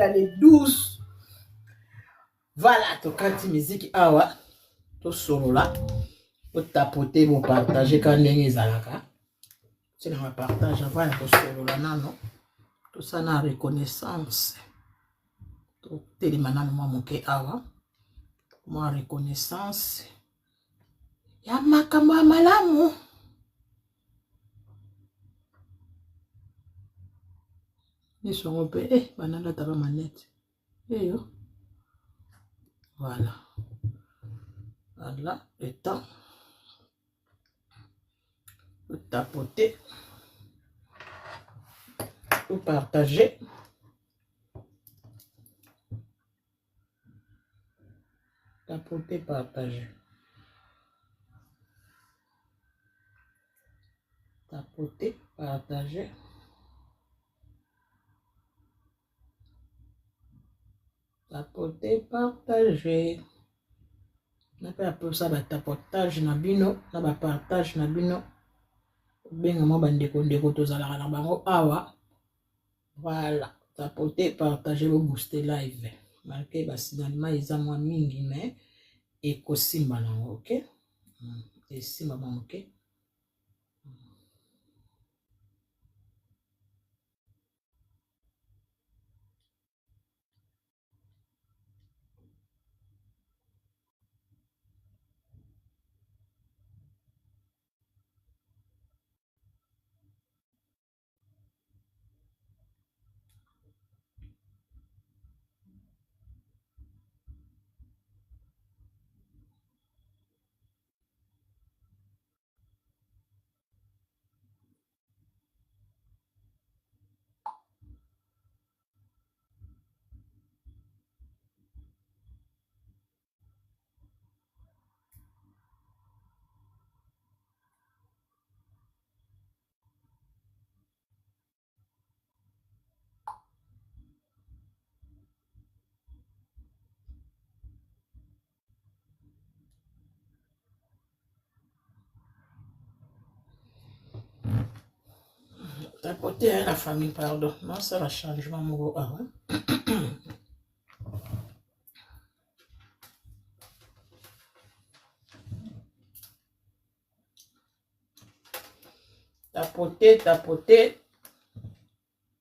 Linda le 12. Voilà, tokati miziki awa tosolola botapote bopartage ka ndenge ezalaka ntina bapartage avant ya kosolola nano tosala na reconnaissance totelema nano mwa moke awa mwa reconnaissance ya makambo ya malamu miso yango mpe eh, banalataka manete eyo voilà voilà le temps tapoter ou partager tapoter partager tapoter partager Tapoter, partager. Na pe aposa ba tapotage na bino na ba partage na bino. Benga mwa bandeko ndeko tozalaka na bango awa. Voilà, tapoter, partager, bo booster live. Malgré ba signalement eza mwa mingi mais ekosimba nango, ok? Hmm, esimba mwa moke. Tapoter hein, la famille, pardon. Non, ça va changement moko awa. Tapoter, tapoter.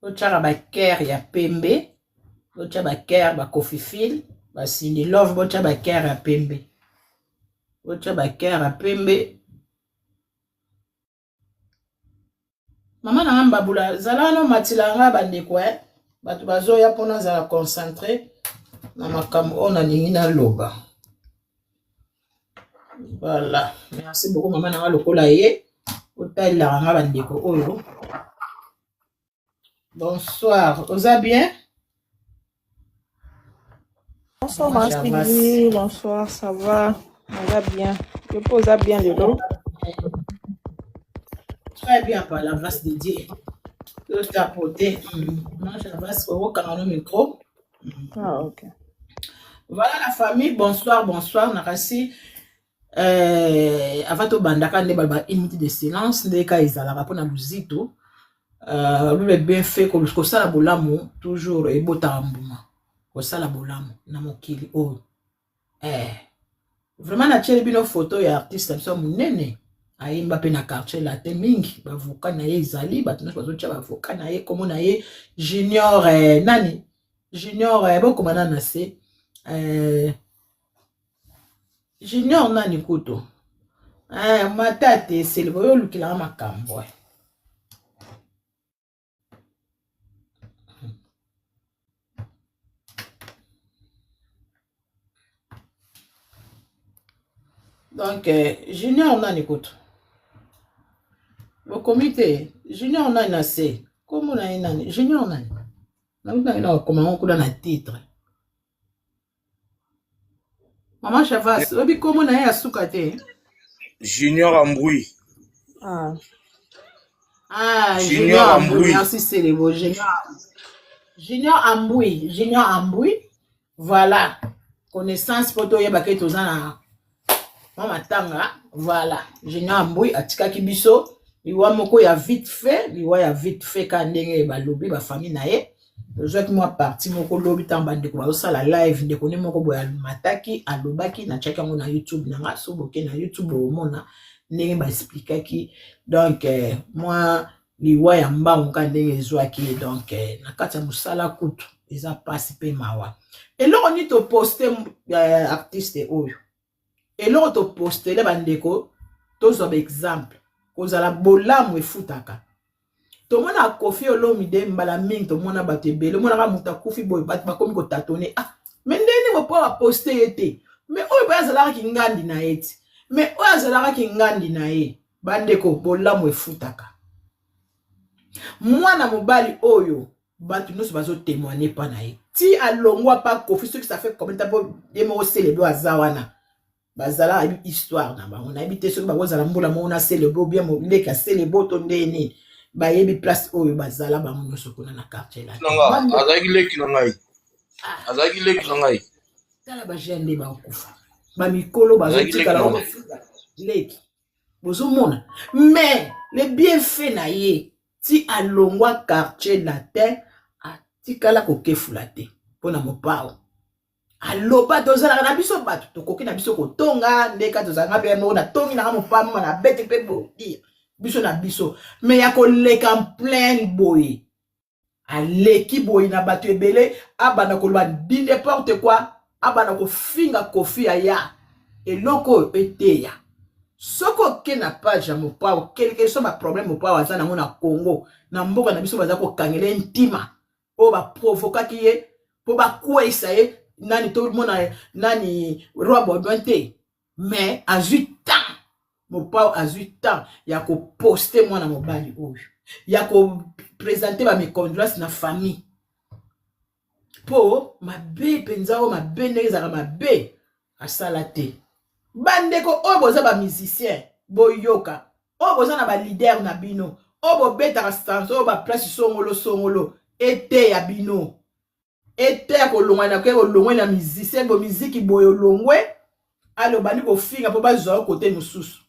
Totyaka ba cœur ya pembe, totya ba cœur ba kofifil, ba Cindy Love, botya ba cœur ya pembe. Botya ba cœur ya pembe. Mama na nga Mbabula, zala wana omatila nga bandeko eh. Bato bazoya mpo nazala concentre na makambo oyo nalingi naloba. Voilà. Merci beaucoup mama na nga lokola ye otalelaka nga bandeko oyo. Bonsoir, oza bien? Bonsoir ma Sylvie, bonsoir, ça va? On va bien. Je pose à bien lelo. Très bien par la grâce de Dieu. Tout tapoter. Moi, j'avance au le micro. Ah, ok. Voilà la famille, bonsoir, bonsoir, Narasi. Euh, avant tobandaka nde baloba une minute de silence nde ka ezalaka mpona luzito euh, lule bien fait kosala bolamu toujours ebotaka mbuma kosala bolamu na mokili oyo eh. Vraiment natieli bino photo ya artiste na biso ya monene ayemba mpe na quartier latin mingi bavoka na ye ezali bato nyonso bazotia bavoka na ye kombo na ye junior eh, nani junior eh, bokoma nani na se eh, junior nani kutu eh, matate eseli boyo olukelaka makambo eh. Donc eh, junior nani kutu bokomi te junior nani na se kombo na ye nani junior nani nakuti nangi na kokoma yango kuna na titre mama chavas oyebi kombo na ye ya suka te Junior Ambrui. Ah. Ah, Junior Junior Ambrui, Ambrui. merci Célébo. Junior, Junior Ambrui, Junior Ambrui. Voilà. Connaissance po toyeba ke toza na mwa matanga. Voilà. Junior Ambrui atikaki biso liwa moko ya vite fait, liwa ya vite fait ka ndenge balobi ba famille na ye. Tozwaki mwa parti moko lobi ntango bandeko bazosala live, ndeko nde moko boye amataki, alobaki, natiaki yango na YouTube na nga. So boke na YouTube, omona ndenge baexplikaki. Donc mwa liwa ya mbangu ka ndenge ezwaki ye. Donc na kati ya mosala kutu eza mpasi mpe mawa. Eloko nini toposte artiste oyo? Eloko topostele bandeko, tozwa baexemple, kozala bolamu efutaka. Tomona Kofi Olomide mbala mingi, tomona bato ebele, omonaka moto akufi boye, bato bakomi kotâtonner: "Ah, mais ndeni bopo baposte ye te? Mais oyo boye azalaka kingandi na ye ti, mais oyo azalaka kingandi na ye." Bandeko, bolamu efutaka. Mwana mobali oyo, bato nyonso bazotémoigne mpa na ye ti alongwa pa Kofi. Soki ça fait combien de temps mpo ye moko Selebe aza wana, bazala ayebi histoire na bango. Nayebi te soki bakozala mbula moko na Selebe ou bien leki ya Selebe to nde nini, bayebi place oyo bazala bango nyonso kuna na quartier la. Nanga azalaki leki na ngai, azalaki leki na ngai. Tala bajeune nde bakokufa, bamikolo bazotikala leki, bozomona. Mais le bienfait na ye, ti alongwa Quartier Latin, atikala kokefula te mpo na Mopao. Aloba tozalaka na biso bato, tokoki na biso kotonga ndeka tozalaka mpe moko natongi nanga Mopao na bete mpe bodire biso na biso. Mais ya koleka plein boye, aleki boye na bato ebele, abanda koloba di n'importe quoi, abanda kofinga Kofi. Aya eloko oyo eteya. Soki oke na page ya Mopao, quelque soit baproblème Mopao aza nango na Congo, na mboka na biso, baza kokangela ye ntima oyo baprovokaki ye mpo bakweyisa ye. Nani tomona nani, Roi Baudouin te, mais azwi temps, Mopao azwi temps ya koposte mwana mobali oyo, ya koprésente bamécondoléance na famille, mpo mabe mpenza oyo, mabe ndenge ezalaka mabe, asala te. Bandeko oyo boza bamusicien, boyoka. Oyo boza na baleader na bino, oyo bobetaka sanso, oyo baplace songolo songolo, eteya bino, eteya kolongwa na koye kolongwe na musicien bo miziki boye, olongwe ale obandi kofinga mpo bazwa yo kote mosusu.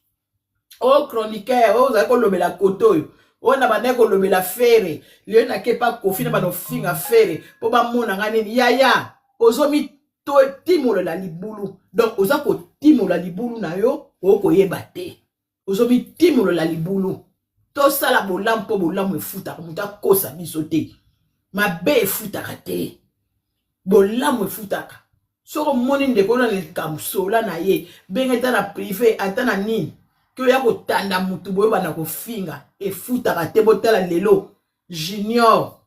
Oyo chroniqueur oyo ozali kolobela kote oyo, oyo na bandaki kolobela Ferre, lelo nake pa Kofi na banda kofinga Ferre mpo bamona nga nini. Yaya, ozomitimolela libulu. Donc oza kotimola libulu na yo, okoyeba te, ozomitimolela libulu. Tosala bolamu mpo bolamu efutaka. Moto akosa biso te, mabe efutaka te, bolamu efutaka. Soki omoni ndeko na likambo, sola na ye, benga ata na privé, ata na nini, ke oya kotanda motu boye, banda kofinga, efutaka te. Botala lelo Junior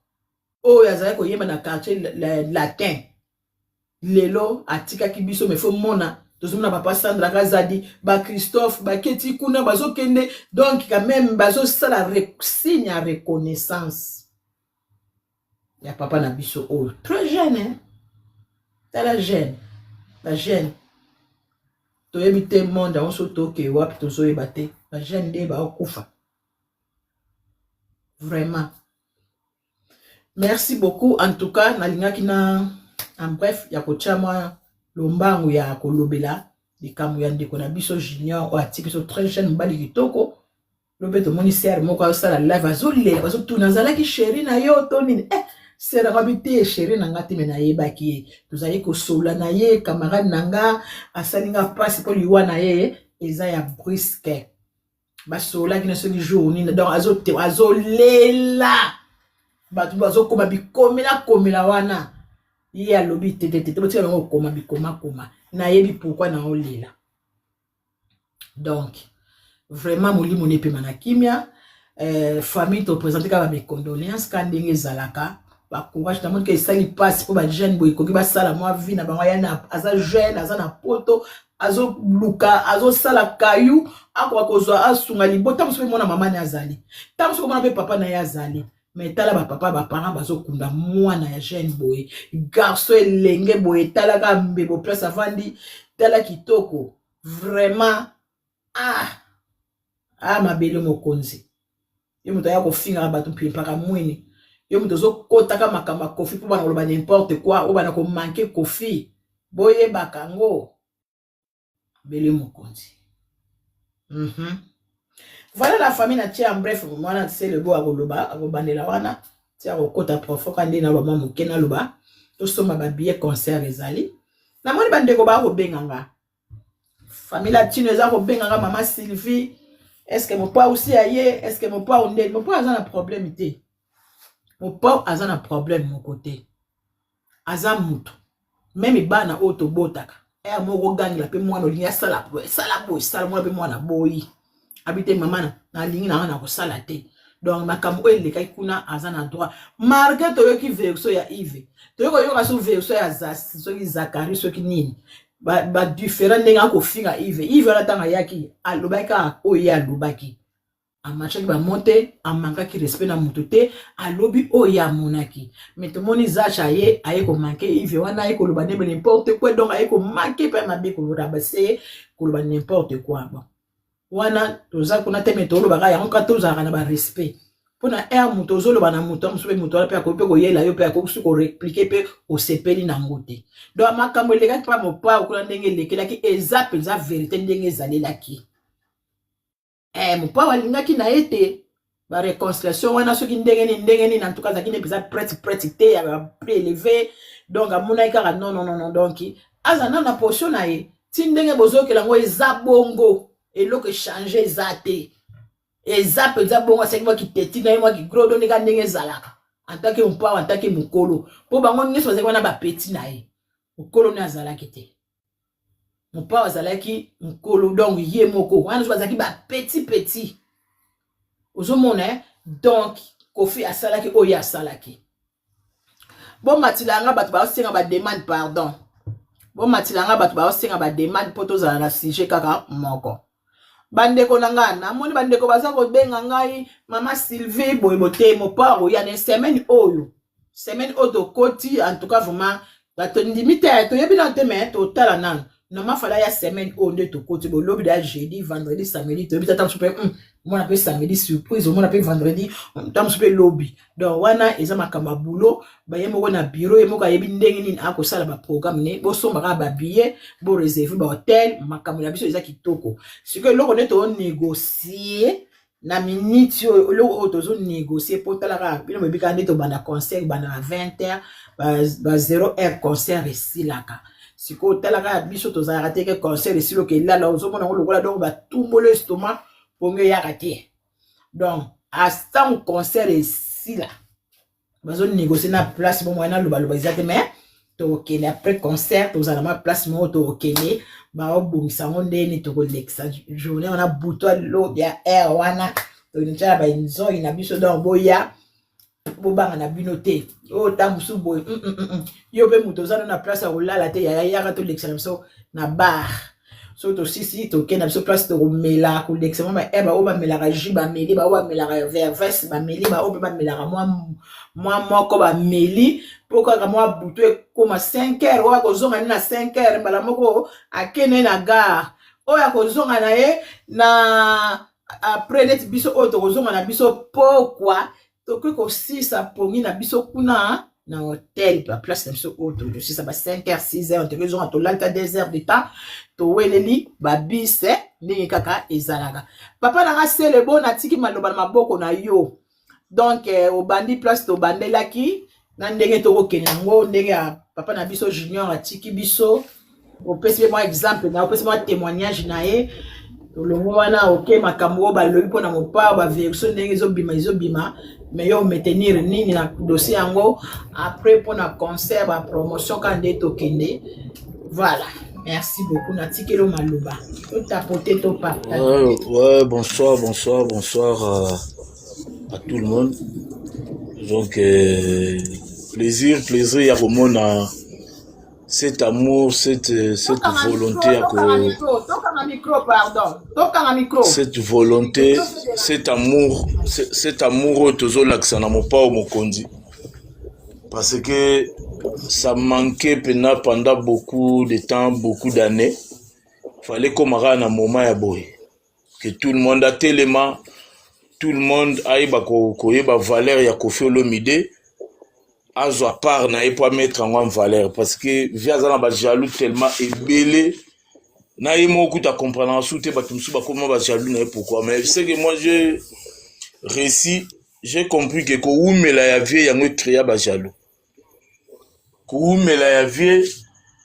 oyo azalaki koyemba na Quartier Latin, lelo atikaki biso. Mais faut mona, tozomona papa Sandra Kazadi, bachristophe baketi kuna, bazokende. Donc quand même bazosala signe ya reconnaissance ya papa na biso oyo très jeune, hein? Tala jeune, bajeune toyebi te monde yango so tokee wapi, tozoyeba te. Bajeune nde baokufa vraiment. Merci beaucoup. En tout cas, nalingaki na en bref ya kotia mwa lombangu ya kolobela likambo ya ndeko na biso Junior oyo atiki biso très jeune, mobali kitoko. Lobe tomoni sœur moko azosala live, azolela, bazotuna: "Azalaki chéri na yo to nini?" Sœur yango abi te, chéri na nga te, mais nayebaki ye, tozali kosola na ye, camarade na nga. Asali nga mpasi mpo liwa na ye eza ya brusque. Basolaki na soki jour nini. Donc azolela, bato bazokoma bikomela komela wana. Ye alobi te te te, botika bango kokoma bikomakoma, nayebi pourquoi naolela. Donc vraiment, molimo nepema na kimia. Famille, toprésente kaka bamécondoléance ka ndenge ezalaka, bacourage. Namoni ke esali mpasi mpo bajeune boye ekoki basala mwa vie na bango. Aya aza jeune, aza na poto, azoluka, azosala kayu, akoka kozwa, asunga libota mosusu. Mpe mona mama na ye azali, ntango mosusu komona mpe papa na ye azali. Mais tala bapapa, baparent bazokunda mwana ya jeune boye, garçon elenge boye. Talaka mbebo place avandi, tala kitoko vraiment. Ah ah, mabele mokonzi, yo moto aya kofingaka bato mpaka mwini, yo moto ozokotaka makambo ya Kofi mpo bana koloba n'importe quoi, oyo bana komanke Kofi, boyebaka yango, mabele mokonzi. Voilà la famille, na tie en bref. Mwana Selebo akoloba, akobandela wana. Tia kokota profond ka nde naloba mwa moke, naloba tosomba babillet, concert ezali. Namoni bandeko baa kobenga nga, famille latino eza kobenga nga, mama Sylvie, est-ce Mopao osi aye? Est-ce Mopao ndeni? Mopao aza na problème te, Mopao aza na problème moko te. Aza mutu même bana oyo tobotaka, ere moko ogangela mpe mwana, olingi asala boye, sala boye, sala mwana mpe mwana boyi, abi te, mama, nalingi nanga na kosala te. Donc makambo oyo elekaki kuna, aza na droit, malgré toyoki version ya Yves, toyoki koyoka so version ya soki Zakari, soki nini, badifférent ndenge akofinga Yves. Yves wana, ntango ayaki, alobaki kaka oyo ye alobaki, amachaki bamo te, amankaki respect na moto te, alobi oyo amonaki. Mais tomoni Zacha aye, aye komanquer Yves wana, aye koloba ndembe n'importe quoi. Donc aye komanquer mpe mabe, kolobase ye, koloba n'importe quoi. Bon, wana toza kuna te, me tolobaka yango kaka, tozalaka na barespect mpona aire moto ozoloba na moto mosusu, mpe moto wana mpe akoki mpe koyela yo, mpe akoki korépliquer, mpe osepeli nango te. Donc makambo elekaki mpa Mopao kuna, ndenge elekelaki, eza mpenza vérité ndenge ezalelaki. Mopao alingaki na ye te baréconciliation wana, soki ndenge nini, ndenge nini. En tout cas azalaki nde mpenza prête, prête te ya baprix élevé. Donc amonaki kaka non, non, non, non. Donc aza nano na position na ye ti ndenge bozokela yango, eza bongo, eloko échange eza te, eza mpenza bongo. Asengi mwa kiteti na ye, mwa kigrodo, ndenge ndenge ezalaka en tant que Mopao, en tant que mokolo, mpo bango nyonso bazalaki wana bapeti na ye. Mokolo nde azalaki te, Mopao azalaki mokolo, donc ye moko wana nyonso bazalaki bapeti peti, ozomona. Donc Kofi asalaki oyo asalaki. Bomatila yanga, bato baosenga bademande, pardon, bomatila yanga, bato baosenga bademande, mpo tozala na sujet kaka moko. Bandeko na ngai, namoni bandeko baza kobenga ngai, mama Sylvie, boye bote. Mopao oya na semaine oyo, semaine oyo tokoti. En tout cas vraiment bato ndimi te, toyebi nano te, me totala nano. Normal fala ya semaine oyo nde tokoti, bolobi da jeudi, vendredi, samedi, toyebi tata mosusu mpe omona mpe samedi surprise, omona mpe vendredi, ta mosusu mpe lobi. Donc wana eza makambo ya boulot, baye moko na bureau, ye moko ayebi ndenge nini akosala baprogramme ne. Bosomba kaka babillet, boréserver bahotel, makambo na biso eza kitoko. Sikoyo eloko nde tonégocie na miniti oyo, eloko oyo tozonégocie, mpo tala kaka bino boyebi kaka nde tobanda concert, banda na 20 heures, ba 0 heure concert esilaka. Sikoyo tala kaka, biso tozalaka te ke concert esili, oke elala, ozomona yango lokola donc batumbolo estomac, pongo eyaka te. Donc astango concert esila, bazonégocie na place bo moyen nalobaloba eza te, mais tokokende après concert, tozala ma place moko, tokokende, baobongisa yango ndeni tokolekisa journée wana, butu alobi ya aire wana, totiala banzoi na biso. Donc boya, bobanga na bino te. Oyo ta mosusu boye, yo mpe moto oza no na place ya kolala te, yaya, yaka tolekisa na biso na bar. So tosisi, tokende na biso place, tokomela, kolekisa mwa bae, baoyo bamelaka jus bameli, baoyo bamelaka verves bameli, baoyo mpe bamelaka mwa moko bameli, mpo kaka mwa butu ekóma 5 heures. Oyo akozonga nde na 5 heures, mbala moko akende na gare. Oyo akozonga na ye na après, neti biso oyo tokozonga na biso pokwa, tokoki kosisa pongi na biso kuna na hotel, baplace na biso oyo tosisa ba 5 heures, 6 heures, tokoki zonga, tolali ta 2 heures de temps, toweleli babise ndenge kaka ezalaka. Papa na nga Selebo, natiki maloba na maboko na yo. Donc obandi place tobandelaki na ndenge tokokende yango, ndenge ya papa na biso Junior atiki biso, opesi mpe mwa exemple na, opesi mwa témoignage na ye. Tolongo wana, oke makambo oyo balobi mpona Mopao, baversion ndenge ezobima, ezobima, mais yo maintenir nini na dossier yango après mpona concert, bapromotion kaka nde tokende. Voilà, merci beaucoup, natikeli yo maloba, totapote, topartage. Ouais, bonsoir, bonsoir, bonsoir à tout le monde. Donc, plaisir, plaisir, ya komona cet amour, cette volonté ya ko Tokanga micro, pardon, tokanga micro. Cette volonté, cet amour, cet amour oyo tozolakisa na Mopao mokonzi, parce que ça manquait mpena pendant beaucoup de temps, beaucoup d'années. Fallait koma kaka na moment ya boye que tout le monde atelema, tout le monde ayeba koyeba valeur ya Kofi Olomide, azwa part na ye mpo amettre yango en valeur, parce que vi aza na bajaloux tellement ebele na ye moko, kuta comprendre su te. Bato mosusu bakoma bajaloux na ye, pourquoi? Mais c'est que moi, j'ai réussi, J'ai compris que kowumela ya vie yango ecrea ba jaloux. Kowumela ya vie,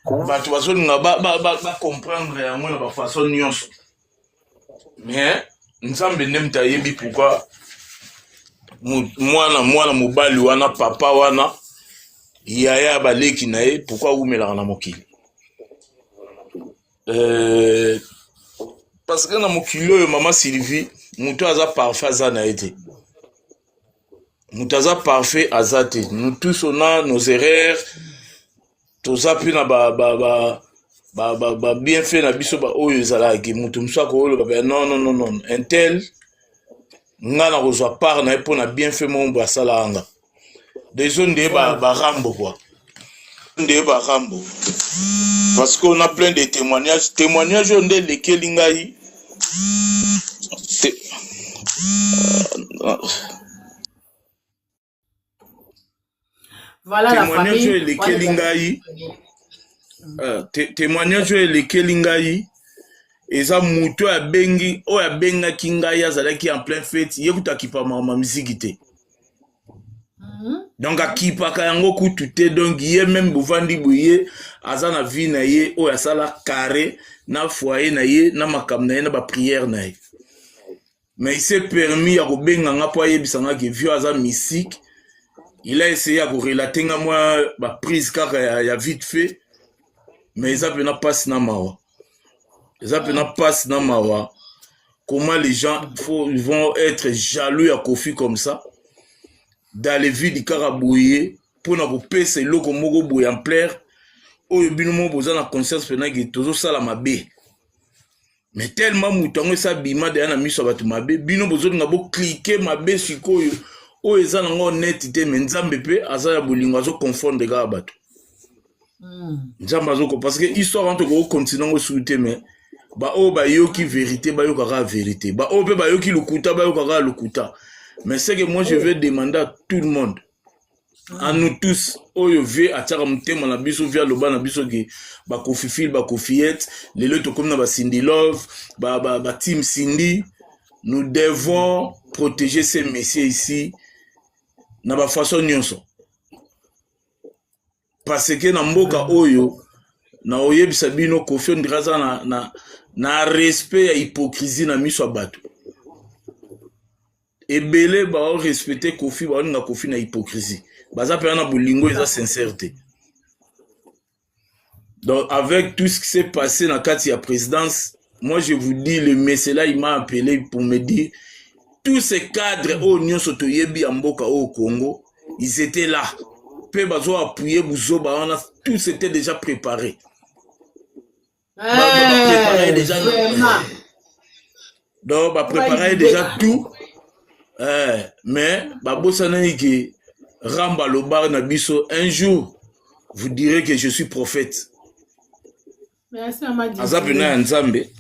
bato bazolinga ba, ba, ba, ba comprendre yango na bafaçon nyonso. Mais Nzambe nde moto ayebi pourquoi mwana mwana mobali wana, papa wana, yaya ya baleki na ye, pourquoi awumelaka na mokili. Parce que na mokili oyo, mama Sylvie, moto aza parfait aza na ye te. Moto aza parfait aza te. Nous tous, on a nos erreurs. Toza mpe na ba ba ba ba ba, ba bienfait na biso. Ba oyo ezalaki moto mosusu akoloba ba non, non, non, non, un tel, nga na kozwa part na ye mpo na bienfait moko boye asalaka nga. Deso nde ba barambo quoi, nde barambo, parce qu'on a plein de témoignages. Témoignage oyo nde elekeli ngai te. Voilà la Témoignage oyo famille. elekeli ngai, témoignage oyo elekeli ngai eza moto oyo abengi, oyo abengaki ngai. Azalaki en plein fête. Ye kutu akipamaka ma misiki te. Donc akipaka yango kutu te. Donc ye même bovandi boye, aza na vie na ye oyo asala carré na foyer na ye, na makambo na ye, na baprière na ye. Mais il s'est permis ya kobenga nga mpo ayebisa nga ke vieux aza mystique. Il a essayé ya korelater nga mwa baprise kaka ya vite fait, mais eza mpena mpasi na mawa, eza mpena mpasi na mawa. Comment les gens ils vont être jaloux ya Kofi comme ça, dans le vide kaka boye, mpona kopesa eloko moko boye ampleur oyo bino moko boza na conscience mpena ke tozosala mabe. Mais tellement moto yango esa bima deya na miso ya bato mabe, bino bozolinga bocliquer mabe. Sikoyo oyo eza nango honnête te. Mais Nzambe mpe aza ya bolingo, azoconfondre kaka bato. Nzambe azoko, parce que histoire wana tokokontinue yango suki te. Mais baoyo bayoki vérité, bayokaka vérité. Baoyo mpe bayoki lokuta, bayokaka lokuta. Mais c'est que moi, je vais demander à tout le monde, à nous tous oyo vieux atiaka motema na biso, vieux aloba na biso ke bakofifile, bakofiete, lelo tokomi na baCindy Love, bateam Cindy, nous devons protéger ces messieurs ici na bafaçon nyonso, parce que na mboka oyo, na oyebisa bino, Kofi ondira aza na respect ya hypocrisie na miso ya bato ebele. Baorespecte Kofi, baolinga Kofi na hypocrisie, baza mpenza na bolingo eza sincère te. Donc avec tout ce qui s'est passé na kati ya présidence, moi je vous dis, le monsieur là, il m'a appelé pour me dire tous ces cadres oyo nyonso toyebi ya mboka oyo Congo, ils étaient là mpe bazo appuyer buzoba wana. Tout c'était déjà préparé. Bapréparé déjà. Vraiment. Donc bapréparé déjà tout. Mais babosanaki ke Ramba aloba na biso: un jour vous direz que je suis prophète. Merci, Mama. Aza mpena ya Nzambe,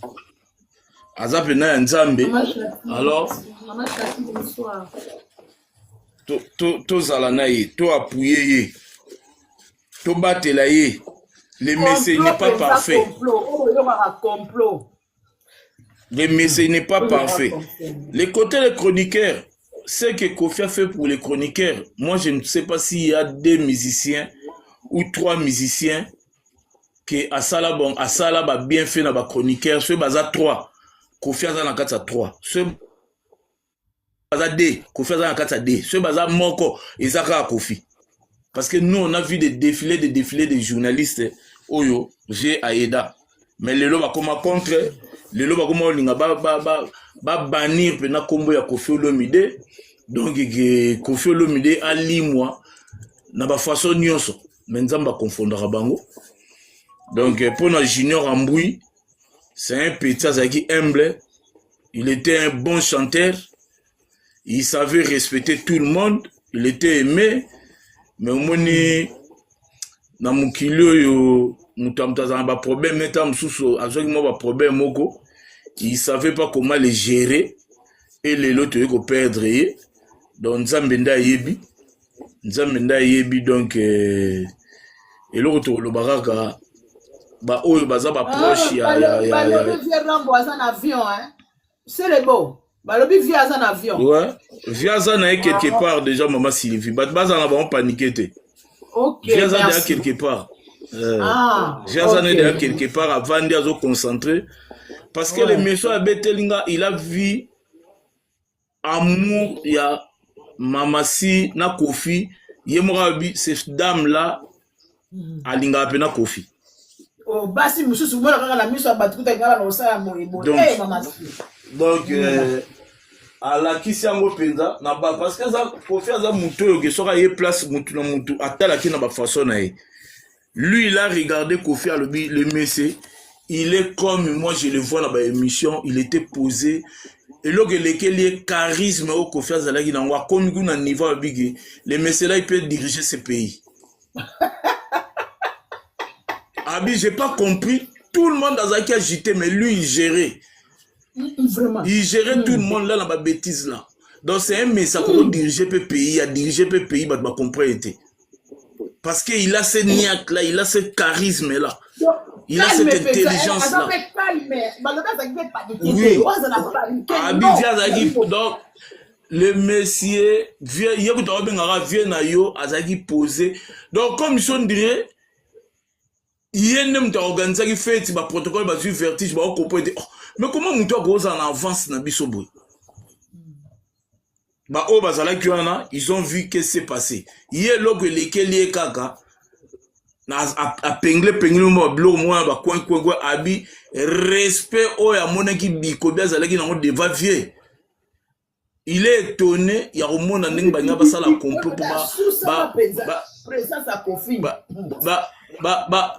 aza mpena ya Nzambe. Mama Chati. Alors Mama Chati, bonsoir. Tozala na ye, toappuyer ye, tobatela ye. Le messie n'est pas parfait. Complot. Oh, oyokaka complot. Le messie n'est pas parfait. Les côtés des chroniqueurs, ce que Kofi a fait pour les chroniqueurs, moi je ne sais pas s'il y a deux musiciens ou trois musiciens que asala bon, asala ba bien fait na ba chroniqueur. Ceux baza trois, Kofi aza na kati ya trois. Ceux baza deux, Kofi aza na kati ya deux. Ceux baza moko, eza kaka Kofi, parce que nous, on a vu des défilés de journalistes oyo j'ai aida, mais lelo bakoma contre, lelo bakoma olinga babannir mpena nkombo ya Kofi Olomide. Donc ke Kofi Olomide alimwa na bafaçon nyonso, mais Nzambe akonfondaka bango. Donc mpona Junior Ambui, c'est un petit azalaki humble, il était un bon chanteur, il savait respecter tout le monde, il était aimé. Mais omoni, na mokili oyo, moto ya moto azala na baproblème. Neta mosusu azwaki mwa baproblème moko, il savait pas comment les gérer et lelo toyei koperdre ye. Donc Nzambe nde ayebi, Nzambe nde ayebi. Donc eloko tokoloba kaka, baoyo baza baproche ya Balobi vieux Rambo aza na avion, hein? C'est le beau. Balobi vieux aza na avion. Ouais, vieux aza na ye quelque part déjà. Mama Sylvie, bato baza na bango paniqué te. Vieux aza déjà quelque part. Ah, vieux aza na déjà ok. quelque part, avandi, azoconcentré, parce que le monsieur abeteli nga, il a vu amour ya Mamasi na Kofi. Ye moko alobi cette dame là alingaka mpe na Kofi. Oh, basi mosusu mona kaka na miso ya bato kuta ngala na kosala boye boye. Donc Eh, mama si. Donc alakisi yango mpenza na ba, parce que aza, Kofi aza motu oyo ke soki aye place, motu na motu atalaki na bafaçon na ye. Lui, il a regardé Kofi, alobi le monsieur, il est comme moi je le vois na baémission, il était posé. Eloko elekeli ye, charisme oyo Kofi azalaki nango, akomi kuna niveau, alobi ke le monsieur là, il peut diriger ce pays. Abi j'ai pas compris, tout le monde azalaki agité, mais lui, il gérait. Vraiment. Il gérait tout le monde là na babêtise là. Donc c'est un message akoko diriger mpe pays, adirige mpe pays, bato bacomprendre te, parce que il a ce niaque là, il a ce charisme là, il a calme cette mpenza intelligence aza là. Mpe calme, balobi azalaki mpe paniqué te. Oui. Oyo aza na paniqué. Abi Non. Vieux azalaki, donc le monsieur, vieux ye kuta babengaka vieux na yo, azalaki posé. Donc comme si on dirait ye nde moto aorganisaki fête, baprotocole bazwi vertige, baocomprendre te. Oh, mais comment moto akozala na avance na biso boye? Baoyo bazalaki wana, ils ont vu qu'est-ce s'est passé. Ye eloko elekeli ye kaka na apengle pengle mo babiloko moko na bacoin coin coin. Abi respect oyo amonaki Bikobi azalaki nango devant vieux, il est étonné ya komona ndenge balinga basala complot mpo Asusama mpenza présence ya Kofi.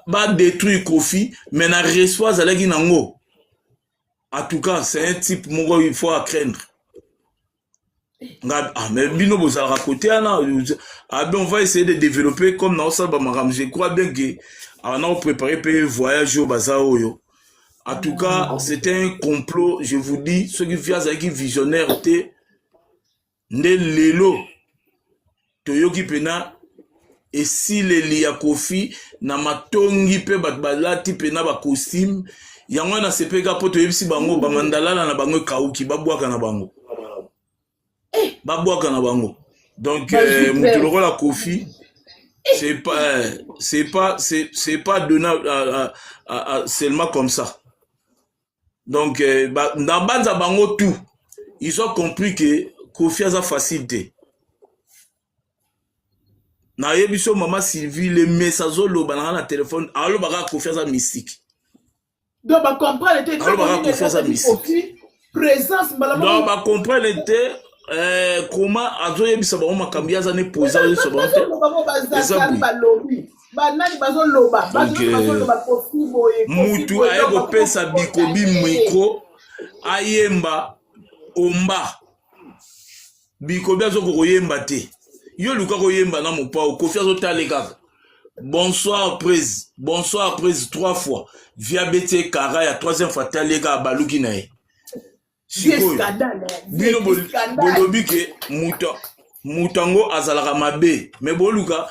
Badétruire Kofi, mais na respect azalaki nango. En tout cas, c'est un type moko il faut à craindre. Nga ah, mais bino bozalaka côté wana. Ah ben, on va essayer de développer comme na osala bamakambo. Je crois bien que awa na opréparer mpe voyage oyo baza oyo. En tout cas, c'était un complot, je vous dis. Soki vieux azalaki visionnaire te, nde lelo toyoki mpena esileli ya Kofi na matongi mpe bato balati mpena bacostume yango wana. Sepeka mpo toyebisi bango bamandalala na bango ekauki, babwaka na bango, babwaka na bango. Donc moto lokola Kofi, c'est pas donné à seulement comme ça. Donc ba, na banza bango tout, ils ont compris que Kofi aza facile te. Nayebi so mama Sylvie, le mess azoloba na nga na telefone, alobaka Kofi aza mystique. Donc bacomprendre te. Alobaka Kofi aza mystique. Kofi présence mbala Donc moko. Bacomprendre te comment azoyebisa bango makambo ye aza ne pose, azoyebisa bango te. Bazoloba ngo Eza bazakari boye. Balobi banani bazoloba? Donc bato bazoloba Kofi boye, Kofi mutu boye. aye Donc kopesa bakoma Bikobi kokota ye. Micro, ayemba omba. Bikobi azokoka koyemba te. Yo luka koyemba na Mopao. Kofi azotale kaka: "Bonsoir prise, bonsoir prise." Trois fois via beti kara ya troisième fois, tali kaka, baluki na ye. Vieux Sikoyo scandale, bino vieux scandale. Bolobi ke moto yango azalaka mabe, me boluka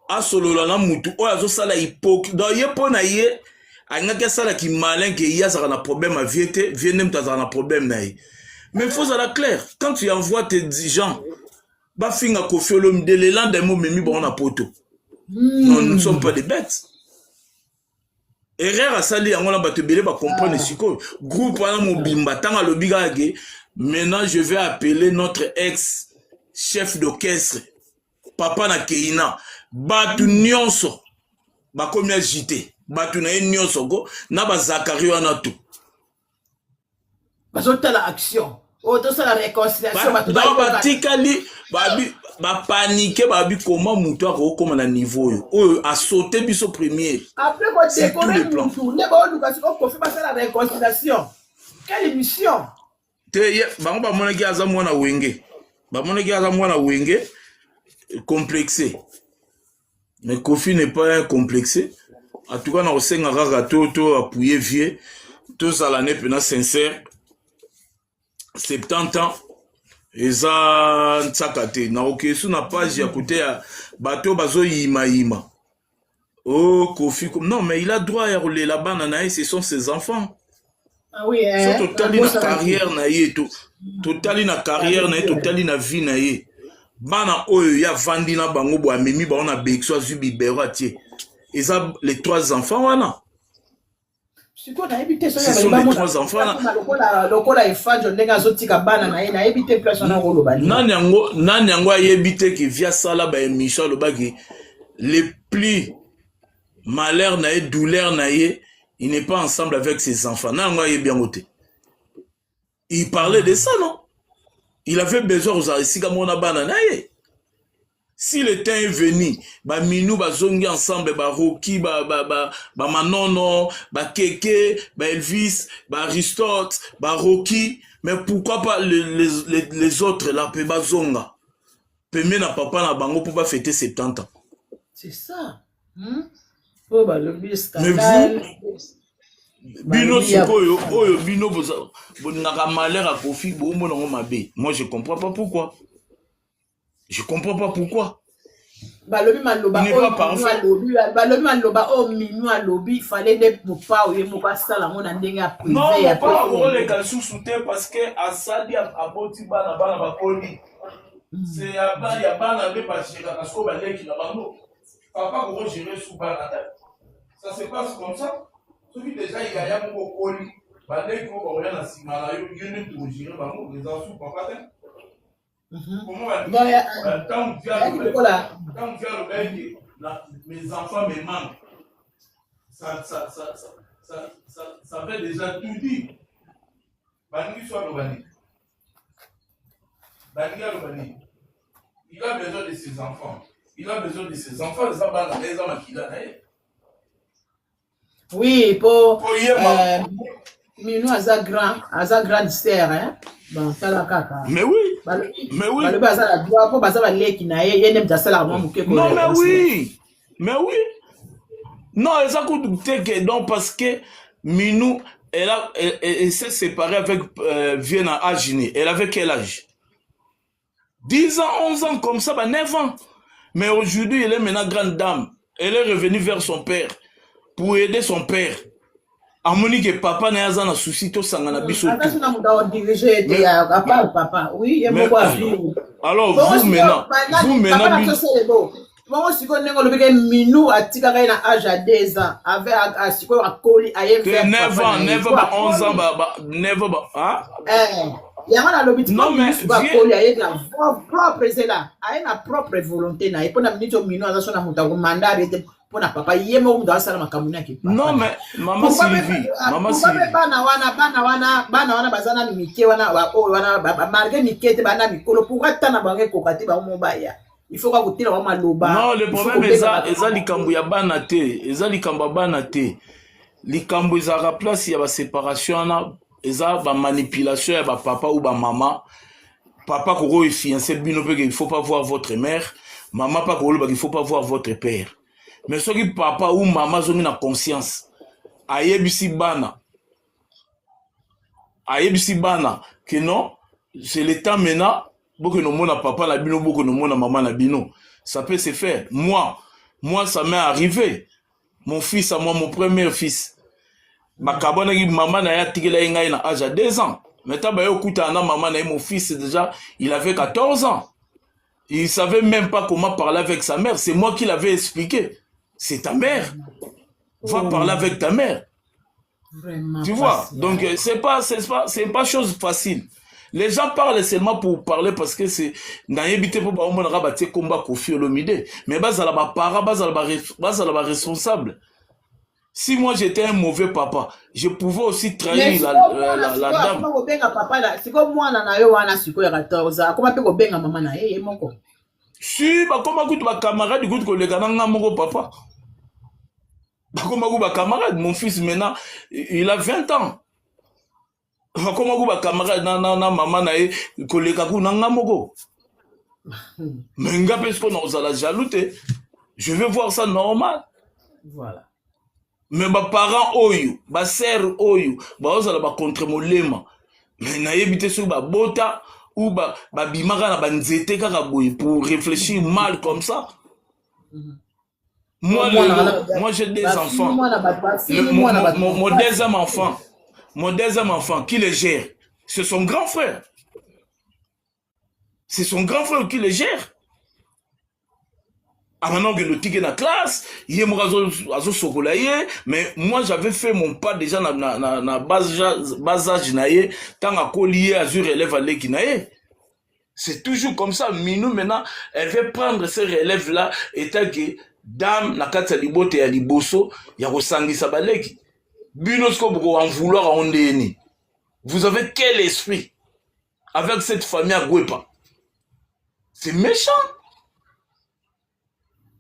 asolola na mutu oyo azosala hypocrite. Donc ye, mpo na ye, alingaki asalaki malin ke ye azalaka na problème ya vieux te, vieux nde moto azalaka na problème na ye. Mais faut ozala clair quand tu envoies tes gens bafinga Kofi Olomide, le lendemain omemi bango na poto. Non, nous ne sommes pas des bêtes. Erreur asali yango na bato ebele bacomprendre. Sikoyo groupe wana mobimba, ntango alobi kaka ke maintenant je vais appeler notre ex chef d'orchestre, papa na Keina, bato nyonso bakomi agité, bato na ye nyonso ko na bazakari wana tu. Bazotala action oyo tosala réconciliation, bato donc bayoka. Batikali babi bapanike, babi koma moto akokóma na niveau oyo, oyo asaute biso première après sur tous les kodécorer plans. Mutu nde baoluka sikoyo Kofi basala réconciliation, quelle émission! Te, ye bango bamonaki aza mwana Wenge, bamonaki aza mwana Wenge complexé, mais Kofi n'est pas un complexé. En tout cas, na kosenga kaka to appuyer vieux, tozala ne mpena sincère. 70 ans eza ntsaka te. Nakoki esu na page ya kote ya bato oyo bazoyimayima o Kofi. Non, mais il a droit ya kolela bana na ye, ce sont ses enfants. Ah oui, So eh, totali na nabosanaki. carrière na ye, totali na carrière na ye, totali na vie na ye, bana oyo ye avandi na bango boye, amemi bango na berceau, azwi biberon atie, eza les trois enfants wana. Sikoyo nayebi te soki Ce sont bali les bamona trois enfants wana. akoma lokola Efanjo ndenge azotika bana na ye, nayebi te place wana koloba nini. Nani yango ayebi te ke via sala baémission, alobaki le plus malheur na ye, douleur na ye, il n'est pas ensemble avec ses enfants. Nani yango ayebi yango te? Il parlait de ça, non? Il avait besoin kozala esika moko na bana na ye. Si le temps est venu, baminu bazongi ensemble, baroki, bamanono, bakeke, baelvis, baaristote, baroki, mais pourquoi pas les autres là mpe bazonga pembe na papa na bango mpo bafêter 70 ans? C'est ça, Po balobi Mais scandale. vous, bino Balobi ya sikoyo oyo bino bolingaka malheur ya Kofi, bomona yango mabe. Moi, je comprends pas pourquoi, je comprends pas pourquoi. Balobi maloba Il n'est oyo pas Minu parfait. alobi, balobi maloba oyo Minu alobi, fale nde Mopao ye moko asala yango na ndenge ya Non, privé ya Mopao akoleka lisusu te parce que asali, aboti bana, bana bakoli. C'est ya bana nde bagéraka sikoyo baleki na bango. Papa kokogérer su bana te, ça se passe comme ça. Soki déjà yaya moko okoli, baleki oyo bakoya na nsima na yo, yo nde tokogérer bango, eza su papa te. Comment? Bon, Ntango ayaki lokola ntango via alobaki "mes enfants me manquent", ça veut déjà tout dire. Balingi so aloba nini? Balingi aloba nini? Il a besoin de ses enfants, il a besoin de ses enfants. Eza bana na ye, eza makila na ye. Oui, po Po ye ma Minu aza grand, aza grande sœur, hein? Bon, tala kaka. Mais oui. Balobi Mais oui. balobi aza na droit mpo baza baleki na ye, ye nde moto asalaka mwa moke. Non, mais oui, mais oui. Non, eza kutu te ke donc, parce que Minou, elle s'est séparée avec vieux na âge ni elle avait quel âge? 10 ans, 11 ans comme ça, bah 9 ans. Mais aujourd'hui, elle est maintenant grande dame, elle est revenue vers son père pour aider son père. Amoni ke papa na ye aza na souci, tosangana biso Aza tout. so na moto akodiriger te à part papa. Oui, ye Mais moko azwi. alors vous maintenant, vous Papa maintenant na biso Selebo, bongo sikoyo ndenge olobi ke Minu atikaka ye na âge ya 2 ans, ave sikoyo akoli, aye te vers 9 papa ans na ye. 9 ans, ba 11 ans, ba 9 ans, ba, hein? Eh, yango nalobi ti Non, mais Minu sikoyo vieux akoli, aye na propre ezela, aye na propre volonté na ye. Mpo na miniti oyo Minu aza so na moto akomanda abe te, mpo na papa ye moko moto asala makambo naki papa Non na ye. mais mama Pourquoi mpe Sylvie, mama pourquoi mpe Sylvie, bana wana baza nanu mike wana, oyo wana malgré mike te, bana mikolo, pourquoi ta na bango ekoka te? Bango mo baya, il faut kaka kotela bango maloba. Non, le Il faut problème kobenga eza bato. eza likambo ya bana te, eza likambo ya bana te. Likambo ezalaka place ya baséparation wana, eza bamanipulation ya bapapa ou bamama. Papa koko influencer bino mpe ke il faut pas voir votre mère, mama mpe akolobaka il faut pas voir votre père. Mais soki papa ou mama azongi na conscience, ayebisi bana, ayebisi bana que non, c'est le temps maintenant, bokende omona papa na bino, bokende omona mama na bino, ça peut se faire. Moi, ça m'est arrivé. Mon fils à moi, mon premier fils, bakabwanaki, mama na ye atikela ye ngai na âge ya 2 ans. Mais ntango baye okutana na mama na ye, mon fils déjà, il avait 14 ans, il savait même pas comment parler avec sa mère. C'est moi qui l'avais expliqué: c'est ta mère, va parler avec ta mère. Vraiment. Tu vois, Facile. donc c'est pas chose facile. Les gens parlent seulement pour parler parce que c'est nayebi te, po baomonaka batie komba Kofi Olomide, mais bazala baparent, bazala baresponsable. Si moi j'étais un mauvais papa, je pouvais aussi Mais trahir la, sikoyo la, mwana la, la sikoyo dame. Akoma kobenga papa na sikoyo mwana na yo wana sikoyo ya 14, akoma mpe kobenga mama na ye ye moko? Si, bakoma kutu bacamarade kutu koleka na nga moko papa. Bakoma ku bacamarade. Mon fils maintenant, il a 20 ans, bakoma ku bacamarade na mama na ye koleka ku na nga moko. Mais nga mpe sikoyo nakozala jaloux te, je vais voir ça normal. Voilà. Mais baparent oyo, basere oyo bazozala bacontre molema, mais nayebi te soki babota ou babimaka na banzete kaka boye pour réfléchir mal comme ça. Moi, Mwana lelo, wana moi j'ai des bafini enfants. mwana bato, bafini Mon, mwana bato. mon deuxième enfant. Mon deuxième enfant, qui le gère? C'est son grand frère. C'est son grand frère qui le gère. Abanda okende otike na classe, ye moko azosokola ye. Mais moi, j'avais fait mon pas déjà na bas âge na ye. Ntango akoli, ye azwi relève, aleki na ye. C'est toujours comme ça. Minou, maintenant, elle veut prendre ce relève là étant que dame na kati ya libote ya liboso ya kosangisa baleki. Bino sikoyo boko en vouloir yango ndeni? Vous avez quel esprit avec cette famille Agwepa? C'est méchant.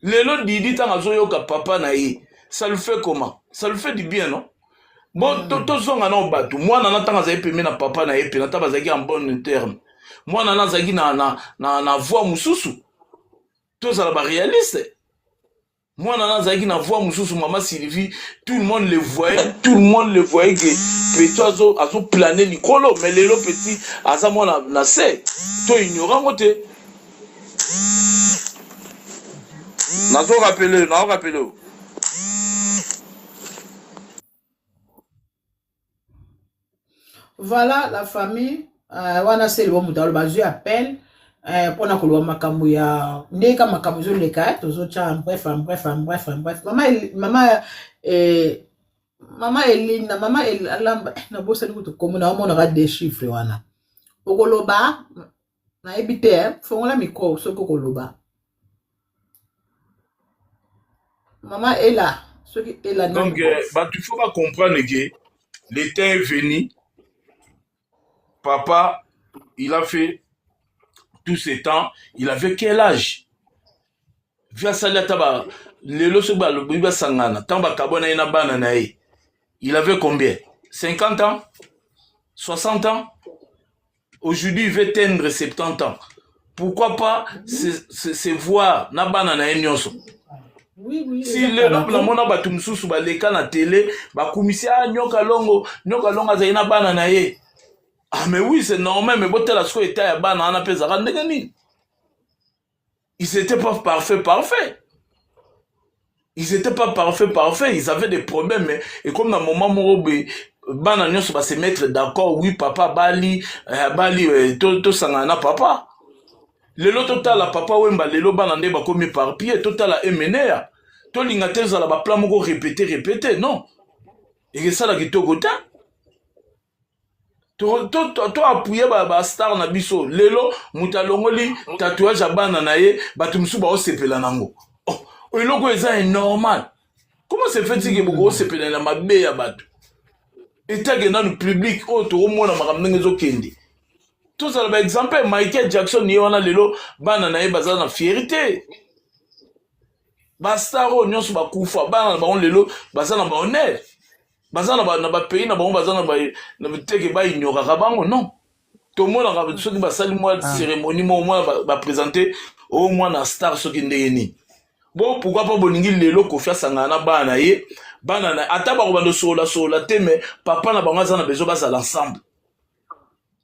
Lelo Didi, ntango azoyoka papa na ye, ça lui fait comment? Ça lui fait du bien, non? Bon, tozonga na bato. Mwana na ntango azali pembe na papa na ye mpe na ntango bazalaki en bon terme, mwana na azalaki na voix mosusu. Tozala baréaliste. Mwana na azalaki na voix mosusu. Mama Sylvie, tout le monde le voyait, tout le monde le voyait que petit azoplane likolo. Mais lelo petit aza mwana na se, to ignore yango te. Nazorappeler, naorappeler. Voilà la famille, wana sele bo moto aloba, azwi appel mpona koloba makambo ya ndenge makambo ezoleka. Tozotya en bref, en bref, en bref, en bref. Mama Elina, mama Alamba, nabosani kutu kombo, naomonaka des chiffres wana. Okoloba, nayebi te. Fongola micro soki okoloba. Mama Ela, soki Ela. Donc bato, il faut bacomprendre que le temps est venu. Papa, il a fait tout ce temps. Il avait quel âge? Vi asali ata ba lelo, soki balobi basangana, ntango bakabwana ye na bana na ye, il avait combien? 50 ans, 60 ans. Aujourd'hui, il veut teindre 70 ans. Pourquoi pas se voir na bana na ye nyonso? Oui. Si lelo namona bato mosusu baleka na tele, bakumisi a Nyoka Longo, Nyoka Longo azali na bana na ye. Ah mais oui, c'est normal. Mais botala sikoyo eta ya bana wana mpe ezalaka ndenge nini. Ils étaient pas parfait parfait, ils étaient pas parfait parfait, ils avaient des problèmes. Mais et comme na moment moko boye, bana nyonso ba se mettre d'accord: oui, papa bali bali, tosangana na papa. Lelo totala Papa Wemba, lelo bana nde bakomi éparpillé. Totala Emeneya. Tolinga te ezala baplan moko répété répété. Non, ekesala kitoko te. To appuyer bastar na biso. Lelo moto alongoli tatouage ya bana na ye, bato mosusu baosepela nango. Oh, eloko eza normal. Comment se fait-il que bokosepela na mabe ya bato? Etake nanu public oyo tokomona makambo ndenge ezokende. Tozala baexemple. Michael Jackson ye wana, lelo bana na ye baza na fierté. Bastar oyo nyonso bakufa, bana na bango lelo baza na bahonneur, baza na bapays na bango, baza na teke baignoraka bango. Non, tomonaka soki basali mwa cérémonie moko, mwana baprésente oyo mwana star soki ndenge nini. Bo pourquoi pas bolingi lelo Kofi asangana na bana na ye? Bana na ata bakobanda osolola te, mais papa na bango aza na besoin bazala ensemble.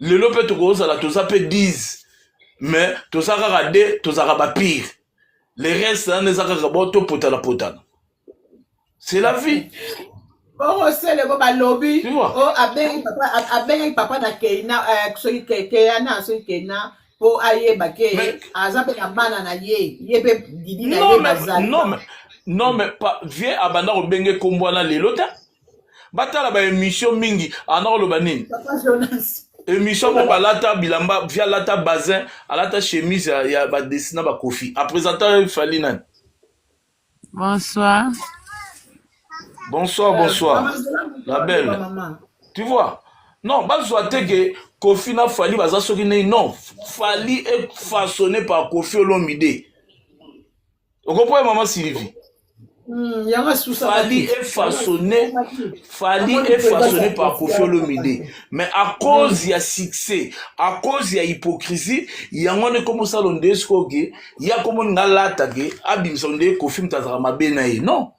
Lelo mpe tokozala, toza mpe 10, mais toza kaka de tozalaka bapire. Le reste wana eza kaka bo topotana potana. C'est la vie. Bongo seleko balobi o abengi papa na Keina, soki Keyana, soki Keina, mpo ayeba ke aza mpe na bana na ye, ye mpe Didi na ye bazali. Non mais vie abanda kobenge nkombo wana lelo te. Batala baémission mingi, anda koloba nini? Papa Jonas. Émission moko balata bilamba, vi alata bazin, alata chemise ya badesina baKofi, aprésenta Fally nani. Bonsoir. Bonsoir, bonsoir. La belle. Tu vois? Non, bazwa te ke Kofi na Fally baza soki nini. Non, Fally est façonné par Kofi Olomide. Okomprendre, maman Sylvie? Fally est façonné, Fally est façonné par Kofi Olomide. Mais à cause ya succès, à cause ya hypocrisie, yango nde komosala nde sikoyo ke ya komoni nga lata ke abimisa nde Kofi moto azalaka mabe na ye. Non,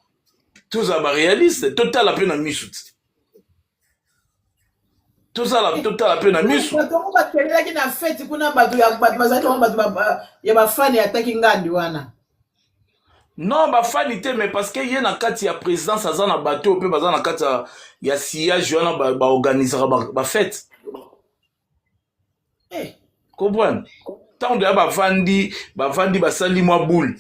tozala baréaliste, totala mpe na misu ti tozala, totala mpe na misu. Bato yango bakelelaki na feti kuna, bato bazalaki bango bato ya bafani, ataki ngandi wana. Non, bafani te, mais parce que ye na kati ya présidence aza na bato oyo mpe baza na kati ya sillage wana, baorganisaka bafete. Eh. Comprendre, ntango deya bavandi, bavandi, basali mwa boule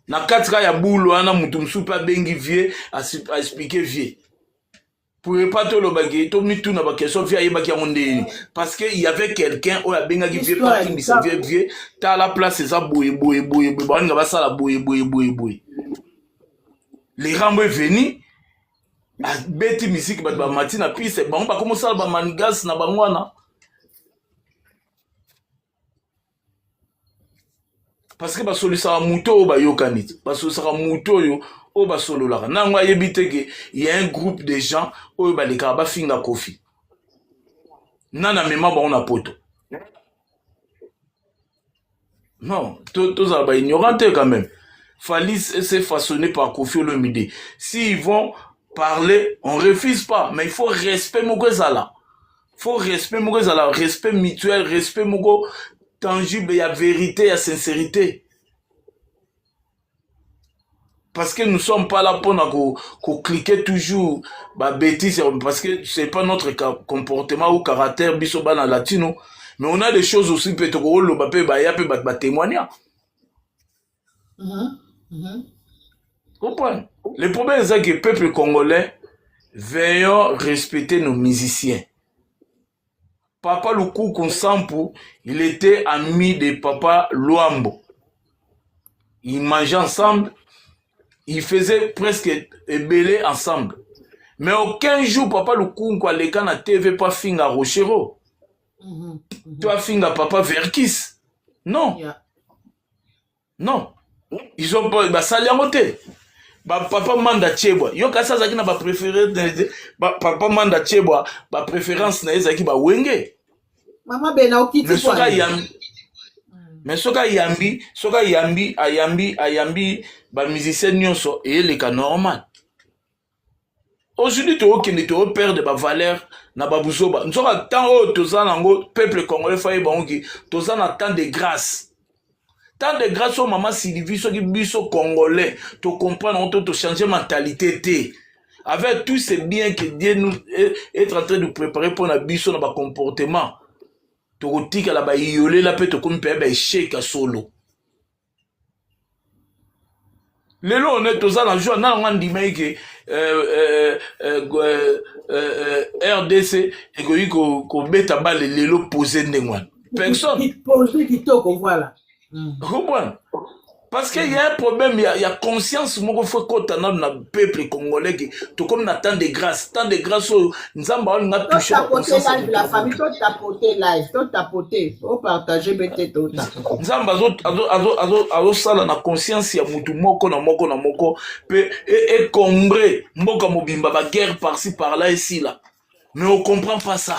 na kati kaka ya boule wana, moto mosusu mpe abengi vieux, aexpliquer vieux pour pas tolobaki, tomituna baquestion: vieux ayebaki yango ndeni? Parce que il y avait quelqu'un oyo abengaki vieux Histoire ya pakimbisa vieux. lisapo. Vieux, tala, place eza boye boye boye boye, baninga basala boye boye boye boye. Le Rambo est venu, abeti misiki, bato bamati na piste, bango bakomosala bamanigas na bango wana, parce que basolisaka moto oyo bayokani te, basolisaka moto oyo basololaka nango. Ayebi te ke y a un groupe de gens oyo balekaka bafinga Kofi, nani amema bango na poto. Non, tozala baignorant te quand même. Fally s'est façonné par Kofi Olomide. S'ils vont parler, on refuse pas, mais il faut respect moko ezala, faut respect moko ezala, respect mutuel, respect moko tangible, ya vérité, ya sincérité, parce que nous sommes pas là pour ko cliquer toujours ba bêtises, parce que c'est pas notre comportement ou caractère, biso bana latino. Mais on a des choses aussi peut tokoloba pe, baya pe bato batémoigner. Comprendre, le problème c'est que peuple congolais, veillons respecter nos musiciens. Papa Lukuku Nsampu, il était ami de papa Luambo, ils mangeaient ensemble, ils faisaient presque ebele ensemble, mais aucun jour papa Lukunku aleka na TV po afinga Rochero, to afinga papa Verkis, non. Non, ils ont pas, basali yango te. Papa Manda Tiebwa, yo kasi azalaki na bapréféré, papa Manda Tiebwa, bapréférence na ye ezalaki bawenge. Mama Bena, okiti. Mais soki ayambi, mais soki ayambi, ayambi bamusicien nyonso, eyeleka normal. Aujourd'hui tookende, tooperdre bavaleur na babuzoba. Nzoka temps oyo toza nango, peuple congolais fa yeba ngo, toza na temps de grâce, temps de grâce oyo, mama Sylvie, soki biso congolais tocomprendre yango to tochange mentalité te, avec tous ces biens que Dieu nous est en train de préparer mpona biso na bacomportement, tokotikala bayolela mpe tokomi mpe baéchec ya solo. Lelo one toza na jour na yango, andimaki ke RDC ekoki kobeta bale lelo pose ndenge wana, personne. Pose kitoko, voilà. Comprendre, parce que y a un problème ya conscience moko fo ekota nano na peuple congolais ke tokomi na temps de grâce, temps de grâce oyo Nzambe aolinga touche ba conscience ya Totapote live, la moto. famille, totapote live, totapote, opartage mpe te, tota. Nzambe azosala na conscience ya motu moko na moko na moko mpe ecombre mboka mobimba, baguerre par-ci par-là esila. Mais on comprend pas ça.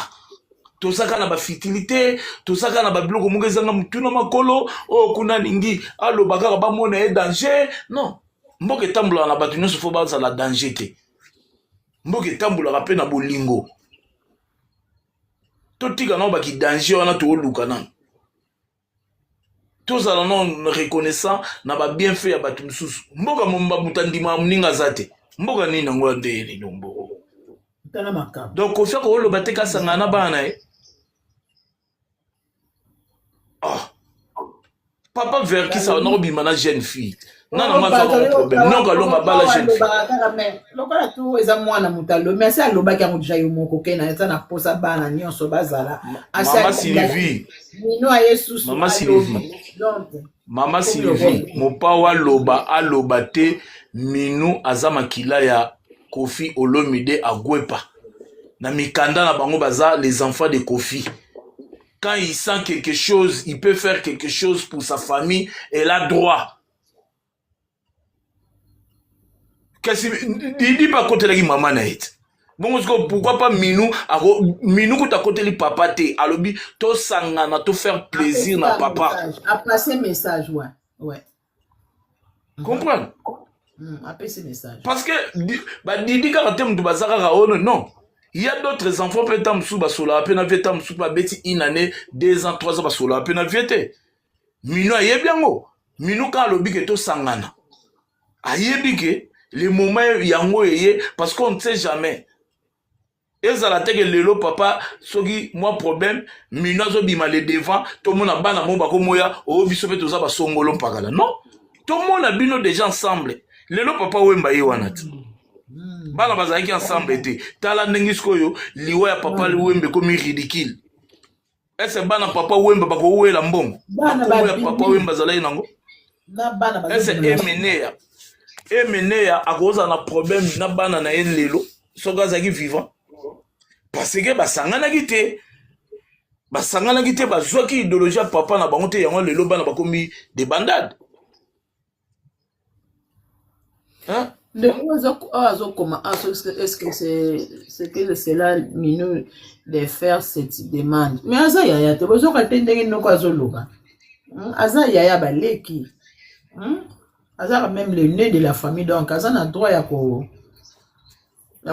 Toza kaka na bafutilité, toza kaka na babiloko moko ezanga motu na makolo. Oyo kuna alingi aloba kaka bamona ye danger. Non, mboka etambolaka na bato nyonso fo bazala danger te. Mboka etambolaka mpe na bolingo. Totika nao baki danger wana, tooluka nano tozala non reconnaissant na babienfait ya bato mosusu. Mboka momba, moto andimaka moninga aza te. Mboka nini yango ya nde nini mboka? Tala makambo. Donc Kofi akoloba te kasangana na bana na ye. Ah. Papa Verkis awana kobima na jeune fille, nga na nga azwaka problème nonk alonga bala jeune fille. Alobaka kaka, mais lokola tu eza mwana moto alobi, asi alobaki yango deja yo moko ke na eza na posa bana nyonso bazala. Asi Mama Sylvie. Mino aye susu. Mama alobi. Sylvie. Donc Mama Sylvie, Mopao aloba aloba te, Minu aza makila ya Kofi Olomide. Agwepa na mikanda na bango, baza les enfants de Kofi. Quand il sent quelque chose, il peut faire quelque chose pour sa famille, elle a droit. Kasi Didi mpe akotelaki mama na ye te. Bongo sikoyo pourquoi pas Minu? Ako Minu kuta akoteli papa te, alobi tosangana, to faire plaisir na papa. Apase message, ouais. Comprendre. Apesi message. Parce que badidi kaka te moto baza kaka oyo. Non, il y a d'autres enfants mpe ta mosusu basolaka mpe na vieux, ta mosusu babeti une année, 2 ans, 3 ans, basolaka mpe na vieux te. Minu ayebi yango. Minu kaka alobi ke tosangana. Ayebi ke le moment yango eye, parce qu'on ne sait jamais. Ezala te ke lelo papa soki mwa problème mino azobima le devant, tomona bana mo bakomoya oyo biso mpe toza basongolo mpakala. Non, tomona bino déjà ensemble. Lelo papa Wemba ye wana te, bana bazalaki ensemble te. Tala ndenge sikoyo liwa ya papa Wemba ekomi ridicule. Ese bana papa Wemba bakowela mbongo Bana na kombo ya babimi. papa Wemba azalaki nango? Na bana Ese bazobima. Emeneya akozala na problème na bana na ye lelo soki azalaki vivant? Parce que basanganaki te, basanganaki te, bazwaki idéologie ya papa na bango te. Yango lelo bana bakomi des bandades, hein? Ndeko oyo azokoma ah, est-ce que c'est que cela minou de faire cette demande? Mais aza yaya te, bozoka te ndenge noko azoloba. Aza yaya baleki. Aza quand même le nez de la famille, donc aza na droit ya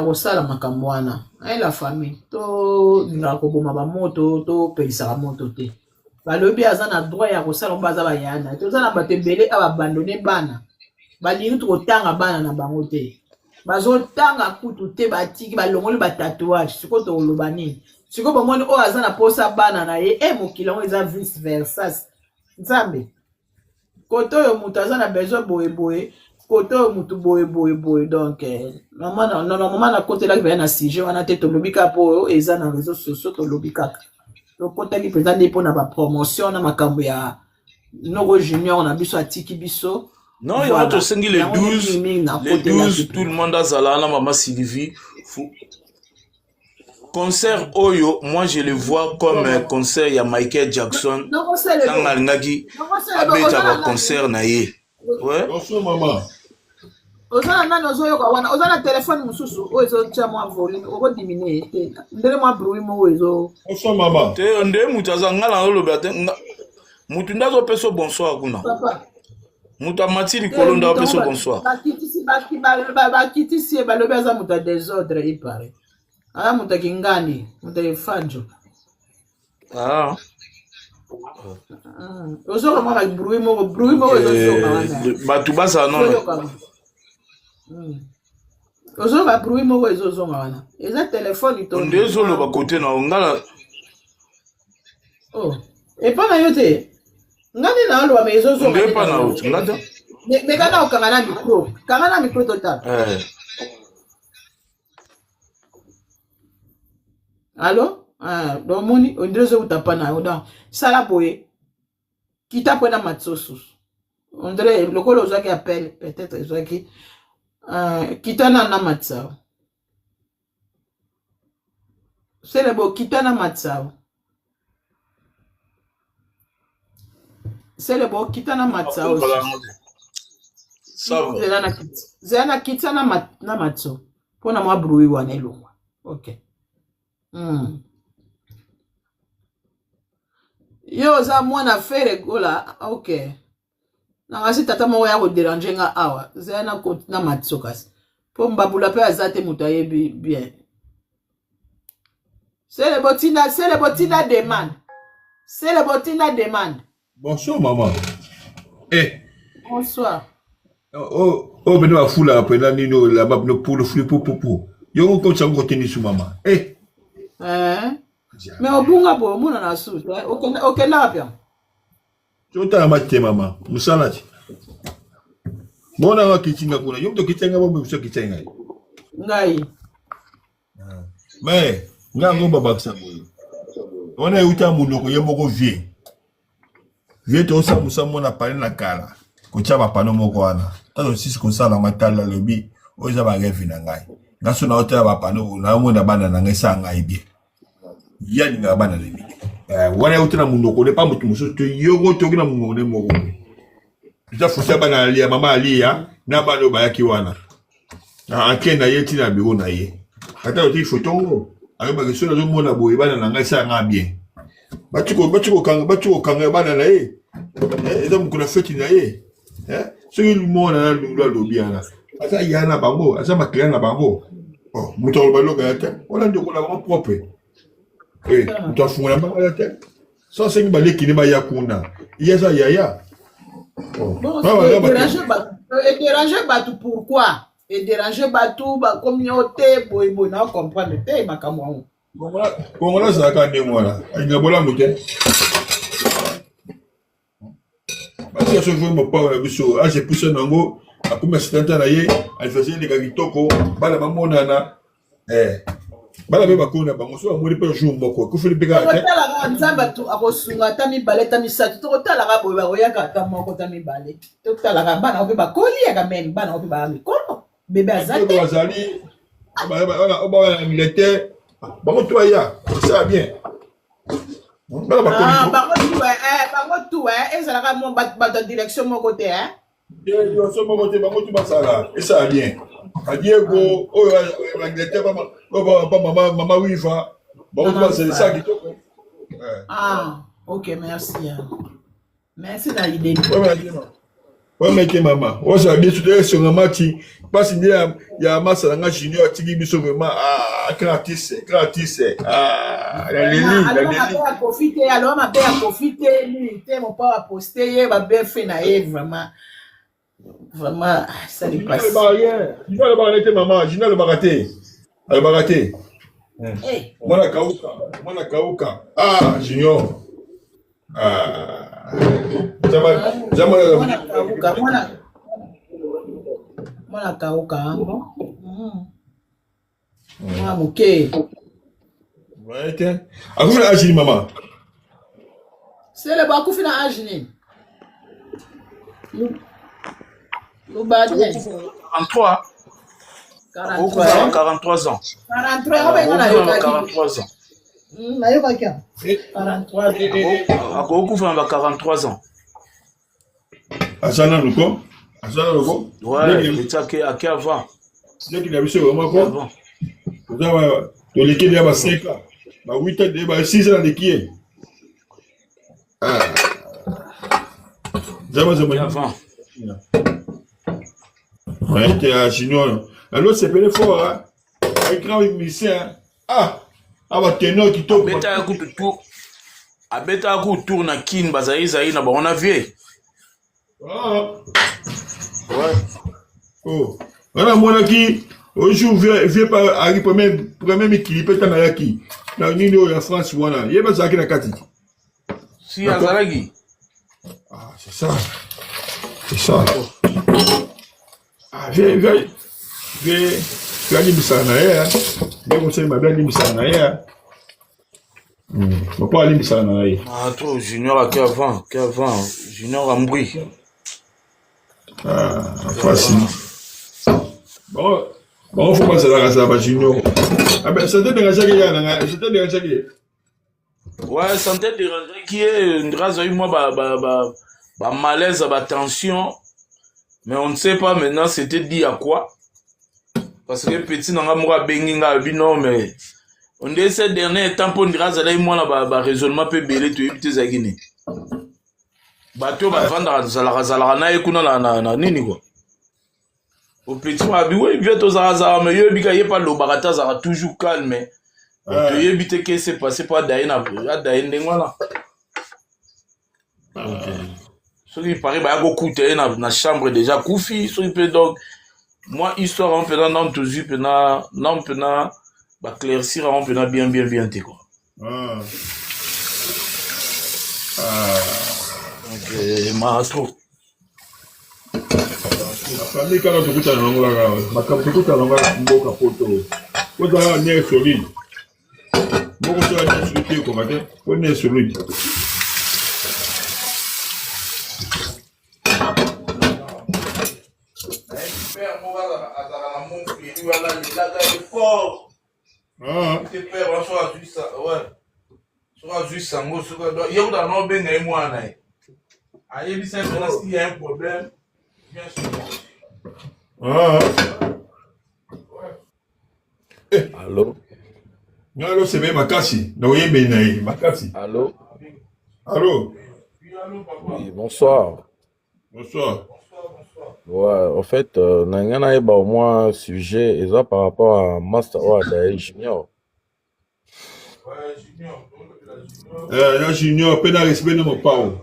kosala makambo wana. Aye la famille, tolingaka koboma bamoto, topelisaka moto te. Balobi aza na droit ya kosala ngo, baza bayaya na ye. Toza na bato ebele awa abandonne bana, balingi kotanga bana na bango te, bazotanga kutu te, batiki, balongoli batatouage. Sikoyo tokoloba nini? Sikoyo bomoni oyo aza na posa bana na ye. E mokili yango eza vice versa. Nzambe, kote oyo moto aza na besoin boyeboye, kote oyo motu boye boye boye. Donc normalement nakotelaki mpenza na sujet wana te. Tolobi kaka mpo oyo eza na réseau sociaux, tolobi kaka, tokotaki mpenza nde mpona bapromotion na makambo ya Noko Junior na biso atiki biso. Non, yango Voilà. tosengi le Yango nde 12, mingimingi le nakotelaki. 12, tout le monde azala na mama Sylvie. Concert oyo, moi je le vois comme un concert ya Michael Jackson Noko ntango Selebo, alingaki Noko Selebo, abeta oza na nani? baconcert na ye, ouais. Bonsoir maman. Oza na nani? Ozoyoka wana, oza na telefone mosusu oyo ezotia mwa volume, okodiminuer te ndenge mwa bruit moko ezo Bonsoir maman. Te, nde moto aza nga na oloba te. Moto nde azopesa bonsoir kuna. Papa. Moto amati te likolo nde moto apesa yango bonsoir. bakitisi bakitisi ye, balobi aza moto ya désordre, ipare aza moto ya kingani, moto ya efanjo. Ah. Ozoka mwa babruit moko, bruit moko ezozonga wana. Bato bazala nono. Ozoyoka. Ozoyoka bruit moko ezozonga wana, eza telefone to nde ezoloba kote na yo nga na Oh. Epa na yo te, nga nde naoloba, me ezozonga nde nde epa na na yo. yo te, nga te. Me kaka okanga na micro, kanga na micro total. Eh. Allo, ah, donc omoni ondire ezowuta mpa na yo. Donc sala boye, kita mpo na matso susu, ondire lokola ozwaki appel, peut-être ezwaki. Kita na matisa Selebo, kita na matisa Selebo, kita na matisa Akokola oyo. yango te. Ça va. Zela na kiti, zela na kitisa na matso mpona mwa bruit wana elongwa. Ok. Yo oza mwana Ferre Gola? Ok, nangasi tata moko ya kodéranger nga awa. Zela na matso kasi, mpo mbabula mpe aza te, moto ayebi bien. Selebo tinda, Selebo tinda demande, Selebo tinda demande. Bonsoir maman. Eh, Bonsoir. oh, oh, bino bafulaka mpenza nini oyo lamba bino pulu fuli pupupu. Yo okotisa ngo kote su mama. Eh, Eh? Me obunga boye, omona na su te. Okenda wapi yango? Totala mate mama, mosala ti. Bona nga kitinga kuna, yo moto kitinga bo biso kitinga ngai. Ngai. Mais nga ngo babakisa boye. Wana euta monoko ye moko vie. Vie tosala mosala mona pale na kala. Kotia bapano moko wana. Ntango sisi kosala matala alobi oyo eza barêve na ngai. Nga so naotala bapano naomona bana na ngai, esala ngai bien. Ye alingaka bana na ye. Eh, wana euta na monoko ne pa moto mosusu te, yoko toki na monoko ne moko. Eza fosi ya bana ya mama Alia na bana oyo bayaki wana. Na ake na ye ntina biro na ye. Ata otiki foto ngo, ayebaki soki nazomona boye bana na ngai esala ngai bien. Bati kokanga bana na ye. Eh, eza mokolo ya feti na ye. Eh, soki mwana na lulu alobi wana aza ya na bango, aza makila na bango. Oh, moto akoloba eloko ya te wana ndeko na bango propre. Eh, moto afungola bango ya te so asengi baleki ne baya kuna, ye aza yaya. Oh, Bon, ba- ba- déranger bato. Ederange bato pourquoi? Ederange bato bakomi yo te boye boye, na comprendre te makambo yango. Kongola azalaka ndenge wana, alinga bolamu te. Basi aso vraimen mopao na biso age epusa nango, akomi na 70 na ye, anniversaire eleka kitoko, bana bamonana, eh bana mpe bakoni na bango so bamoni mpe jour moko ekufeli mpe kaka te. Tokotalaka Nzambe akosunga ata mibale ata misato, tokotalaka boye bakoyaka ata moko ata mibale, totalaka bana mpe bakoli yaka meme bana mpe baya mikolo bebe aza te. Bazali bana na militaire, bango to baya esala bien, bana bakoli. Ah, bango tu eh, bango tu eh, ezalaka mo bato ya direction moko te eh. Direction moko te, bango tu basala esala bien. Badiego oyo Angleterre, ba mama mama Wiva, bango tu basala esala kitoko. Ah, ok, merci. Merci na idée. Wameke mama ozala biso te, esonga mati mpasi nde ya masa na nga Junior atiki biso vraiment. Ah, grand artiste, grand artiste. Ah, naleli, naleli. Kofi te, aloba mabe ya Kofi te, nini te, mopa aposte ye babefe na ye vraiment vraiment sali pasi. Junior alobaka nete mama Junior alobaka te, alobaka te. Mwana kauka, mwana kauka. Ah, Junior. Ah. Mwana mwana kauka, mwana moke. Te, akufi na age nini, mama? Sele bo akufi na age nini? Lubadi. 43. 43. 43 ans. 43 yango benga nayokaki. 43 ans. Nayokaki 43. Akokufa na ba 43 ans. Aza nanu ko, aza nanu ko. Ouais, eti ake avant. Leki na biso vraiment ko. Toza toleki deya ba 5 ans, ba 8 ans, ba 6 ans naleki ye. Nzambe azomoni avant. Ouais, te ya Junior. Alors sepele fort, hein. Un grand musicien. Ah, ah ba ténor kitoko. Abetaka kutu tour. Abetaka kutu tour na Kin, bazali zali na bango na vie. Ah. Ouais. Oh. Wana monaki au jour vieux pa ari premier mikili pe tanga yaki. Na nini oyo ya France wana. Ye bazalaki na kati. Si azalaki. Ah, c'est ça. C'est ça. Ah, vieux vieux vieux vieux alimbisaka na ye, nde kosali mabe, alimbisaka na ye. Papa alimbisaka na ye. Ah, trop Junior ake avant, ake avant. Junior Ambri. Ah, fasi. Bon, bango fo bazalaka zala ba Junior. Ah ben, santé dérangeaki ya na ngai, santé dérangeaki ye. Ouais, santé dérangeaki ye, ndra azwaki mwa ba malaise, ba tension. Mais on ne sait pas maintenant c'était dit à quoi. Parce que petit na nga moko abengi nga, alobi non, mais on dirait ces derniers temps mpo ndira azalaki mwana ba raisonnement mpe ebele, toyebi te ezalaki nini. Bato oyo bavandaka zalaka zalaka na ye kuna na nini quoi. O petit moko abi oui vieux, tozalaka zalaka, mais yo yebi ka ye mpe alobaka te, azalaka toujours calme. Toyebi te qu'est-ce s'est passé mpo adaye na adaye ndenge wana. Donc, soki pare baya kokuta ye na chambre déjà akufi, soki mpe donc moi histoire yango mpena nanu tozwi mpena nanu mpena baéclaircir yango mpena bien bien bien te quoi. Ah. Ah. Donc ma trop. Famille kaka tokutana nango kaka makambo, tokutana nango kaka mboka poto. Ozala nerf solide moko, soki nerf solide te, ekoka te po nerf solide. Père moko azalaka na Montpellier wana, alelaka ye fort. Ah. Te père wana soki azwi sa, ouais, soki azwi sango, soki ye kutaka na obenga ye mwana na ye, ayebisa ye mpena s'il y a un problème, bien sûr. Ah. Allô? Ngai alosebe makasi na oyembeli na ye makasi. Allô? Allo. Oui, bonsoir. Bonsoir. Ouais, en fait, na nayeba au moins sujet eza par rapport à Master oyo Adael Junior. Eh, ya Junior mpe na respect na mopao.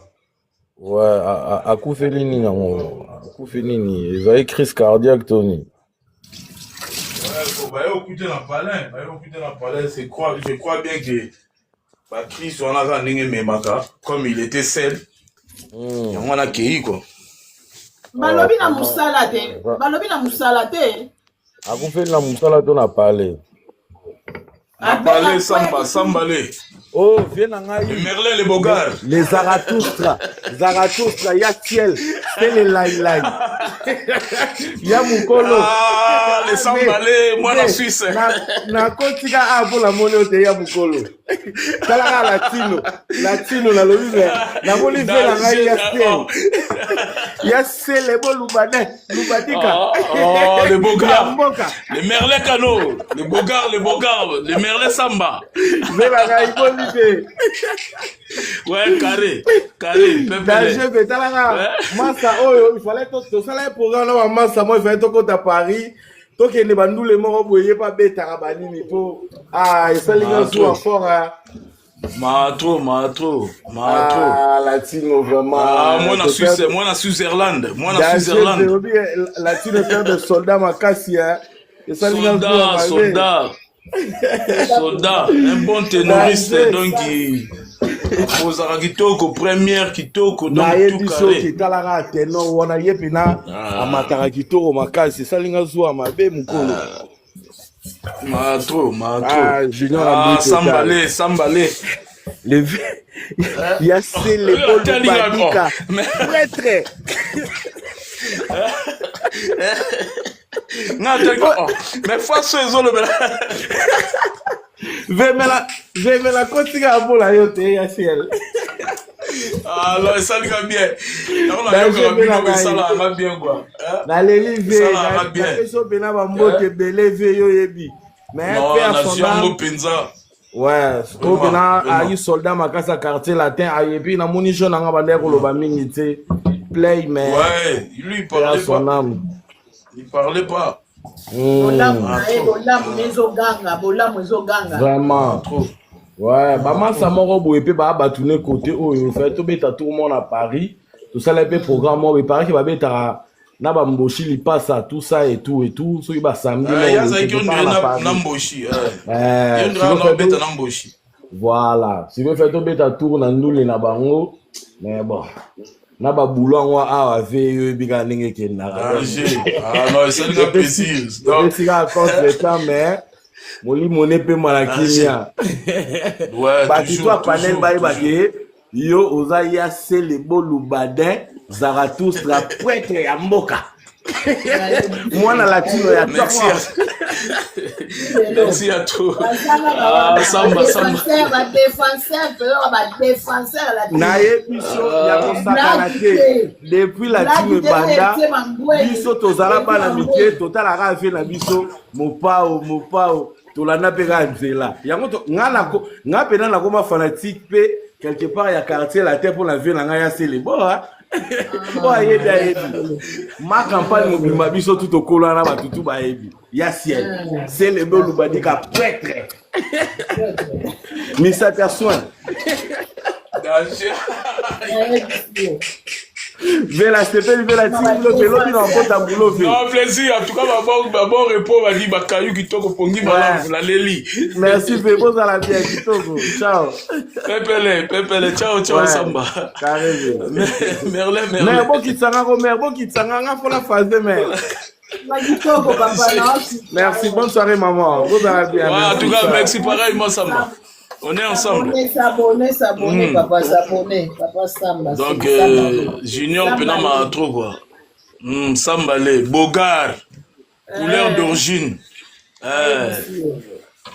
Ouais, akufeli nini yango? Akufi nini? Ezali crise cardiaque to nini? Ouais, baye okute na palin, baye okute na palin, c'est crois, je crois bien que ba crise wana kaka ndenge ememaka, comme il était seul, yango wana akei quoi. Balobi na mosala te, balobi na mosala te. Akufeli na mosala to na palais? Na palais samba, sambale. Oh, viens na ngai. Le Merlin le Bogard. Les Zarathustra. Zarathustra, ya ciel. C'est le lai lai. Ya mukolo. Ah, les sambale, moi na Suisse. Na na kotika a pour la moni ote ya mukolo. Tala ka latino. Latino na lobi me. Na moni vie na ngai ya ciel. Ya ciel bo lubane. Lubadika. Oh, oh, le Bogard. Mboka. Le Merlin Kano. Le Bogard, le Bogard. Le Merlin Samba. Zela ngai boni te. Ouais, carré. Carré. Danger pe talaka. Massa oyo, il fallait to tosala programme na massa moi il fallait tokota Paris. Tokende bandule moko boye ye pa betaka banini po ah esali nga zuwa fort hein. Ma trop, ma trop, ma trop. Ah, Latino vraiment. Ah, moi na Suisse, moi na Switzerland, moi na Switzerland. Latino père de soldat makasi hein. Esali nga zuwa soldat, soldat. Soldat, un bon ténoriste donc ozalaka kitoko première kitoko donc nayebi soki talaka ténor wana ye mpena amataka kitoko makasi esali nga zuwa mabe mokolo. Ma trop, ma trop. Ah, Junior ah, Sambale, Sambale. Le il y a Célé Badika. Prêtre. Nga oh. Mais façon ezolobela. Vemela, vemela kotika mpola yo te ya ciel. Alors esalika bien. Yango nayokaka bino esalaka bien quoi. Naleli ve, napesi yo mpena bambote ebele ve yo oyebi. Mais mpe ya son âme mpenza. Ouais, oyo mpena ayi soldat makasi ya quartier latin ayebi namoni jeune nanga bandaki koloba mingi te. Play mais ouais, lui il parlait pas. Son âme. Il parlait pas. Bolamu na ye, bolamu ezoganga, bolamu ezoganga. Vraiment. Trop. Ouais, bamasa moko boye mpe baa bato ne kote oyo fai tobeta tour moko na Paris tosala mpe programme moko eparaki babetaka na bamboshi lipasa tout ça et tout et tout soki basamedi na mboshi na mboshi voilà sikoyo fai tobeta tour na ndule na bango mais bon na babulo yango awa ve yo oyebi kaka ndenge ekendaka epesi kaka contre temps mais molimo ne pema na kimia bato to apanel bayeba ke yo oza ya selebo lubadin zarathustra prêtre ya mboka mwana latino ya merci merci à toi ah, samba samba nayebi biso ya kosakana te depuis latino ebanda biso tozala bana mike totalaka ave na biso mopao mopao tolanda mpe kaka nzela yango nga mpena nakoma fanatique mpe quelque part ya quartier latin mpo na vie na ngai ya selebo oyo ayebi ayebi ma campagne mobimba biso tu tokola na bato tu bayebi ya ciel selebe olubadika prêtre misapi ya soin danger Vela sepeli vela ti lobi lobi na kota boulot ve. Non plaisir en tout cas ba bon ba bon repos ba dit ba caillou kitoko pongi malamu la leli. Merci pe bozala bien kitoko. Ciao. Pepele pepele ciao ciao ouais. Samba. Carré. Merlin Merlin. Mais bon kitsanga ko mère bon kitsanga nga fola phase mère. Kitoko papa. Merci bonne soirée maman. Bozala bien. Ouais, en tout cas merci pareillement Samba. On est ensemble. S'abonner, s'abonner, papa, s'abonner. Papa Samba. Donc, Junior Penama trop quoi. Sambale, Bogard, couleur d'origine.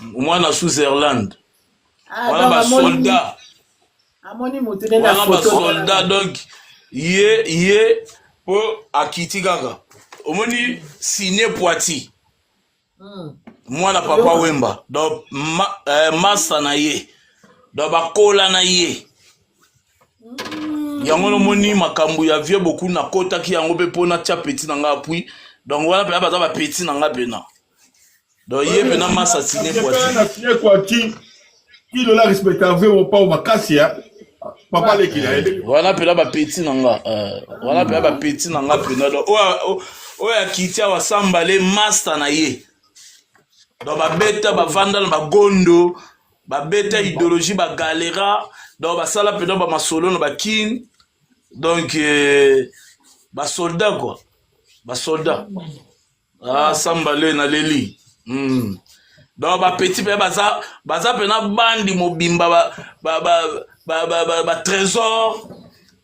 Moi, na Switzerland. Voilà, ba soldat. Amoni mutu na photo. Soldat, donc, ye, ye, po akiti kaka. Omoni signé Poiti. Mwana papa Wemba donc masa na ye donc bakola na ye yango nomoni makambo ya vieux beaucoup nakotaki yango mpe mpo natia petit na nga appui donc wana mpena baza bapetit na nga mpena donc ye mpena masa sine poiti kilo la respecta vieux mopao makasi ya. Papa leki na ye. Wana mpena bapeti na nga, wana mpena bapeti na nga mpena. Donc oyo akiti awa sambale master na ye. Donc babeta, bavanda na bagondo, babeta idéologie, bagalera. Donc basala mpena bamasolo na bakine. Donc basoldat quoi, basoldat. Ah, sambale naleli. Donc bapeti mpe baza mpena bandi mobimba, ba trésor,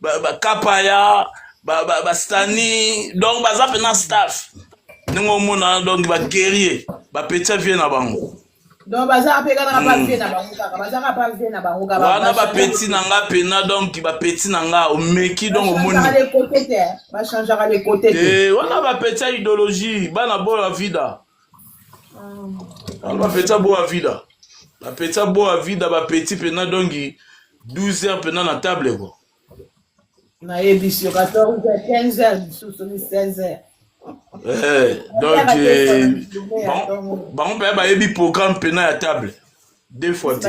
bakapaya, bastani. Donc baza mpena staff ndenge omona. Donc baguerrier, bapeti ya vie na bango. Donc baza mpe kaka pa vie na bango, kaka bazaka pa vie na bango kaka. Wana bapeti na nga mpena. Donc bapeti na nga omeki, donc omoni. Bachangeaka les côtés te, bachangeaka les côtés te. Te, wana bapeti ya idéologie, bana boya vida. Wana bapeti ya boya vida, bapeti ya boya vida, bapeti mpena. Donc 12 heures mpena na table quoi. Nayebisi yo, 14 heures, 15 heures, lisusu ni 16 heures. Donc bango mpe bayebi programme mpena ya table deux fois te.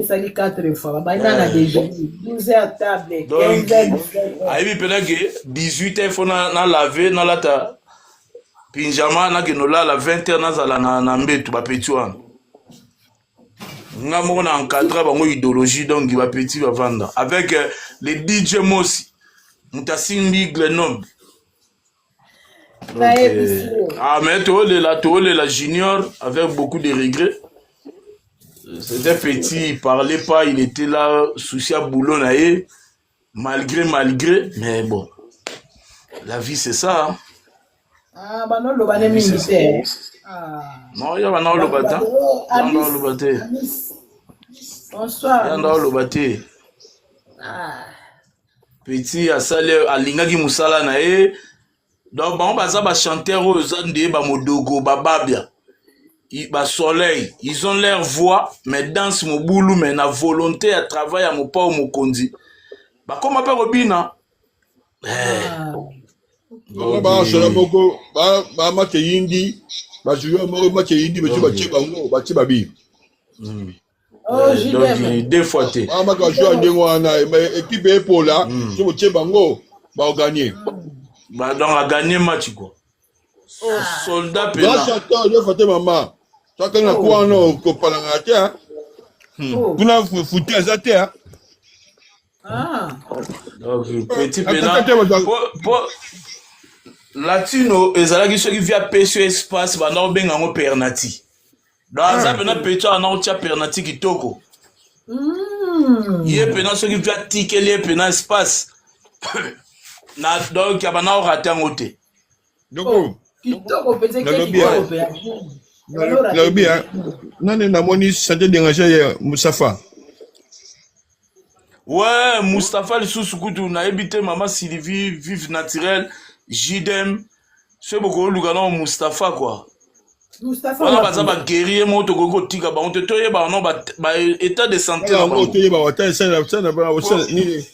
Esali 4 fois, babanda na déjeuner, 12 heures table, Donc 15 heures, 17 heures. Ayebi mpena ke 18 heures fo na lave, nalata pyjama, nakende olala, 20 heures nazala na mbetu. Bapeti wana, nga moko na encadre bango idéologie. Donc bapeti bavanda avec le DJ Mosi, moto asimbi Grenoble. Donc, Nayebisi yo. Ah mais toolela, toolela Junior avec beaucoup de regrets. C'était petit, il parlait pas, il était là, souci à boulot na ye, malgré malgré, mais bon, la vie c'est ça, hein. Ah, banoloba ne mingi te. Ah. Non, ya bana oloba ta, ya nda oloba te. Amis. Bonsoir. Ya nda oloba te. Ah. Petit asali, alingaki mosala na ye. Donc bango baza bachanteur oyo eza nde bamodogo, bababia, basoleil. Ils ont leur voix, mais danse mobulu, mais na volonté ya travail ya mopao mokonzi, bakóma mpe kobina. Ah. Bango basola moko bamake yindi, bajoueur moko make yindi, batie, batie bango, batie babi. Oh, Donc JDM. deux fois te. Bamaka bajoueur ndenge wana, équipe epola so botie bango, baoganye. Donc aganye match quoi, soldat Grand pena. chanteur yo fate mama toakali na kuwa wana kopalangana te, hein. Oh. Kuna fute aza te, hein. Ah. Donc petit pena Ata te po latino ezalaki soki vi apesi yo espace, banda kobenga yango pernati. Donc aza pena petit wana kotia pernati kitoko. Ye pena soki vi atikeli ye pena espace na, donc abanda korate yango te. Donc Kitoko mpenza eke. Nalobi, Kitoko eh. mpenza. Nalobi, hein, nani namoni santé déranger ye, Mustafa. Ouais, Mustapha lisusu kutu nayebi te. Mama Sylvie, vive naturel, JDM, soki bokoluka nao Mustapha quoi. Mustapha Wana wapi? baza baguerrier moko, tokoki kotika bango te. Toyeba no ba état de santé na yango bango. Toyeba wata esala sala nini.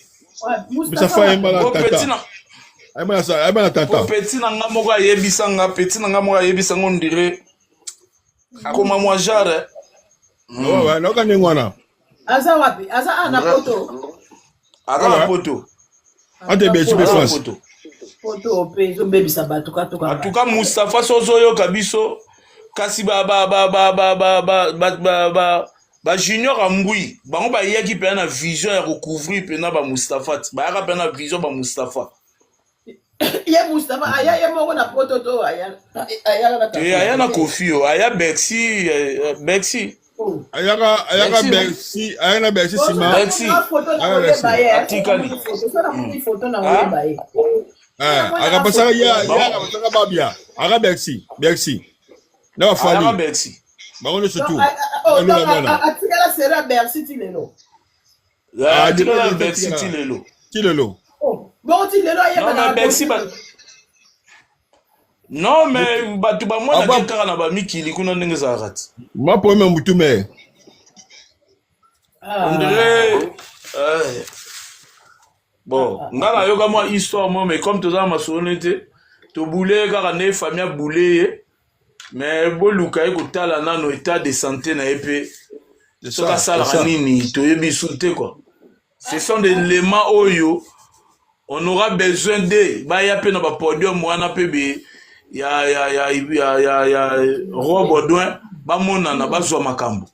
Ouais, Mustafa Mustapha wapi? ayemba na Po petit tata na ayemba na po tata. Petit na nga moko ayebisa nga, petit na nga moko ayebisa nga, ondire akoma mwa genre. Ouais, nayoka ndenge wana. Aza wapi? Aza a na poto. Aza na Ouais. poto. Ate Belgique mpe Aza na France. poto. Poto mpe ezobebisa bato katoka. En tout cas Mustapha, so ozoyoka biso, kasi ba ba ba ba ba ba ba ba ba ba ba junior ya mbui, bango bayaki mpena na vision ya kocouvrir mpena bamustapha ti bayaka mpena na vision bamustapha. Ye Mustapha aya ye moko na poto to aya ayaka na Te, aya na Kofi o aya Bercy, Bercy. Oh. Ayaka Bercy, Bercy, ayaka na Bercy nsima. Bercy. Photo na Aya koyeba ye. Atikali. Photo na photo na Ah? koyeba ye. Akapasaka ye, akapasaka babia, aka Bercy, Bercy na Ayaka bafali Bercy. Bango nyonso Donc, tu donc, balula mwana. Atikala sera Bercy ti lelo. Ah, Atikala na depuis Bercy atikala. ti lelo. Ti lelo. Oh, bon, ti lelo ayeba Non, na mais Bercy ba non, mais bato bamonaki kaka na bamikili kuna ndenge ezalaka ti. Ma problème ya mutu me. Ah. On dirait bon, nga nayoka mwa histoire mo, mais comme toza na masolo nete, tobule kaka nde famille abule ye. Mais boluka ye kotala nano état de santé na ye mpe soki asalaka nini, toyebi su te quoi. Ce sont des éléments oyo on aura besoin de baya pe na ba podium wana pe be ya ya ya ya ya, ya roi Baudouin bamonana bazwa makambo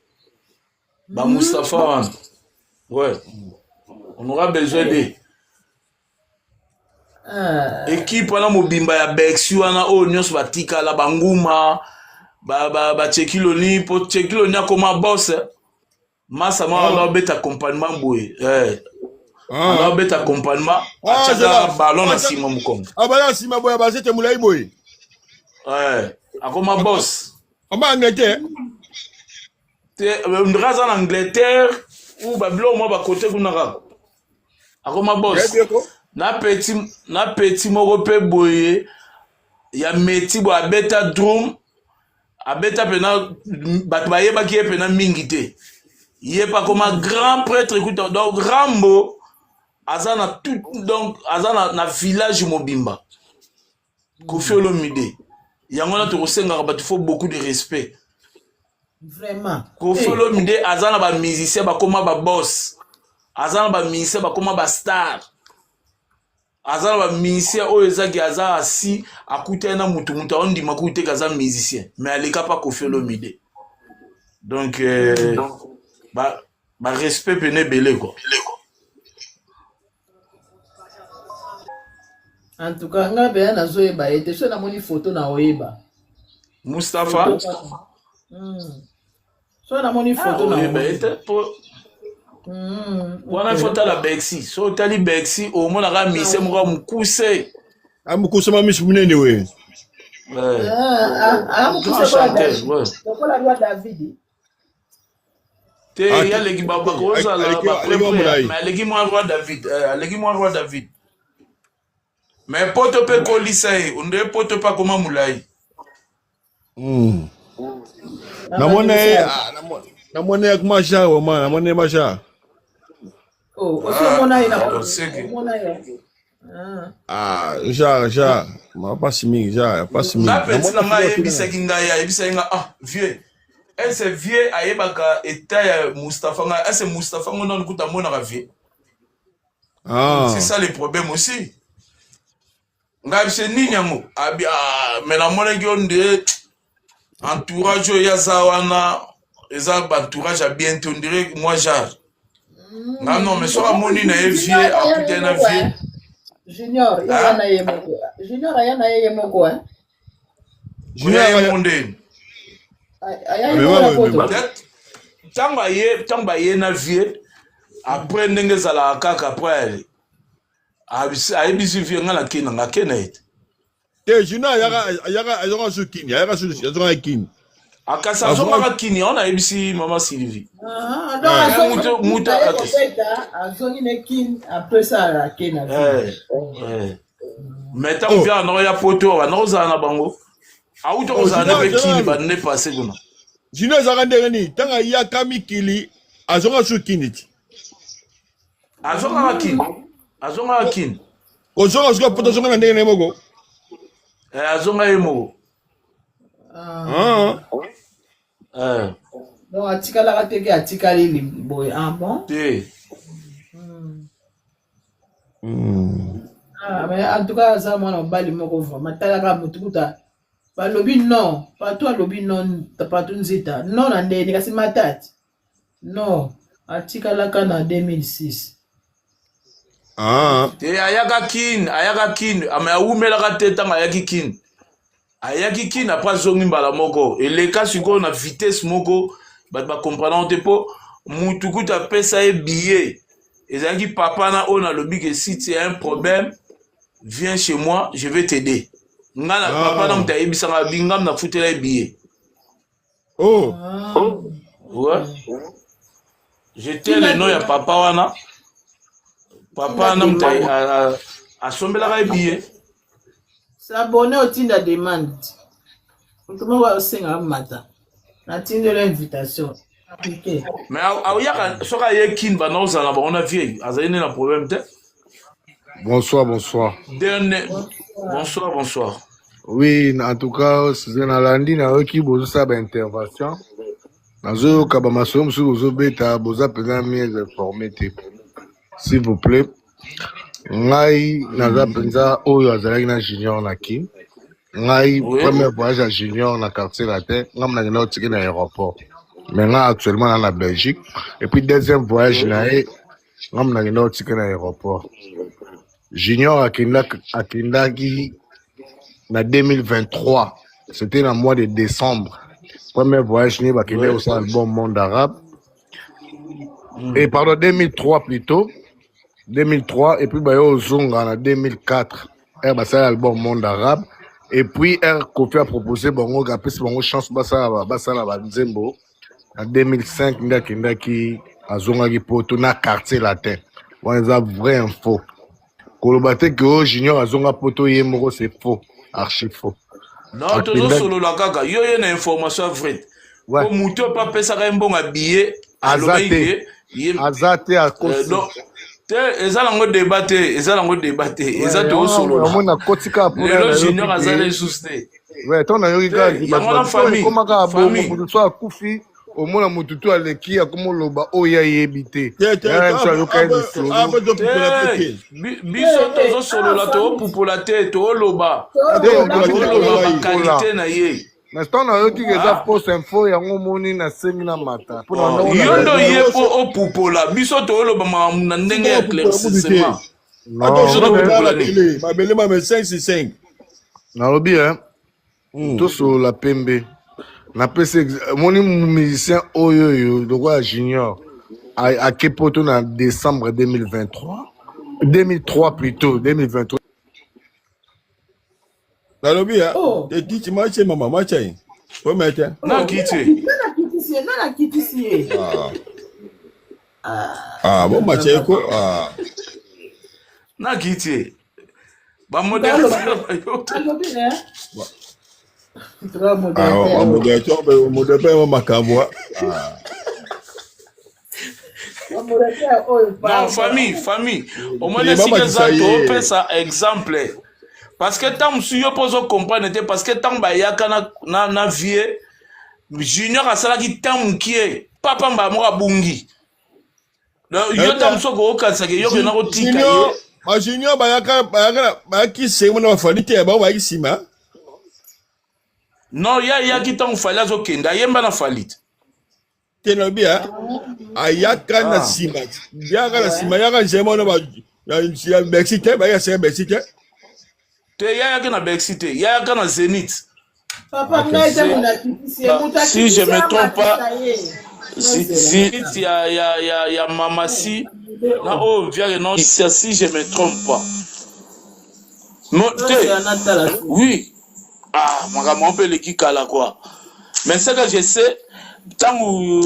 ba Mustafa wana ouais on aura besoin de Ah. Equipe wana mobimba ya Bexi wana oyo nyonso batikala banguma bachekiloni ba, ba po chekiloni akoma boss masa moko wana obeta accompagnement boye eh. Wana obeta accompagnement Ah, atiaka zela. ballon na nsima mokongo abala na nsima boye bazete molai boye eh. Akoma boss amba Angleterre te ndra aza na Angleterre ou babiloko mwa bakote kuna kaka akoma boss na petit na petit moko mpe boye ya meti boye abeta drum abeta mpena bato bayebaki ye mpena mingi te ye mpe akoma grand prêtre kuta donc Rambo aza na tout donc aza na, na village mobimba Koffi Olomide yango wana tokosengaka bato faut beaucoup de respect vraiment Koffi hey. Olomide aza na bamusicien bakoma baboss aza na bamusicien bakoma bastar aza na bamusicien oyo ezaki aza asi akutani na mutu mutu aondima kutu te aza musicien mais aleka pa Koffi Olomide donc euh, ba, ba respect pene ebele quoi. En tout cas, nga mpenza nazoyeba ye te soki namoni foto na oyeba Mustapha Soki namoni foto na oyeba ye te po wana ifo tala Bexi so otali Bexi omonaka mise moko ya mokuse amokuse ma misu munene we amokuse lokola roi David te Ah, ye aleki bakozala aleki mwa molai. mais aleki mwa roi David aleki mwa roi David mais poto mpe ekolisa ye ondire poto mpe akoma molai Namoni ye namoni ye kuma genre vraiment namoni ye ma genre Oh, osi omona ye na oseke omona ye. Ah. Ah genre genre ma pasi mingi genre pasi mingi nga peti na namoni ngai ayebisaki ngai ayebisaki ngai ah vieux ese vieux ayebaka etat ya Mustapha ngai ese Mustapha ngo nanu kuta amonaka vieux ah c'est ça le problème aussi ngai bise nini yango abi ah, mais namonaki yo nde entourage oyo aza wana eza baentourage ya bien te on dirait moi genre nga non mais soki amoni na ye Junior vieux aya ye akutani na moko vieux hein. Junior ye aya ah na ye moko. Junior aya na ye ye moko hein. koya Junior ye mo ndeni Aya ye moko amema na poto. amema ntango aye ntango baye na vieux après ndenge ezalaka kaka après ayebisi vieux nga nakei na nga ake na ye te te Junior ayaka ayaka azonga su kini ayaka su azonga kini akasi azongaka kini aona ayebisi mama Sylvie Ah, donc Eh. azongi mutu mutu na ye ate kobeta, azongi na kin après ça ake na ville. Mais ntango oh vieux anoko ya poto banda kozala na bango auti oh kozala ne Junior mpe kini Junior bande passe kuna Junior azalaka ndenge nini ntango ayaka mikili azonga su kini ti azongaka kini azongaka kini kozonga suka poto azonga na ndenge na ye moko Eh, azonga ye moko Ah. Ah. Eh, Donc atikalaka te ke atikali boye ah bon. te Ah, mais en tout cas aza mwana mobali moko vraiment talaka motu kuta balobi non partout alobi non partout nzita non na ndeni kasi matati non atikalaka na 2006 Ah. te ayaka kini ayaka kini ame awumelaka te ntango ayaki kini ayaki kini apres azongi mbala moko eleka sikoyo na vitesse moko bato bakomprendre te mpo mutu kutu apesa ye billet ezalaki papa na oyo nalobi ke si tu as un problème viens chez moi je vais t'aider nga na papa na Ah. moto ayebisanga bingam nafutela ye billet Oh. Ah, ouais j'étais tinda le nom ya demande papa wana papa tinda wana moto demande asombelaka ye billet s'abonner otinda demande moto moko asenga mata natindela invitation appliqué mais aoyaka soki aye kini banda kozala na bango na vieille azali nde na problème te Bonsoir, bonsoir. dernier bonsoir bonsoir bonsoir Oui, en tout cas, Suzanne Alandi nayoki bozosala ba intervention nazoyoka bamasolo mosusu bozobeta boza mpenza mieux informé te. S'il vous plaît. Ngai naza mpenza oyo azalaki na Junior na Kin. Ngai Oui. premier voyage ya Junior na quartier latin, ngai nakenda kotiki na aéroport. Mais ngai actuellement na na Belgique. Et puis deuxième voyage Oui. na ye, ngai nakenda kotiki na aéroport. Junior akendaki na 2023. C'était na mois de décembre. Premier voyage ni bakende Oui. kosala album Monde Arabe. Et pardon, 2003 plutôt. 2003 et puis bayo ozonga na 2004 r basala album Monde Arabe et puis r Kofi a proposé bango apesi bango chance basala basala banzembo na 2005 nde akendaki azongaki poto na quartier latin. Wana eza vrai info. Koloba te ke oyo Junior azonga poto ye moko, c'est faux, archi faux. Non, Akendaki tozosolola kaka yo ye na information ya vrai. Ouais. Po motu oyo mpe apesaka ye mbongo ya billet, Aza alobaki te. ke ye Aza te, akosi. Donc te, eza nango débat te, eza nango débat te, eza yango tozosolola. Omoni akoti kaka mpona Lelo nayoki Junior aza te. lisusu te. Ouais, ntango nayoki Te, kaka yango wana famille, ekoma kaka bongo. famille. Motu so akufi, omona motu to aleki akoma oloba oyo ayebi te. Te, te. Yana biso ayoka ye lisolo. Ape topupola pe Te, te. biso Eh, eh, tozosolola, ah, famille. tozopupola te, tooloba. Ate Toloba. topupola te, Tooloba topupola ye. baqualité na ye. Mais ntango nayoki ke eza Ah. fausse info, yango omoni nasengi na mata mpona Oh, ndako yo nde na oye mpo opupola, biso tooloba makambo na ndenge ya Tika kopupola kutu te. éclaircissement. Ate non Biso opupola topupola nini? mabele mabele mame 5 sur 5. Nalobi tosolola pembe. Napesi omoni musicien oyo oyo lokola Junior ake poto na décembre 2023, 2003 plutôt, 2023. Nalobi ya Oh. etiti mache mama mache po mete. Na kiti. Nana kitisi ye, nana kitisi ye. Ah, ah bon, mache ko ah. Na kiti bamodérateur bayoka. Alobi ne? Trois Ah, modérateur. modérateur modérateur makambo ah. Modérateur oyo Non, pardon. famille, famille, omoni Ye esika bamatisa eza ye. topesa exemple parce que ntango mosusu yo mpo ozocomprendre te, parce que ntango bayaka na vie Junior asalaki ntango mokie papa mbala moko abungi. Donc, yo ntango mosusu okokanisaka yo kenda kotika ye. Junior, ba Junior bayaka bayaki sema na bafali te, bango bayaki nsima. Non, ye ayaki ntango Fali azokende, ayemba na Fali te. Te, nalobi ya ayaka na nsima, yaka na nsima, yaka nzema wana ya Bercy te, bayaka sema Bercy te. Te, ye ayaki na Bercy te, ye ayaka na Zénith. Papa, ngai ntango nakitisi ye, moto Si je akitisi me trompe pas, amatisa ye. Zénith ya Mamasi na oyo viake, non, si je me trompe pas. No, te. Nozela natala. Oui, ah, makambo mpe eleki kala quoi, mais ce que je sais, ntango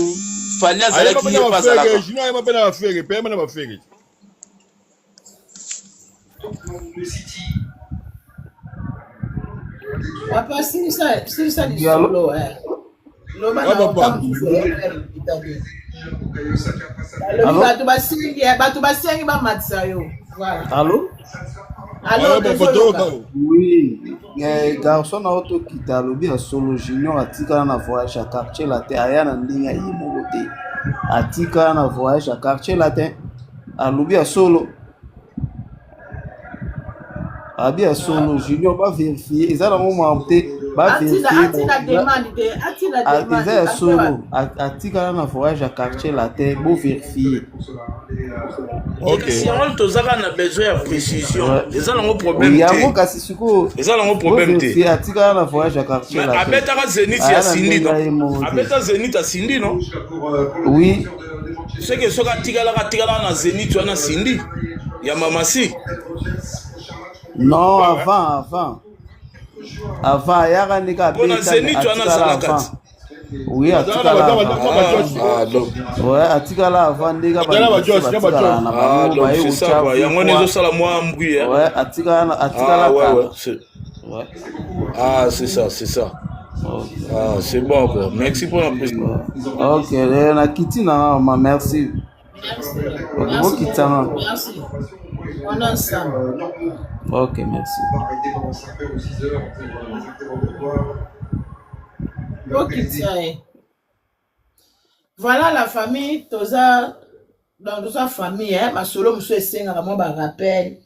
Fali ayeba azalaki mpe ye na mpe bafere. azalaka. Junior ayeba mpe na bafere mpe ayeba na bafere. Papa, silisa silisa lisolo eh. Loba Ouais, na papa. ntango mosusu eyebita te. Alobi Allo? bato basengi bamatisa yo. Voilà. Allo? Allo, Ouais, papa, tozoloba. toyoka. Oui, garçon na oyo tokita alobi ya solo, Junior atikala na voyage ya Quartier Latin, aya na ndenge ya ye moko te, atikala na voyage ya Quartier Latin. Alobi ya solo, abi ya solo, Junior bavérifie, eza nango makambo te. Atina Bavérifie. atina demande te, atina demande. Eza ya Ate solo, atikala na voyage ya Quartier Latin, bovérifie. Ok. Kasi yango tozaka na besoin ya précision. Eza nango problème Yango te. kasi sikoyo Eza nango problème te. bovérifie, atikala na voyage ya Quartier Mais Latin. abetaka Zénith Aya ya na Sindi, ndenge ya ye non? moko te. Abeta Zénith ya Sindi, non? Oui. Seke soki atikalaka na Zénith wana Sindi ya Mamasi. Non, avant ayaka ndenge Mpo na abeta. Zénith wana Atikala azalaka avant. ti. Oui, Azalaka atikala na avant. Ah, donc Ouais, atikala avant ndenge Azalaka bamusicien ba Josh, na ba batikalaka Josh. na Ah, bango donc baye c'est ça kotya quoi, yango nde quoi. ezosala mwa mbwi, hein. Ouais, atikala atikala Ah ouais. kala. Ouais, c'est Ouais. ah, c'est ça, c'est ça. Ok. Ah, c'est bon quoi, merci pour la précision. Ok, nakiti na ma, merci. Merci. Ok. Merci Bokitanga. beaucoup. Merci. On est ensemble. Ok, merci. Okitisa ye. Voilà la famille, toza. Donc toza famille hein, masolo mosusu esengaka mwa ba rappel.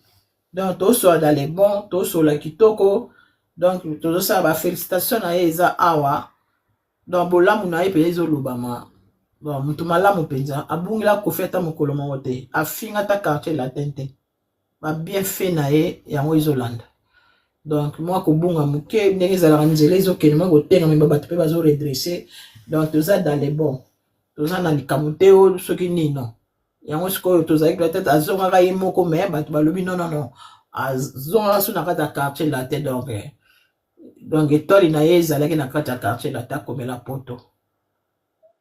Donc tosola dans les bons, tosola kitoko. Donc tozosala ba félicitations na ye eza awa. Donc bolamu na ye mpenza ezolobama. Bon, moto malamu mpenza abungela Koffi ata mokolo moko te, afinga ata quartier latin te. Ba bienfait na ye yango ezolanda. Donc mwa kobunga moke ndenge ezalaka nzela ezokende mwa kotengama ba bato mpe bazo redresser. Donc toza dans les bons. Toza na likambo te oyo soki nini non. Yango sikoyo tozalaki peut-être azongaka ye moko mais bato balobi non non non azongaka so na kati ya quartier latin donc eh, donc étoile na ye ezalaki na kati ya quartier latin akomela poto.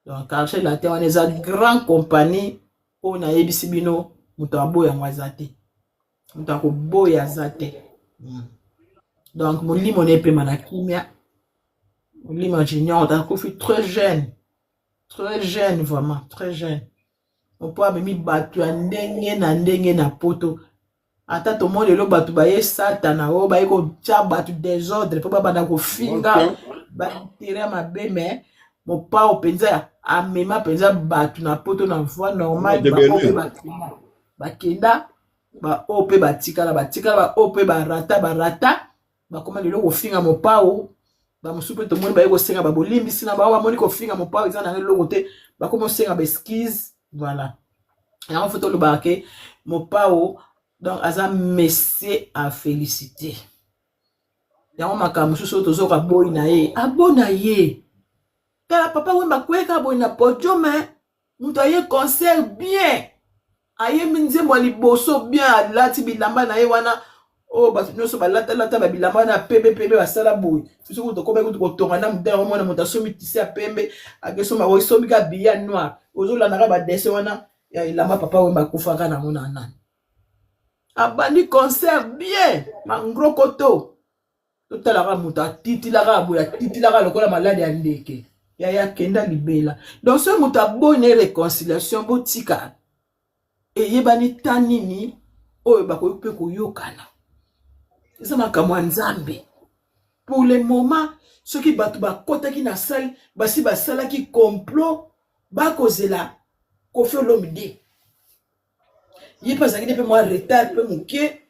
Donc quartier latin wana eza grand compagnie oyo nayebisi bino moto aboya yango aza te, moto akoboya aza te. Donc molimo na epema na kimia. Molimo ya Junior akufi très jeune, très jeune, vraiment très jeune. Mpo amemi bato ya ndenge na ndenge na poto. Ata tomoni lelo bato baye satana oyo baye kotia bato désordre mpo babanda kofinga batere mabe, mais Mopao mpenza amema mpenza bato na poto na voie normale. Baoyo mpe bakenda bakenda, baoyo mpe batikala batikala, baoyo mpe barata barata, bakoma lelo kofinga Mopao. Bamosusu mpe tomoni baye kosenga babolimbisi na bango, bamoni kofinga Mopao eza na eloko te, bakoma kosenga baexcuse. Voilà, yango faut tolobaka ke Mopao donc aza monsieur à féliciter. Yango makambo mosusu oyo tozoka boyi na ye, abona ye. Tala Papa Wemba akweyaka boye na podium, moto aye concert bien, ayembi nzembo ya liboso bien, alati bilamba na ye wana oyo bato nyonso balatalata babilamba wana ya pembe pembe, basala boye. Biso kutu tokomaki kutu kotonga na modele omona moto asombi tissu ya pembe, akesomba osombi ka biya noir, ozolandaka badessin wana ya elamba Papa Wemba akufaka nango na nani. Abandi concert bien, mangrokoto totalaka moto atitilaka boye, atitilaka lokola maladi ya ndeke yaya akenda libela. Donc soki moto aboyi na ye réconciliation, botika, eyebani ta nini oyo bakoki mpe koyokana, eza makambo ya Nzambe. Pour le moment, soki bato bakɔtaki na salle, basi basalaki complot, bakozela Koffi Olomide. Ye mpe azalaki mpe mwa retard mpe moke,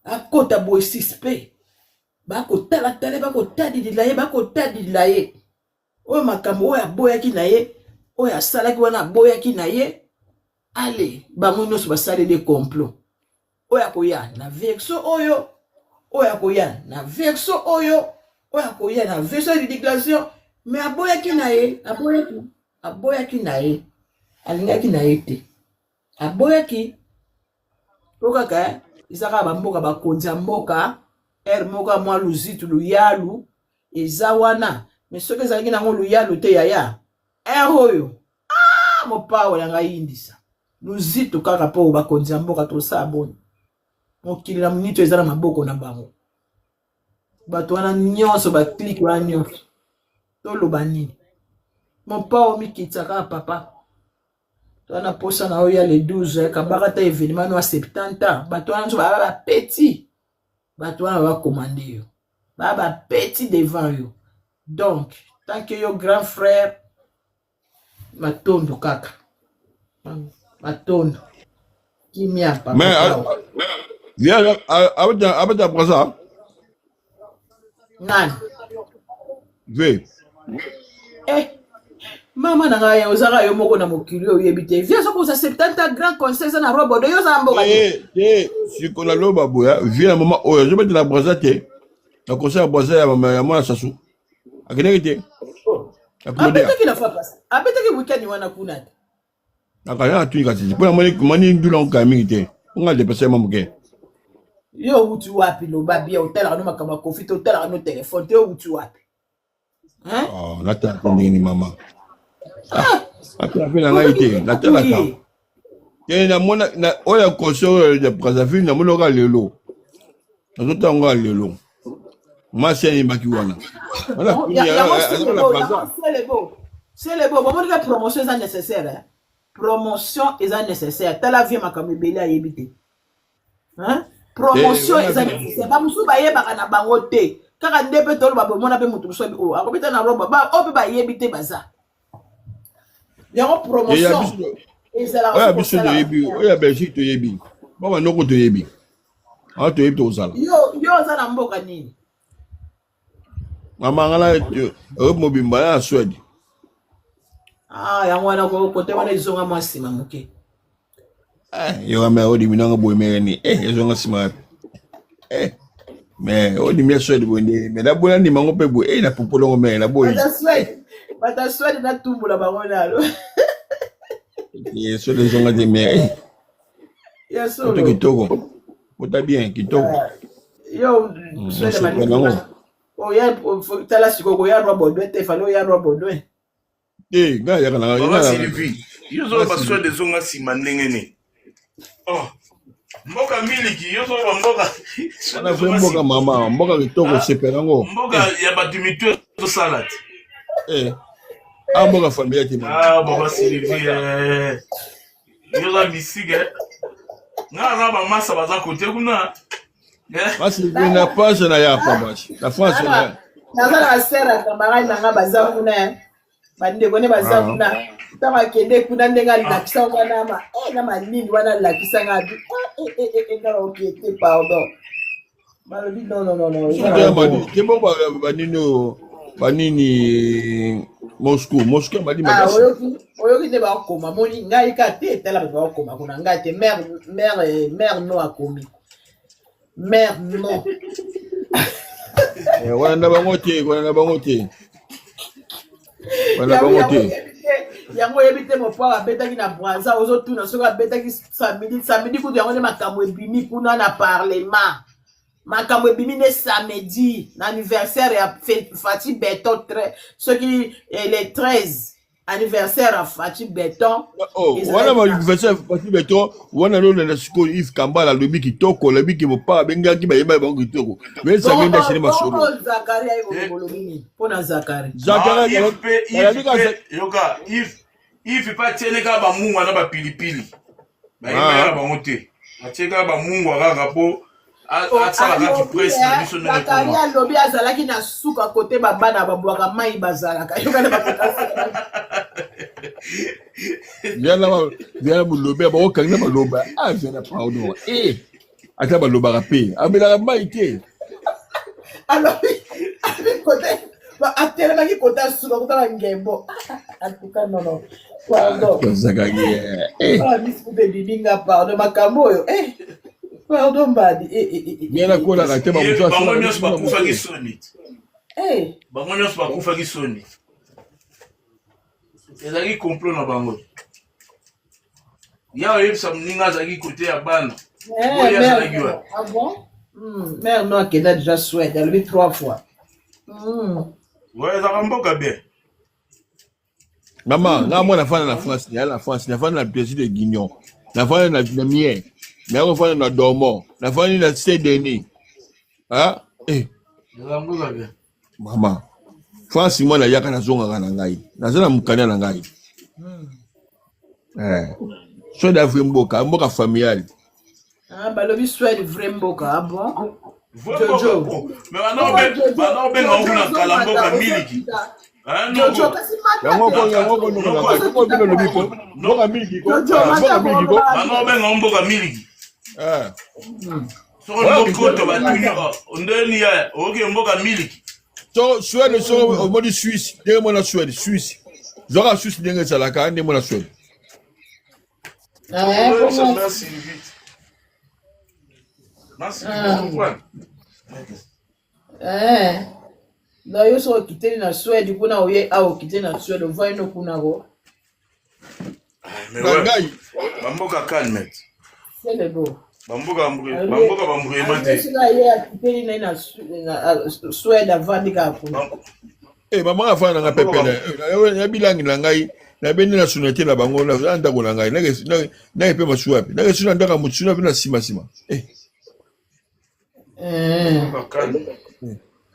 akɔta boye suspect, bakotalatala ye, bakotadilila ye, bakotadilila ye. Oyo makambo oyo aboyaki na ye, oyo asalaki wana aboyaki na ye. Ale bango nyonso basaleli complot, oyo akoya na version oyo, oyo akoya na version oyo, oyo akoya na version ya déclaration, mais aboyaki na ye, aboyaki, aboyaki na ye, alingaki na ye te, aboyaki po kaka eza kaka bamboka, bakonzi ya mboka ere moko ya mwa luzitu luyalu eza wana. Mais soki ezalaki nango luyalu te, yaya, ere oyo, ah, Mopao na ngai yindisa luzitu kaka mpo bakonzi ya mboka tosala boni. Mokili na monito eza na maboko na bango, bato wana nyonso, baclique wana nyonso, toloba nini? Mopao mikitisa kaka papa to wana posa na oyo ya le 12 kabaka ta événement no ya 70 ans. Bato wana nyonso baa bapeti, bato wana bakomande yo, baa bapeti devant yo. Donc tant que yo grand frère, matondo kaka, matondo, kimia papa. Mais viens abeta abeta Brazza. Nani? V. Eh, mama na ngai, ozaka yo moko na mokili oyo oyebi te. Vie azokoza 70 grand concert eza na robodo, yo oza na mboka te. Te te, sikoyo naloba boya vie na mama oyo azobetela Brazza te, na concert ya Brazza ya mwana Sasu akendeki te ya Claudia. Abetaki la fois passée, abetaki weekend wana kuna te. Akaya atuni kasi mpo namoni moni ndula okaya mingi te, onga depese mwa moke. Yo owuti wapi? Loba bien, otalaka no makambo ya Koffi te, otalaka no telefone te, owuti wapi? Hein? Oh, natalaka ndenge ni mama? Ah, natala mpe na ngai te, natalaka te. Namona oyo ya concert oyo ya Brazzaville, namoni oka lelo, nazotala yango ya lelo. Mwasi ayembaki wana. Yango Selebo, Selebo, bomoni ka promotion eza nécessaire, eh? Promotion eza nécessaire. Tala vie, makambo ebele ayebi te, hein? Promotion eza nécessaire. Bamosusu bayebaka na bango te, kaka nde mpe toloba bomona mpe moto mosusu oyo akobeta na roba, oyo mpe bayebi te baza yango promotion. Ezalaka Oyo ya so biso kosala toyebi, oyo ya Belgique toyebi. Ba banoko toyebi. Awa toyebi tozala. Yo yo oza na mboka nini? Mama nga na Europe mobimba na Suède. Ah, yango wana kote wana ezonga mwa nsima moke. Eh, yo kama odimi nanga boye mere ni. Eh, ezonga nsima wapi? Eh, mais odimi ya Suède boye nde. Mais naboyi nandima yango mpe boye. Eh, na popolongo mere naboyi. Bata Suède, bata Suède natumbola bango nalo. Eh, Suède ezonga te mere. Eh, Ya poto solo. kitoko. Pota bien, kitoko. Ah, yo Suède Nasepela maliki nango. oya tala sikoyo koya roi Baudouin te fale oya roi Baudouin. Te, ngai yaka na Mama ngai. Sylvie, yo ozoloba Suède ezonga nsima ndenge nini? Oh, mboka miliki, yo ozoloba mboka Suède Wana vrai ezonga mboka nsima. mama, mboka kitoko Ah, sepela yango. mboka ya bato mitu ezosala te. Eh, ah mboka familia te mama. Ah, mama Sylvie, eh, yo oza misike. Eh. Nga naza bamasa baza kote kuna. Eh, Basi na France na ya pa basi. Na France na ya. Naza na basere ya camarade na nga baza kuna eh. Bandeko nde baza Ah. kuna ntango akende kuna ndenge alakisa wana ma eh, na malili wana alakisa nga abi eh, eh, eh, eh, nga oke te pardon balobi non non non non eza Soki ya na mali, te moko banini oyo banini Moscou, Moscou ya mali ah makasi. oyoki oyoki nde bakoma moni ngai ka te etala bato bakoma kuna ngai te mare mare mare no akomi mare no. Eh, wana na bango te, wana na bango te. Wana na yango bango yango te. oyebi te yango oyebi te mopao abetaki na braza ozotuna soki abetaki samedi samedi kutu yango nde makambo ebimi kuna na parlement makambo ebimi nde samedi na anniversaire ya Fatshi Beton soki eh, le 13 anniversaire ya Fatshi Beton. Oh, wana ezalaki na ba Fatshi Beton wana lolanda sikoyo Yves Kambala alobi kitoko, alobi ke mopaa abengaki bayeba bango kitoko. Mais bongo Zambie nde asili masolo. bongo Zakari aye koloba olobi nini mpo na Zakari? Zakari Yves mpe Yves alobi kaka mpe yoka Yves Yves mpe atiele kaka bamungwa na bapilipili bayebaka na ah bango te atie kaka bamungwa kaka mpo Oh, asala kaka alobi kipresse na eh, biso ndenge Zakari ekoma alobi azalaki na suka kote babana babwaka mai bazalaka yokana viana viana bolobi bakokangisa baloba ah viana pardon eh ata balobaka mpe amelaka mai te alobi alobi kote atelemaki kote asuka kota bangembo atuka nono pardon Zakari eh ah misi kupe ebimi nga pardon makambo oyo eh pardon mbadi eh, eh, eh, eh, viana eh, kolaka te bamoto bango asalaka nyonso biso na bakufaki moto soni eh. bango nyonso bakufaki soni ezalaki complot na bango ya oyebisa moninga azalaki kote ya bana Eh, boye mère azalaki non. wapi Ah bon? Mère non akenda déjà Suède alobi trois fois. Ouais, ezalaka mboka bien. Mama, nga mwana nafanda na France, naya na France, nafanda na Plaisir de Guignon, nafanda na na Mier, naya kofanda na Dormont, nafandi na Saint-Denis. Ah, eh, Ezalaka mboka bien. mama. France mwana yaka nazongaka na ngai. Naza na mokanda na ngai. Eh. Suède vrai mboka, mboka familial. Ah, balobi Suède vrai mboka, ah bon? Vrai mboka Jojo. po. Mais bana Bongo obe Jojo, bana obenga Jojo ngo kuna kala ozomata mboka miliki. ozokita. Hein Jojo noko. kasi mata Yango te ko yango ko Jojo. noko na Noko. ngai. Koko Ozokita bino lobi po. ko. Mboka miliki ko. Jojo Ah, mata mboka miliki ko. kolobaka Bana bien. obenga ngo mboka miliki. Eh. Soko Oya mokoto kitoko. batuni oh, ndeni ya oke mboka miliki. So Suède so omoni Suisse, ndenge mona Suède, Suisse. Zwaka Suisse ndenge ezalaka ndenge mona Suède. Eh, Oyebisa comment? merci vite. Merci Ah. comprendre. Eh. Na yo so okiteli na Suède kuna oye awa okiteli na Suède ovandi no kuna ko. Mais Na ouais, ngai bamboka calme. C'est le beau. Bamboka bamboka bambrema te. Soki aye akiteli na ye na Suède avandi kaka kuna. Eh, mama afanda na nga Bamboka pepe na bilangi na ngai nabendi na sonete na bango na ndako na ngai nake mpe masuwa wapi nake suna ndako ya motu suna mpe na nsima nsima Eh, Eh. Bamboka calme.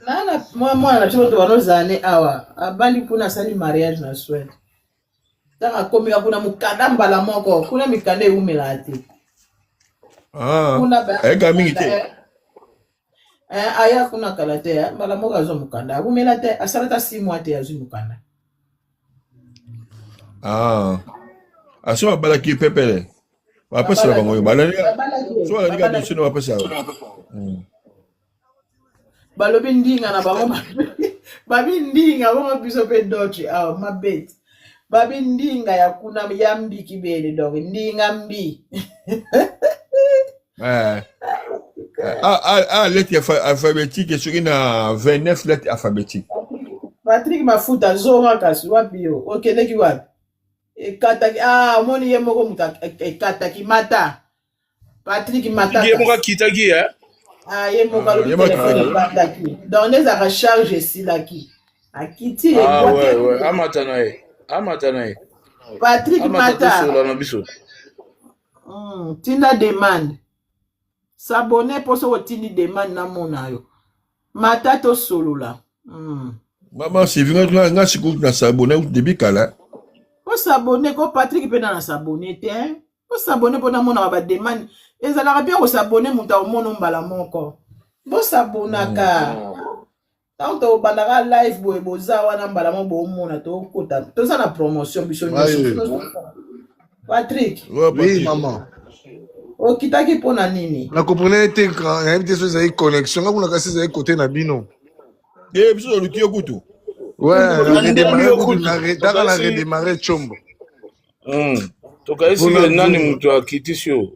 Nana mwa mwana na biso bato banozala ne awa abandi kuna asali mariage na Suède. Ntango akomi kaka kuna mokanda mbala moko kuna mikanda ewumelaka te. ah, Kuna ba ayekaka mingi mikanda te eh, eh, aya kuna kala te eh, mbala moko azwa mokanda awumela te asala ta 6 mois te azwi mokanda. ah. Aso babalaki ye pepele. Bapesela bango yo. Balali so balali ka dossier no bapesa yo. Balobi ndinga na bango babi ndinga bongo biso mpe doce awa mabeti babi ndinga ya kuna ya mbi kibele donc ndinga mbi. Eh. Ah, ah, ah, lettre alphabétique soki na 29 lettre alphabétique. Patrick Mafuta zonga kasi wapi yo okendeki wapi ekataki ah omoni ye moko moto ekataki mata Patrick mata ye moko akitaki eh? Ah ye moko alobi ah, telefone ekataki donc nde ezalaka charge esilaki akiti. Ah, ouais, ouais. Amata na ye, amata na ye. Patrick mata tosola na biso. Tinda demande, s'abonner mpo soki otindi demande namona yo mata tosolola. Mama Sylvie, nga nga sikoyo na s'abonner depuis kala. Osabonner ko Patrick mpe na na s'abonner te osabonner mpo namonaka bademande ezalaka bien kosabonner moto akomona mbala moko bosabonaka ntango tobandaka live boye boza wana mbala moko boomona tokota toza na promotion biso nyonso. Patrick. Oui, maman. Okitaki mpo na nini? Na comprendre te, nayebi te so ezali connexion nga kuna kasi ezali kote na bino. Eh, biso toluki yo kutu. Ouais, na redémarrer kutu, taka na redémarrer chombo. Tokaisi ke nani moto akitisi yo?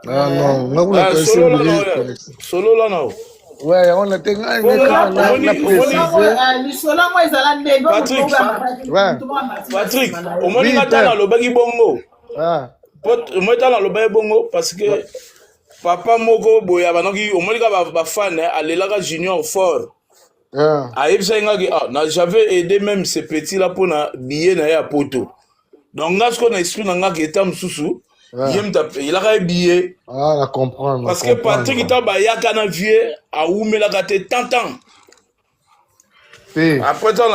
Ah non, nga kuna kasi solola na yo. Ouais, yango na te ngai na préciser. Lisolo yango ezala ndenge Patrick, omoni nga ntango alobaki bongo, omoni ntango alobaki bongo parce que papa moko boye abandaki omoni ka bafan alelaka Junior fort. Ayebisaki ngaki ah, na j'avais aidé même ce petit là mpona billet na ye ya poto. Donc nga sikoyo na esprit na nga ke eta mosusu ye moto apeyelaka ye billet. Ah, na comprendre. Parce que Patrick ntango bayaka na vie awumelaka te tantan. Te. Après ntango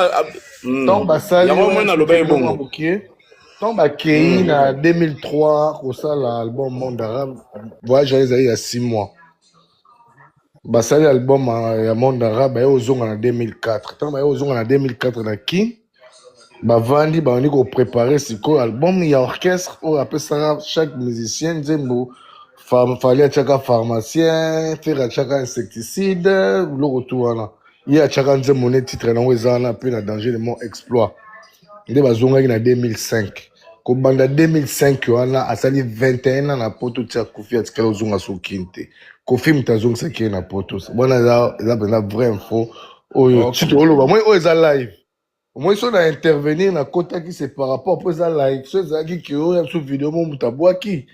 ntango basali yango moi nalobaki bongo. Ntango bakei na 2003 kosala album Monde Arabe, voyage wana ezali ya 6 mois. Basali album ya Monde Arabe, baye kozonga na 2004. Ntango baye kozonga na 2004 na Kin, bavandi babandi koprépare sikoyo album ya orchestre oyo apesaka chaque musicien nzembo. Fally atiaka pharmacien, Ferre atiaka insecticide, biloko tu wana. Ye atiaka nzembo ne titre nango eza wana mpe na danger de mort exploit. Nde bazongaki na 2005. Kobanda 2005 wana asali 21 ans na poto ti akufi, atikali ozonga soki te. Kofi moto azongisaki ye na poto wana. Eza mpenza vrai info oyo ti tooloba moi oyo eza live. Omoi so na intervenir nakotaki, c'est par rapport mpo eza live. So ezalaki ke oyo biso video mo moto abwaki,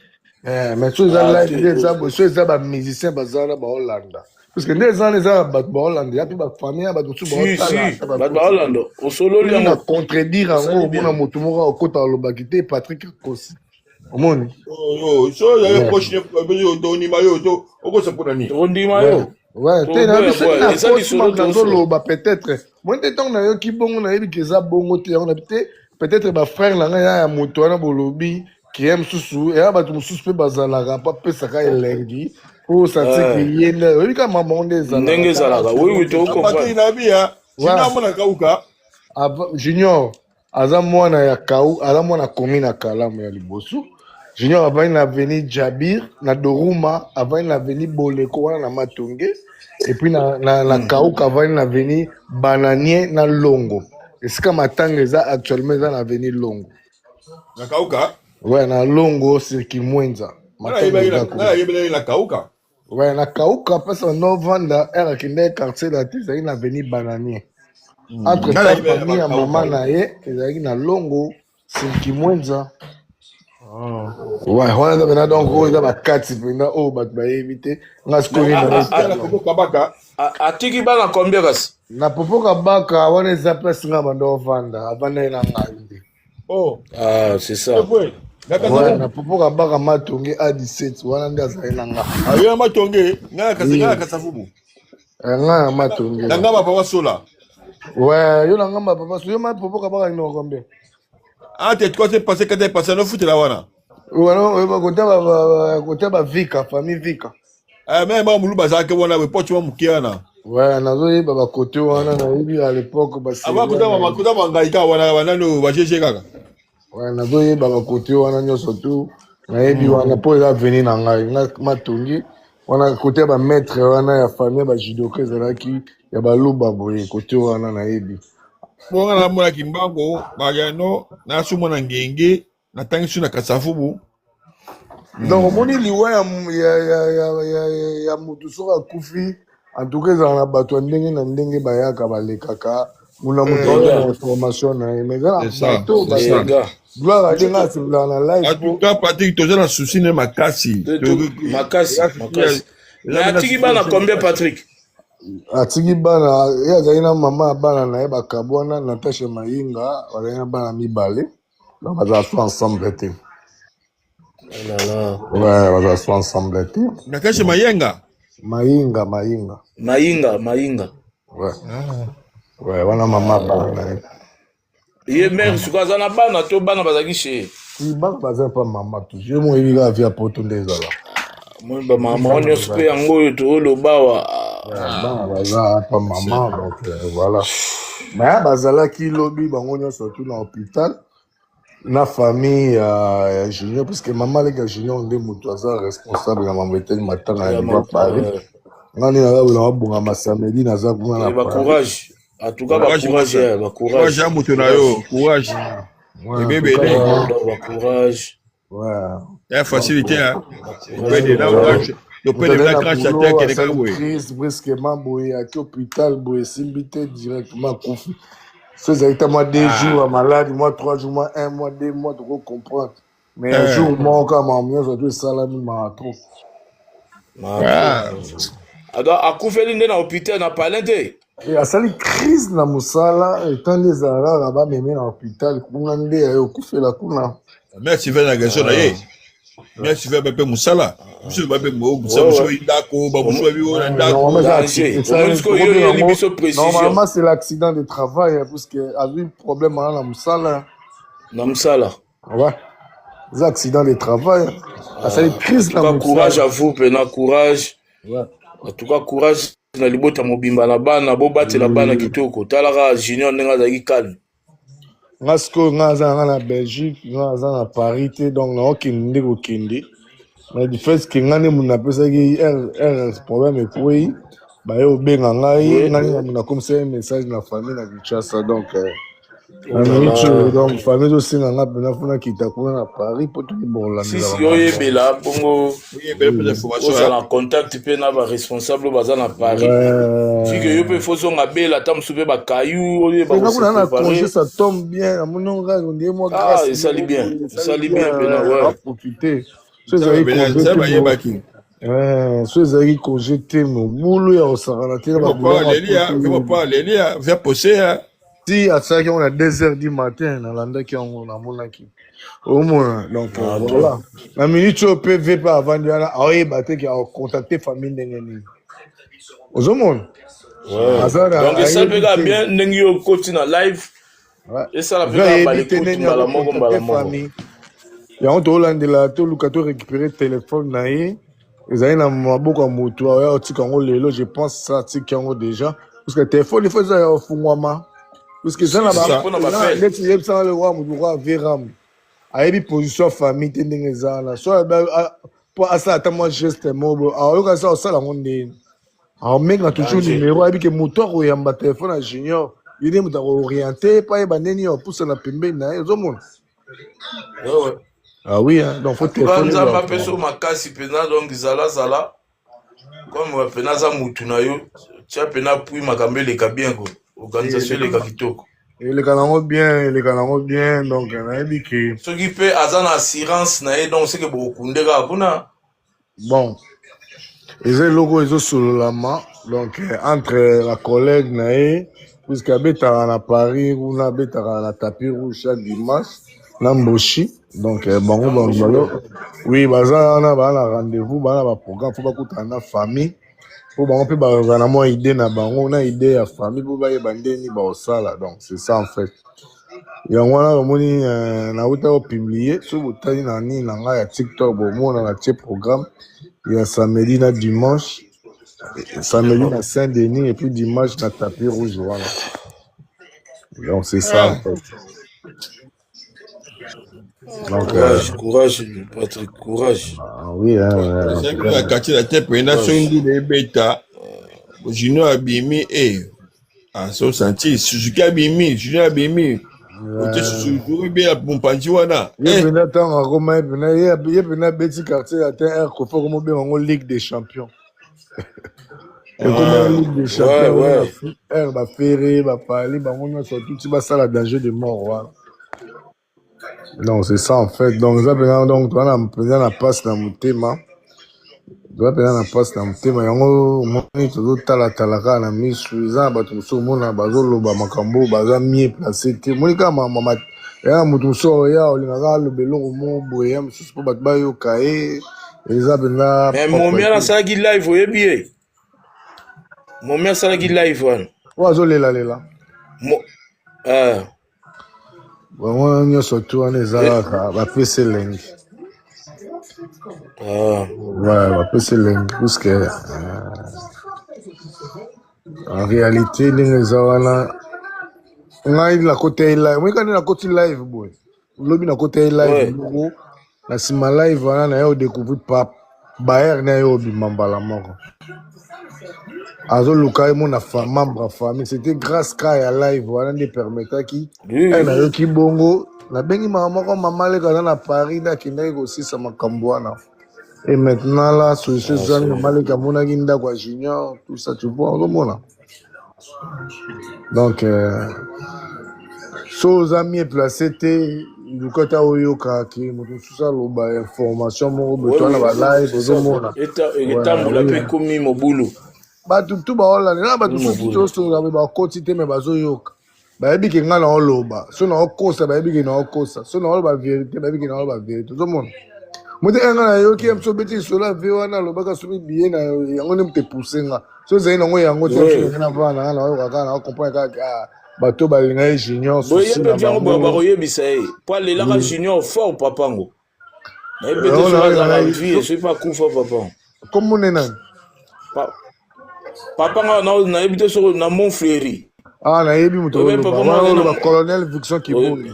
mais so eza live nde eza boye. So eza bamusicien baza wana baolanda, parce que nde eza wana eza bato baolanda ya mpe bafamille ya bato mosusu. Bato baolanda osololi. Yango na contredire yango, omona moto moko akota alobaki te Patrick akosi, omoni. So ozali proche tondima yo, okosa mpona nini? Tondima yo. Ouais, te na biso nakosi nazoloba peut-être moi nde ntango nayoki bongo nayebi ke eza bongo te. Yango nayebi te, peut-être bafrère na ngai ya ya moto wana bolobi ke mosusu eya bato mosusu mpe bazalaka mpo apesaka elengi mpo sentir ke ye nde oyebi kaka mama nde ezalaka. Ndenge ezalaka, oui, Patrick nayebi ya sina mona kauka. Junior aza mwana ya kau, aza mwana komi na kalamu ya liboso. Junior avandi na avenue Jabir na Doruma, avandi na avenue Boleko wana na Matonge, et puis na Kauka avandi na avenue Bananier na Longo. Esika matanga eza actuellement eza na avenue Longo. Na kauka? Ouais, na Longo sur Kimwenza. Nayebelaki na kauka. Ouais, na Kauka mpesa bando ovanda ere akendaki quartier la te, ezalaki na avenue Bananier. Entre temps famille ya mama na ye ezalaki na Longo sur Kimwenza. Ouais, wana eza mpena donc oyo eza bakati mpenza oyo bato bayebi te. Nga sikoyo kabaka. Atiki bana combien kasi? Na Popo Kabaka wana eza place nga bando ovanda, avandaki na ngai nde. Oh. Ah, c'est ça. Ouais, na Popo Kabaka Matonge A17 wana nde azali na nga. Ayo na Matonge, nga na Kasavubu. Nga na Matonge. Na nga papa Sola. Ouais, yo na ngamba papa so yo ma Popo Kabaka numéro combien? Entre troisième passé, quatrième passé, no futela wana. Wana oyeba kota ba Vika, famille Vika. Eh, mais ba mulu bazalaki wana poti wa moke wana. Ouais, nazoyeba bakote wana, nayebi à l'époque. Avant kota bangai kaka wana banani ba GG kaka. Ouais, nazoyeba bakote wana nyonso tu nayebi wana mpo eza aveni na ngai nga matongi wana kote ya bamaître wana ya famille ya bajudoka ezalaki ya baluba boye kote wana nayebi. Mpo nga namonaki mbango bagano naso mwana ngenge natangi so na kasavubu. Donc omoni liwa ya, ya, ya, ya, ya, ya motu soki akufi, en tout cas ezala na bato ya ndenge na ndenge bayaka balekaka muna moto aoya na information na ye, mais eza na C'est ça, bato c'est ça. Les gars. Gloire ade nga asepelaka na live En tout cas, Patrick, toza na souci ne makasi. Makasi, makasi. Mais atiki bana combien, Patrick? Atiki bana, ye azali na mama ya bana na ye, bakabwana, Natasha Mayinga, bazali na bana mibale, donc bazala so ensemble te. Oh là là. Ouais, bazala so ensemble te. Natasha Mayenga. Mayinga, Mayinga. Mayinga, Mayinga. Ouais. Ouais, wana mama ya bana na ye. Ye mère sikoyo aza na bana to bana bazalaki chez? Ti bana baza pa mama toujours, ye mo oyebi kaka vie ya poto nde ezala. Moi bamama nyonso mpe yango oyo tooloba awa. Bana baza pa mama, donc voilà. Mais bazalaki lobi bango nyonso tu na hôpital na famille ya Junior, puisque mama leki ya Junior nde moto aza responsable na mambo etali matanga ya niveau Paris. Nga nde naza bola mabongama samedi, naza kuna na Paris. Bacourage en tout cas. Courage, Bacourage. Massa. Bacourage. Courage ya moto na yo, courage. Ouais, en tout Ebebele. cas, vraiment, Bacourage. ouais. Ya facilité, hein. Courage. Topede na Moto topede azali na na crash ate boulot, akende kaka asali boye. crise brusquement boye, aki hôpital boye, esimbi te, directement akufi. So ezalaki ta mwa 2 jours ya malade, mwa 3 jours, mwa un mois, 2 mois, toko comprendre, mais un jour moko kaka, makambo nyonso to esalami, maa trop. Ah. Alors akufeli nde na hôpital na palin te? E asali crise na mosala, etant nde ezala kaka bameme na hôpital kuna nde aye okufela kuna. Merci ve na raison na ye. Merci ve bape mosala. Biso bape mosala, biso ndako, bamosusu babi oyo na ndako. Normalement eza Danger. esalami Omoni sikoyo yo tokobenga oyeli yango biso précision. Normalement c'est l'accident de travail, hein, puisque azwi problème wana na mosala. Na mosala. Ouais, eza accident de travail, asali En crise tout na cas, courage mosala. à vous mpena, courage. En tout cas, courage na libota mobimba na bana, bobatela bana kitoko. Talaka Junior ndenge azalaki calme. Nga sikoyo, nga aza na nga na Belgique, nga aza na Paris te, donc naokende nde kokende, mais du fait ke nga nde moto napesaki r problème ekwei, baye kobenga ngai. Nga nde moto nakomisaki message na famille na Kinshasa, donc Oh na là minute oyo là. donc famille ezosenga nga mpena funa kita kuna na Paris mpo toyeba kolandela Sisi bamakambo. oyebela bongo. Oyebele mpenza information. Ozala na contact mpe na baresponsable oyo baza na Paris fike yo mpe fozonga bela ata mosusu mpe bakayu oyeba Nga kuna na kose congé, préparer. ça tombe bien, namoni nga ondie mwa Ah, grâce esali moko bien. boye, Esali bien mpena, ouais. Aprofite so ezalaki congé Nzambe te mo ayebaki. So ezalaki congé te, mobulu ya kosakana te na Papa babulongo alelia, apoto. papa alelia, via posea. Ti asalaki yango na 2 heures du matin, nalandaki yango, namonaki, omona, donc Ah, voilà. Na minute oyo mpe v mpe avandi wana, aoyeba te ke akocontacte famille ndenge nini, ozomona. Aza na Donc esali mpe ayebi kaka te. bien ndenge yo okoti na live. Esala mpe Ve kaka ayebi te balekoti ndenge mbala moko mbala akocontacte moko. famille yango, tolandela, toluka to récupérer téléphone na ye, ezali na maboko ya motu aoya otika yango lelo, je pense ça atiki yango déjà, parce que téléphone ifo eza ya ofungwama, parce que eza na Si, C'est si, ça. mpona eza bapele. neti yebisanga le motu roi veram ayebi position ya famille te ndenge eza wana, so mpo asala ata mwa geste moko boye, aoyoka sa osala yango ndeni, aomenga toujours Danger. numéro, ayebi ke moto akoyamba téléphone ya Junior, ye nde moto akooriente mpo ayeba ndeni ya opusana pembeni na ye, ozomona. Ah oui, hein, donc faut En tout cas, téléphone Nzambe ezala. apesa yo makasi mpenza, donc zalazala comme mpena aza mutu na yo, tia mpena pui makambo eleka bien ko organisation eleka kitoko. Eleka nango bien, eleka nango bien, donc nayebi ke Soki mpe aza na assurance na ye, donc seke bokokunde kaka kuna. Bon, eza eloko oyo ezosololama, donc entre la collègue na ye, puisque abetaka na Paris kuna, abetaka na tapis rouge chaque dimanche na Mboshi, donc bango Na Mboshi. balo oui, baza wana, baa na rendez-vous, baa na baprogramme, fo bakutana na famille mpo bango mpe bazala na mwa idée na bango na idée ya famille mpo bayeba ndeni baosala. Donc c'est ça en fait, yango wana bamoni nauta kopublie. So botali na nini na ngai ya TikTok, bomona natie programme ya samedi na dimanche, samedi na Saint-Denis et puis dimanche na tapis rouge wana. Donc c'est ça en fait. Donc, Courage, courage, Patrick, courage. ah, oui, hein, ouais, en tout Ezalaki cas. na quartier la te mpenza soki Courage. ndule ebeta junior abimi e azosanti Suzuki abimi, junior abimi ote Suzuki ebela mopanzi wana Ye mpenza ntango akoma ye mpenza ye mpenza abeti quartier latin air Kofi akomobenga yango Ligue des champions. Ekoma Ligue des champions air baFerre baFally bango nyonso tuti basala danger de mort wana. Donc c'est ça en fait. Donc eza mpenza, donc toza na mpenza na mpasi na motema, toza mpenza na mpasi na motema. Yango omoni tozotalatala kaka na misu. Eza na bato mosusu omona bazoloba makambo oyo baza mieux placé te. Omoni kaka ya na moto mosusu oya olingaka aloba eloko moko boye ya mosusu mpo bato bayoka ye, eza mpenza Mais propre momi wana te. asalaki live, oyebi ye, momi asalaki live wana. Oyo azolelalela. Ah. Bango nyonso tu wana eza kaka bapesi elengi. Ah. Ouais, bapesi elengi puisque en réalité ndenge eza wana, ngai nakota ye live, moyeka nde nakoti live boye lobi, nakota ye live moko na nsima live wana naye odécouvrir pa bayer na ye obima mbala moko azoluka ye mona membre ya famille. C'était grâce ka ya live wana nde permetaki e nayoki bongo, nabengi mama moko, mama leka aza na Paris, nde akendaki kosisa makambo wana. Et maintenant la solution Ah, ezwami. c'est Mama leka amonaki ndako ya Junior, tout ça, tu vois, ozomona. Donc so oza mieux placé te, luka ta oyoka ke moto mosusu aloba information moko boye to wana balive C'est ça. ozomona. Etambola mpe ekomi mobulu. Bato tu baolanda na bato Ekomi mosusu mobulu. tosolola boye, bakoti te me bazoyoka, bayebi ke ngai naoloba. So naokosa, bayebi ke naokosa. So naoloba vérité, bayebi ke naoloba vérité. Ozomona mote ngai nayoki ye mosu obeti lisolo ya ve wana, alobaka soki biye na yango nde moto epousse nga. So ezali nango yango te, mosu ngai navanda ngai naoyoka kaka, naocomprendre kaka ah, bato balinga ye Junior Boye ye susi mpe na yango boye bango. bakoyebisa ye po alelaka Junior fort papango. Nayebi mpe te Yango soki nayoka azalaka ngai vie, soki mpe akufa papa. Kombo nde nani? Papa nga nayebi te soki na Mont Fleury. Ah, nayebi moto Oyebi oloba papa wana, moko oloba na colonel Vixon Kibonge.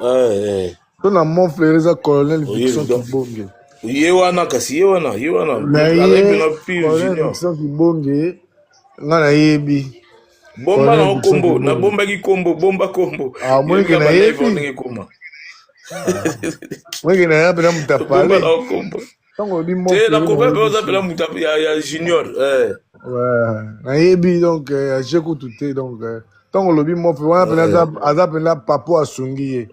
Eh, eh. To na Mont Fleury eza colonel Oyebi Vixon donc Kibonge. Ye wana kasi, ye wana, ye wana Na azali ye mpena pire colonel Junior. Vixon Kibonge nga nayebi. Bomba Colonel nango Vixon kombo. Kibonge. Nabombaki kombo, bomba kombo. Ah, Yebi monike kaka balive wana nayebi ndenge ekoma. Monike nayebi mpena moto Bomba apale nango kombo ntango olobi te Mont Fleury nakopa mpe nayebi oza mpena so moto ya Junior eh. Ouais, nayebi donc age kutu te. Donc ntango olobi Mont Fleury wana mpena aza mpena papo asungi ye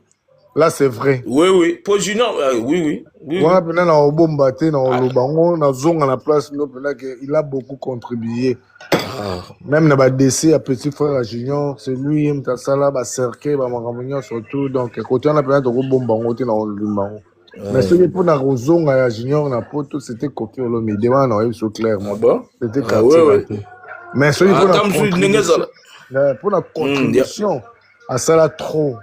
là, c'est vrai. Oui, po Junior oui. Wana Oui. mpena na obomba te na Ah. oloba ngo, nazonga na place no mpena ke il a beaucoup contribué Ah. même na badécès ya petit frère ya Junior. C'est lui ye moto asala bacercueil, bamakambo nyonso tout. Donc kote wana mpena tokobomba yango te na kolumba yango, mais soki mpona kozonga ya Junior na Poto, c'était Kofi Olomide wana naoyebi so Ah clairement. bon. C'était Ah, quartier ouais. latin, mais soki mpona Ata mosusu ndenge contribution ezala mpona contribution asala trop,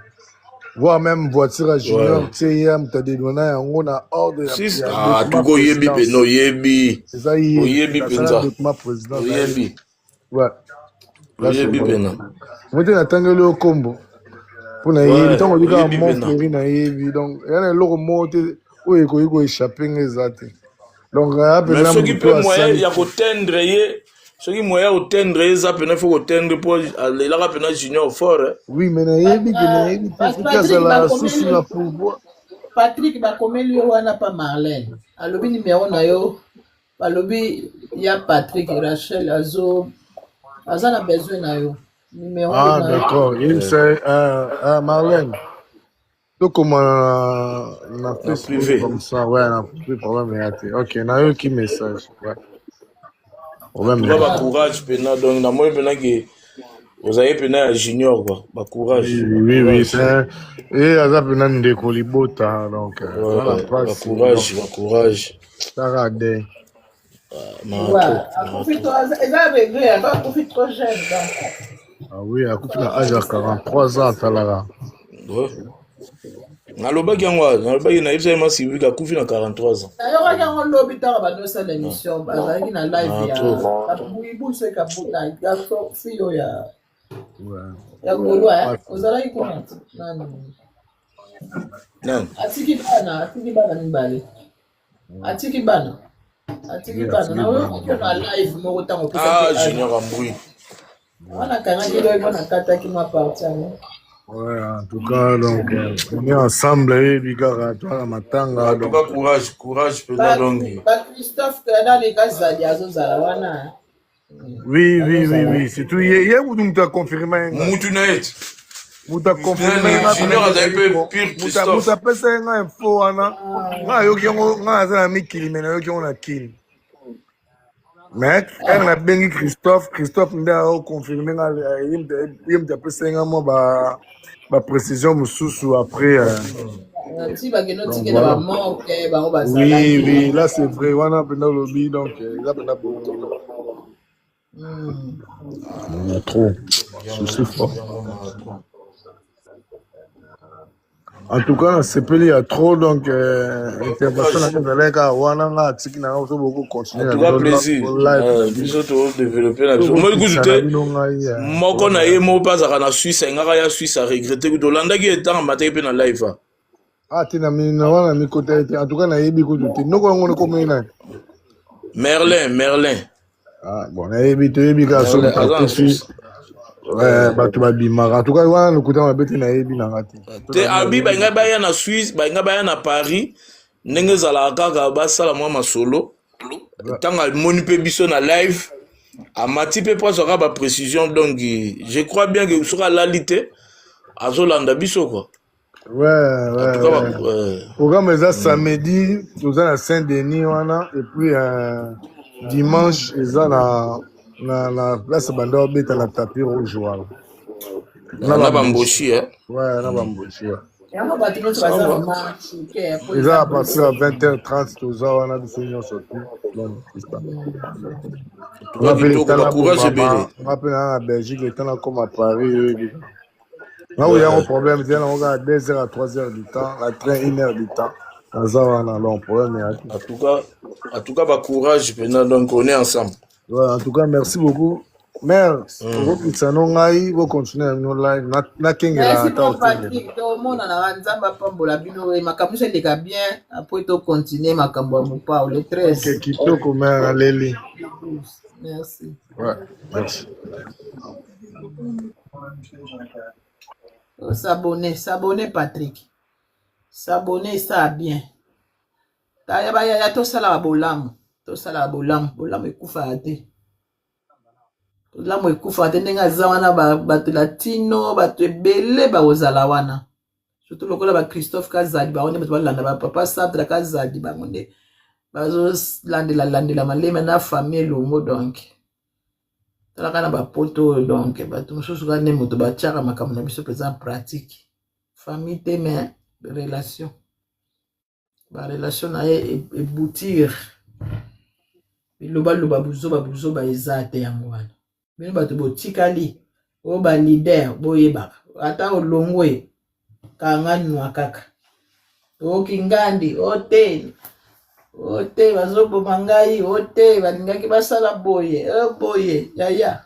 voire même voiture ya Junior tie ye moto adedona yango na ordre ya Si ya ah document tuka oyebi présidence. mpena oyebi. Eza ye Oyebi asala mpenza. document présidence. Oyebi. Ouais, là c'est Oyebi bon. mpena. Mo te natangeli yo kombo mpo nayebi ntango obi kaka Oyebi Mont mpena. Fleury nayebi. Donc eya na eloko moko te oyo ekoki koéchappe nga, eza te. Donc aya Mais mpenza soki moto mpe moyen asali ya kotendre ye, soki moyen ya kotendre ye eza mpena, faut kotendre mpo alelaka mpena Junior fort eh. Oui, mais nayebi ke nayebi te soki Patrick azala susu bakomeli na pouvoir. Patrick, bakomeli yo wana pa Marlène, alobi numéro na yo, balobi ya Patrick, Rachel azo aza na besoin na yo, numéro Ah na yo. d'accord, yebisa Marlène tokoma na Na Facebook privé. Comme ça, ouais, na privé, problème eya te. Ok, nayoki message, ouais, problème Tuka eya te. bacourage mpena, donc namoni mpena ke ozali mpena ya Junior quoi, bacourage. Oui, Bacourage. C'est ye aza mpena ndeko libota, donc eza na Ouais, mpasi. Donc bacourage, bacourage. Kaka de Na Ouais, trop na akufi trop. to eza regret, ata akufi trop jeune donc. Ah oui, akufi na age ya 43 ans, atalaka. Ouais. Nalobaki yango awa, nalobaki, nayebisaki Masibika akufi na 43 ans. Nayokaki yango lobi ntango bandosala émission, bazalaki na live Ah, ya trop. buibu soki kabuta ya fille oyo ya Ouais. ya Gaulois Mpasi. ozalaki kuna nani? Nani? Atiki bana, atiki bana mibale. Atiki bana. Atiki bana. Na oyo na live moko tango Ah, Junior Ambui. Wana kangaki loyi wana kataki mwa partie yango. Ouais, en tout cas, donc, on est ensemble, eh, Bigara, toi, la matanga. En tout cas, courage, courage, Pena Longi. Ba Christophe nani Kazadi azozala wana. Oui, oui, oui, oui. Surtout, il y a mutu a confirmé. Mutu na ye. Mutu a confirmé. Junior azali mpe pire Christophe. Mutu apesa ye nga info wana. Nga ayoki yango, nga aza na mikili, mais nayoki yango na Kin. Mais heure nabengi Christophe, Christophe nde aoconfirme nga, ye mutu apesa ye nga mwa ba ba précision mosusu après. Ti bakende otikela ba morgue bango bazalaki. Oui, oui, là c'est vrai, wana mpenza olobi donc eza mpenza bongo. Trop, souci fort. En tout cas, nasepeli ya trop donc intervention na nga ezalaki kaka wana nga atiki na nga so boko continuer En tout cas, plaisir. Biso to développer na biso. Moi kutu te moko na ye moko mpe azalaka na Suisse, alingaka ya Suisse a regrette kutu olandaki ye ntango amataki mpe na live. Ah te na na wana mikota ye te. En tout cas nayebi kutu te. Noko yango nekomeli nani? Merlin, Merlin. Ah bon nayebi toyebi kaka soki akufi bato babimaka. En tout cas wana lokuta mabe te nayebi na nga te. Te abi balingai baya na Suisse, balingai baya na Paris ndenge ezalaka kaka basala mwa masolo. Ntango amoni mpe biso na live amati mpe mpo azwaka ba précision donc je crois bien que soki alali te azolanda biso quoi. Ouais, ouais, En tout cas, ouais. Programme eza samedi, toza na Saint-Denis wana et puis dimanche eza na na na place banda obeta na tapis rouge wana. Na bamboshi, hein. Ouais, na bamboshi. Ouais. Yango bato nyonso baza vraiment choqué po Eza à partir ya 20h30 toza wana biso nyonso tu. Donc, c'est ça. Nga mpe le temps Courage ebele. nga mpe na na Belgique le temps nakoma Paris oyebi. Nga oyo yango problème te yango kaka 2 heures à 3 heures du temps, la train 1 heure du temps. Naza wana donc problème ya te. En tout cas, ba courage pena donc on est ensemble. Ouais, en tout cas, merci beaucoup. Mère, okokitisa no ngai bocontinue na bino live nakengela Merci ata mon okengela. Patrick, tomonana ba Nzambe apambola bino e makambo nyonso eleka bien après to continuer makambo ya mopao le 13. Ok, kitoko mère aleli. Merci. Ouais, merci. S'abonner, s'abonner Patrick. S'abonner ça bien. Taya bayaya tosala bolamu, tosala bolamu, bolamu ekufaka te. Bolamu ekufaka te ndenge aza wana bato latino, bato ebele bakozala wana. Surtout lokola ba Christophe Kazadi bango nde bato balanda ba papa Sandra Kazadi bango nde bazolandela landela malema na famille elongo donc. Talaka na bapoto oyo donc bato mosusu kaka nde moto batiaka makambo na biso mpenza en pratique. Famille te mais relation. Ba relation na ye eboutir. Bilobaloba buzoba buzoba eza te yango wana. Bino bato botikali oyo ba leader boyebaka ata olongwe kanga nwa kaka. Oki ngandi ote ote bazoboma ngai ote balingaki basala boye o boye yaya.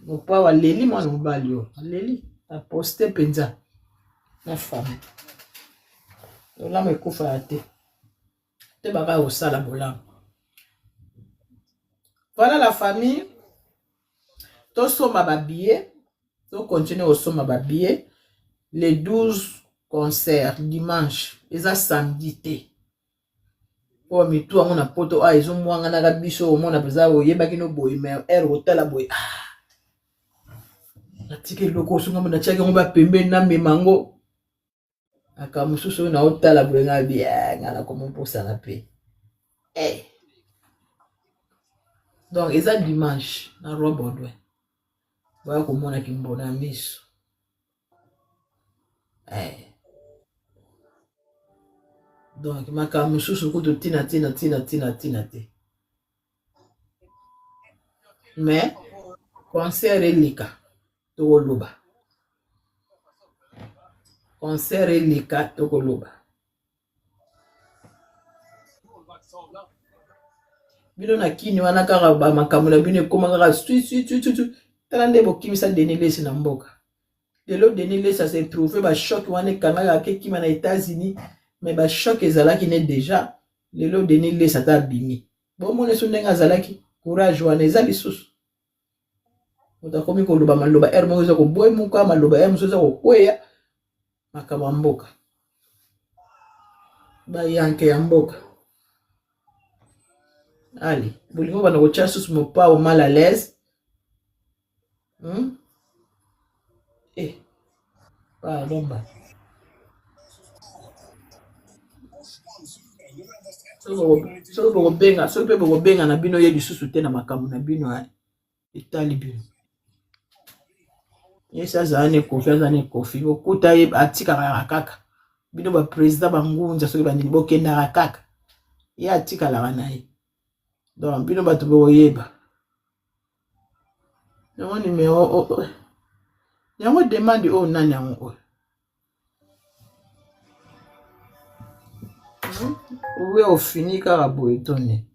Mopao aleli mwana mobali oyo aleli aposte mpenza na famille. Bolamu ekufaka te te baka kosala bolamu. Voilà la famille, tosomba ba billets, to continuer kosomba ba billets le 12 concert dimanche eza samedi te. Po mitu yango na poto a ezomwanganaka biso omona mpenza oyebaki no boye mais heure otala boye ah natika eloko osonga mo natiaki yango bapembeni namema yango aka mosusu oyo naotala boye nga bi nga nakomobosana mpe eh. Donc eza dimanche na Roi Baudouin baya komona kimbona ya miso eh. Donc makambo mosusu kutu ntina ntina ntina ntina ntina te mais concert eleka tokoloba concert eleka tokoloba bino na kini wana kaka ba makambo na bino ekoma kaka sui sui sui sui tala nde bokimisa Denis Lessi na mboka. Lelo Denis Lessie a se trouver ba choc wana ekangaka akekima na États-Unis, mais ba choc ezalaki ne déjà. Lelo Denis Lessie ata abimi. Bomona so ndenge azalaki courage wana eza lisusu. Moto akomi koloba maloba heure moko eza kobwemuka, maloba heure mosusu eza kokweya makambo ya mboka. Bayanke ya mboka. Allez, bolingo bana kotia susu mopao mal à l'aise. Eh, pardon ba. Soki bokobenga, soki mpe bokobenga na bino ye lisusu te na makambo na bino etali bino. Yesi azala ne Kofi, aza ne Kofi. Bokuta ye atikaka kaka. Bino ba président bangunza soki bandini bokendaka kaka. Ye atikalaka na ye. Donc bino bato bokoyeba. Yango numero oh, oh. Yango demande oyo nani yango oyo? Owe ofini kaka boye to nini?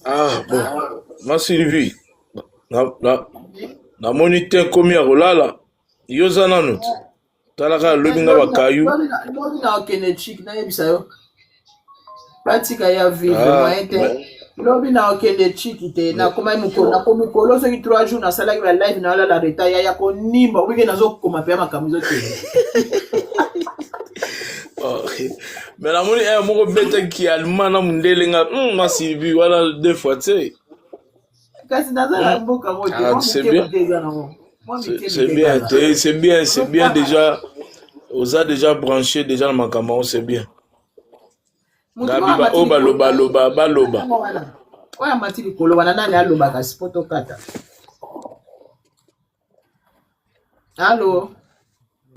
Ah bon, ma Sylvie, na, na, namoni te komi ya kolala. Yo oza nanu te. Tala kaka lobi nga bakayu. Lobi na okende chik nayebisa yo. Batika ya vivre ah, moyen te. Lobi na okende chiki te nakomaki mokolo nakomi kolo soki 3 jours nasalaki ba live na olala reta ya ya konimba obike nazokoma mpe ya makambo ezokende. Oh, mais namoni eh, moko betaki allemand na mundele nga ma Sylvie wana deux fois te. Kasi naza na mboka ngo te Ah, mwa c'est moke bien. moke eza nango mwa mike C'est mike bien, eza. c'est bien, c'est bien déjà. Oza déjà branché déjà na makambo yango, c'est bien. Moto Gabi moko ba amati oyo likolo baloba loba baloba. yango wana oyo amati likolo wana nani alobaka si po tokata alo.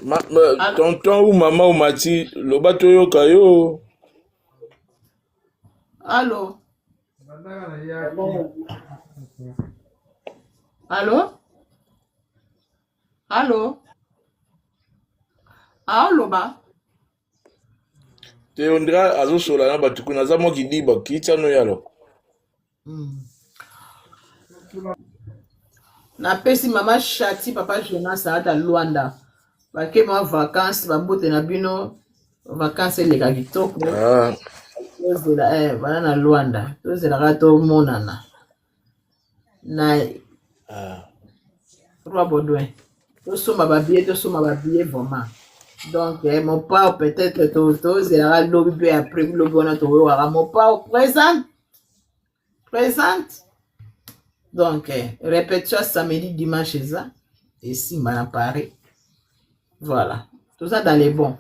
Ma, tonton ou mama ou mati loba toyoka yo. Alo, alo, alo, aoloba. Te ondira azosola na bato kuna aza mwa kidiba kitia no yalo. Napesi mama Shati, papa Jonas ata Luanda bake mwa vacances, bambote na bino, vacances eleka kitoko. Ah. Tozela bana na Luanda tozelaka tomonana na Ah. Roi Baudouin, tosomba babillet, tosomba babillet vraiment. Donc mopao peut-être tozelaka lobi mpe après lobi wana toyokaka mopao présente présente. Donc répétition samedi dimanche eza esimba na Paris. Voilà, toza dans les bons.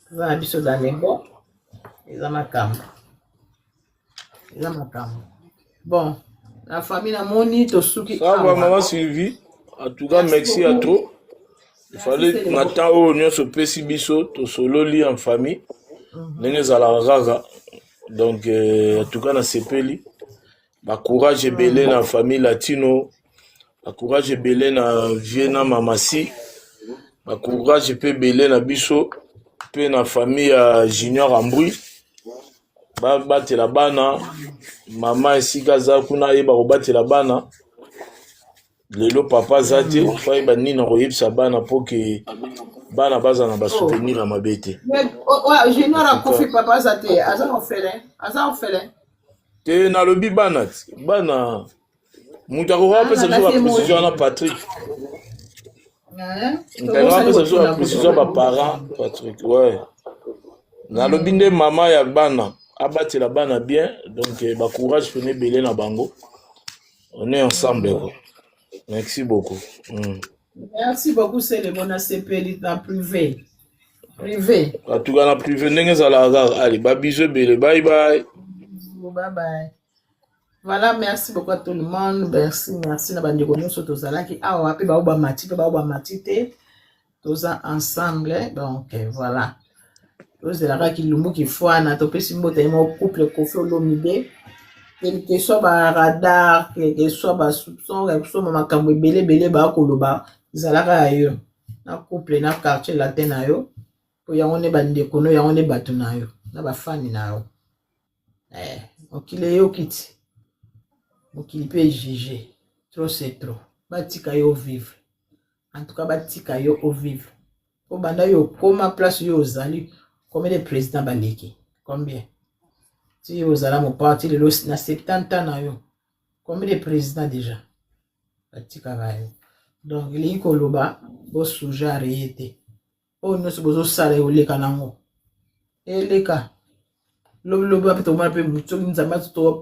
Toza na biso dans les bons, eza makambo, eza makambo. Bon, la famille namoni tosuki Ça va awa. maman Sylvie. En tout cas Merci merci à beaucoup. trop. Il Merci fallait na Selebo. temps oyo nyonso opesi biso tosololi en famille ndenge ezalaka kaka. Donc en tout cas nasepeli bacourage ebele na famille latino, bacourage ebele na vie na mamasi, bacourage mpe ebele na biso mpe na famille ya Junior Ambui. Babatela bana, mama esika aza kuna ayeba kobatela bana. Lelo papa aza te, fo ayeba nini akoyebisa bana mpo ke bana baza na basoutenir ya mabe te. Junior En tout cas akufi, papa aza te, aza orphelin, aza orphelin. Te nalobi bana ti bana moto akoka apesa biso baprécision wana Patrick. Moto akoka Tobosani apesa biso kotuna baprécision ya baparent Patrick. Ouais, nalobi nde mama ya bana abatela bana bien. Donc bacourage pene ebele na bango, on est ensemble quoi. Merci beaucoup. Merci beaucoup Selebo, nasepeli na privé privé. En tout cas na privé ndenge ezalaka kaka. Allez, babiso ebele, bye bye. Bye bye. Voilà, merci beaucoup à tout le monde. Merci, merci na bandeko nyonso tozalaki awa mpe bao bamati mpe bao bamati te. Toza ensemble. Donc voilà. Tozelaka kilumbu kifwana, topesi mbote ye moko couple Koffi Olomide. Quel que soit ba radar, quel que soit ba soupçon, quel que soit makambo ebele ebele bakoloba, ezalaka ya yo. Na couple na quartier latin na yo. Po yango nde bandeko no, yango nde bato na yo, na bafani na yo. Mokili eyoki ti. Mokili pe juge. Trop c'est trop. Batika yo vivre. En tout cas batika yo o vivre. Po banda yo okoma place yo ozali combien de président baleki? Combien? Ti yo ozala mopao ti lelo na 70 ans na yo. Combien de président déjà? Batikaka yo. Donc elingi koloba bosujare ye te. Oyo nyonso bozosala ekoleka nango. Eleka. Lobi lobi wapi tokomona mpe moto soki Nzambe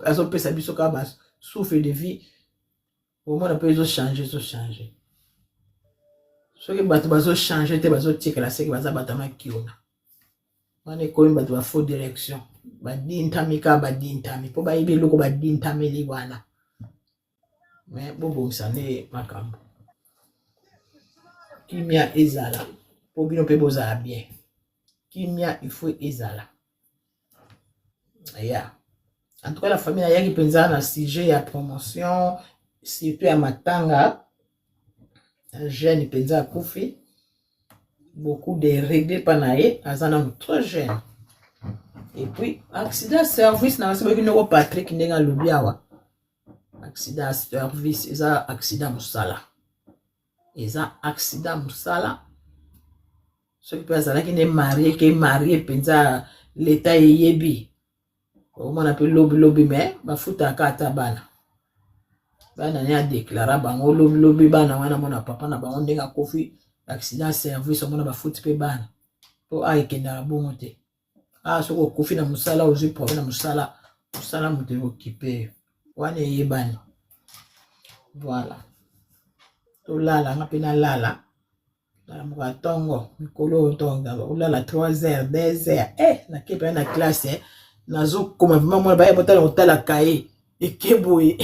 azopesa biso kaka ba souffle de vie omona mpe ezochange ezochange. Soki bato bazochange te bazotikala seke baza bato ya makiona. Wana ekomi bato ba faux direction. Badintami kaka badintami mpo bayebi eloko badintameli wana. Mais bobongisa nde makambo. Kimia ezala mpo bino mpe bozala bien. Kimia il faut ezala. Yeah. En tout cas la famille nayaki mpenza na sujet ya promotion surtout ya matanga jeune mpenza akufi beaucoup de regret mpa na ye aza nanu trop jeune et puis accident service na basi boyoki ndoko Patrick ndenge alobi awa accident service eza accident mosala eza accident mosala soki mpe azalaki nde marie ke marie mpenza leta eyebi omona mpe lobi lobi me bafutaka ata bana bana ne adeklara bango lobi lobi bana wana mona papa na bango ndenge akufi accident service omona bafuti mpe bana mpo a ekendaka bongo te a soki okufi na mosala ozwi problème na mosala mosala moto ekokipe yo wana eyebani voilà tolala nga mpe nalala nalamuka ntongo mikolo oyo ntongo olala 3 heures 2 heures eh nake mpenza na classe eh. Nazokoma vraiment mwana baya botala kotala kaye eke boye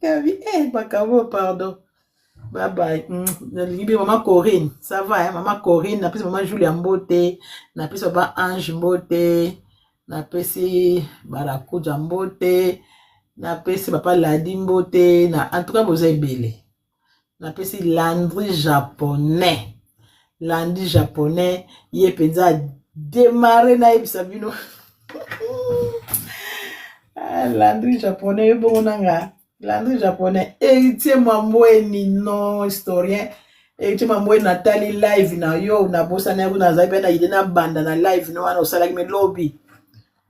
kabi eh makambo pardon bye bye. Nalingi mpe mama Corinne ça va eh? Mama Corinne napesi mama Julia mbote napesi papa Ange mbote napesi Barakuja mbote napesi papa Ladi mbote na en tout cas boza ebele napesi Landry japonais Landry japonais ye mpenza démarre nayebisa bino Landry japonais yo bongo nanga Landry japonais héritier Mambweni non historien héritier Mambweni natali live na yo nabosani yango nazali mpe na ide nabanda na live no wana osalaki me lobi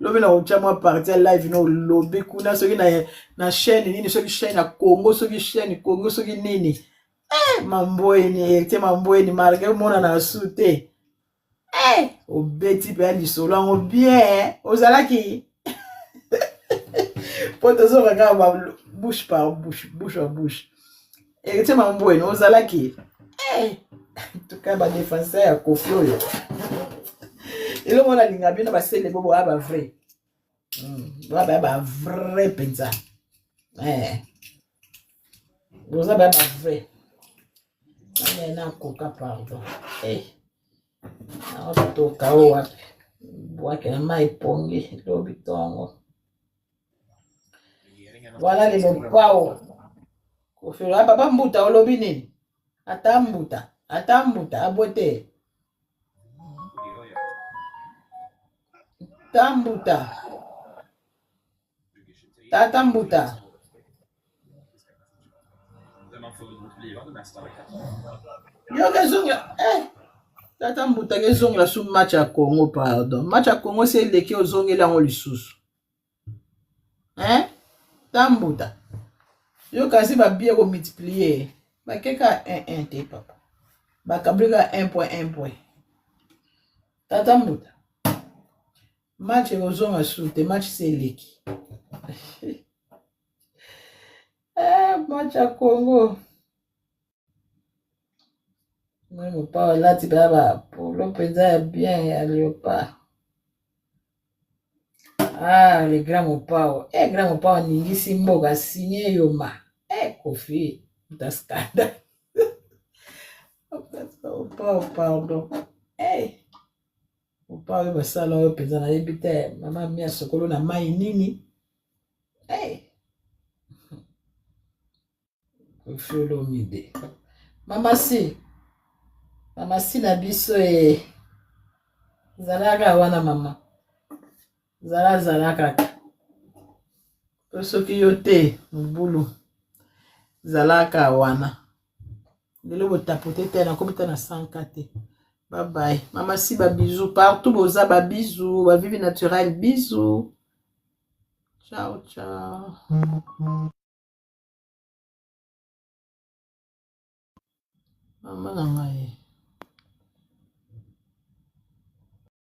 lobi na kotya mwa parti ya live no olobi kuna soki na, na chaîne nini soki chaîne ya Congo soki chaîne Congo soki nini eh, Mambweni héritier Mambweni malgré omona na su te eh, obeti mpe ya lisolo yango bien ozalaki po tozoka kaka ba bouche par bouche bouche à bouche héritier Mambweni ozalaki eh, en tout cas ba défenseur ya Koffi oyo eloko wana alinga bino basele bo boya ba vrai boya baya ba vrai mpenza boza baya ba vrai nani nakoka pardon naotoka o wapi bwake na mai pongi lobi ntongo voilà le mopao Koffi papa mbuta olobi nini ata mbuta ata mbuta abwete ta mbuta tata mbuta yo kezongela eh tata mbuta kezongela su match ya Congo pardon match ya Congo se eleki ozongeli yango lisusu hein ta mbuta yo kasi babie komultiplier bakeka 1 1 te papa bakabli ka 1 point 1 point tata mbuta match ekozonga su te match se eleki eh, match ya Congo moi mopao alati baya bapolo mpenza ya bien ya léopard ah le grand mopao eh grand mopao aningisi mboka signe yoma eh Koffi muta scandale mopao pardon eh mopao oyo basala oyo mpenza nayebi te mama mi asokolo na mai nini eh Koffi Olomide mama si mama si na biso e zalaka wana mama. Zala zala kaka. Po soki yo te, mobulu. Zala kaka wana. Lelo botapote te, nakomi ta na 100K te. Bye bye. Mama si ba bisous partout boza ba bisous, ba vivi naturel bisous. Ciao ciao. Mama na ngai.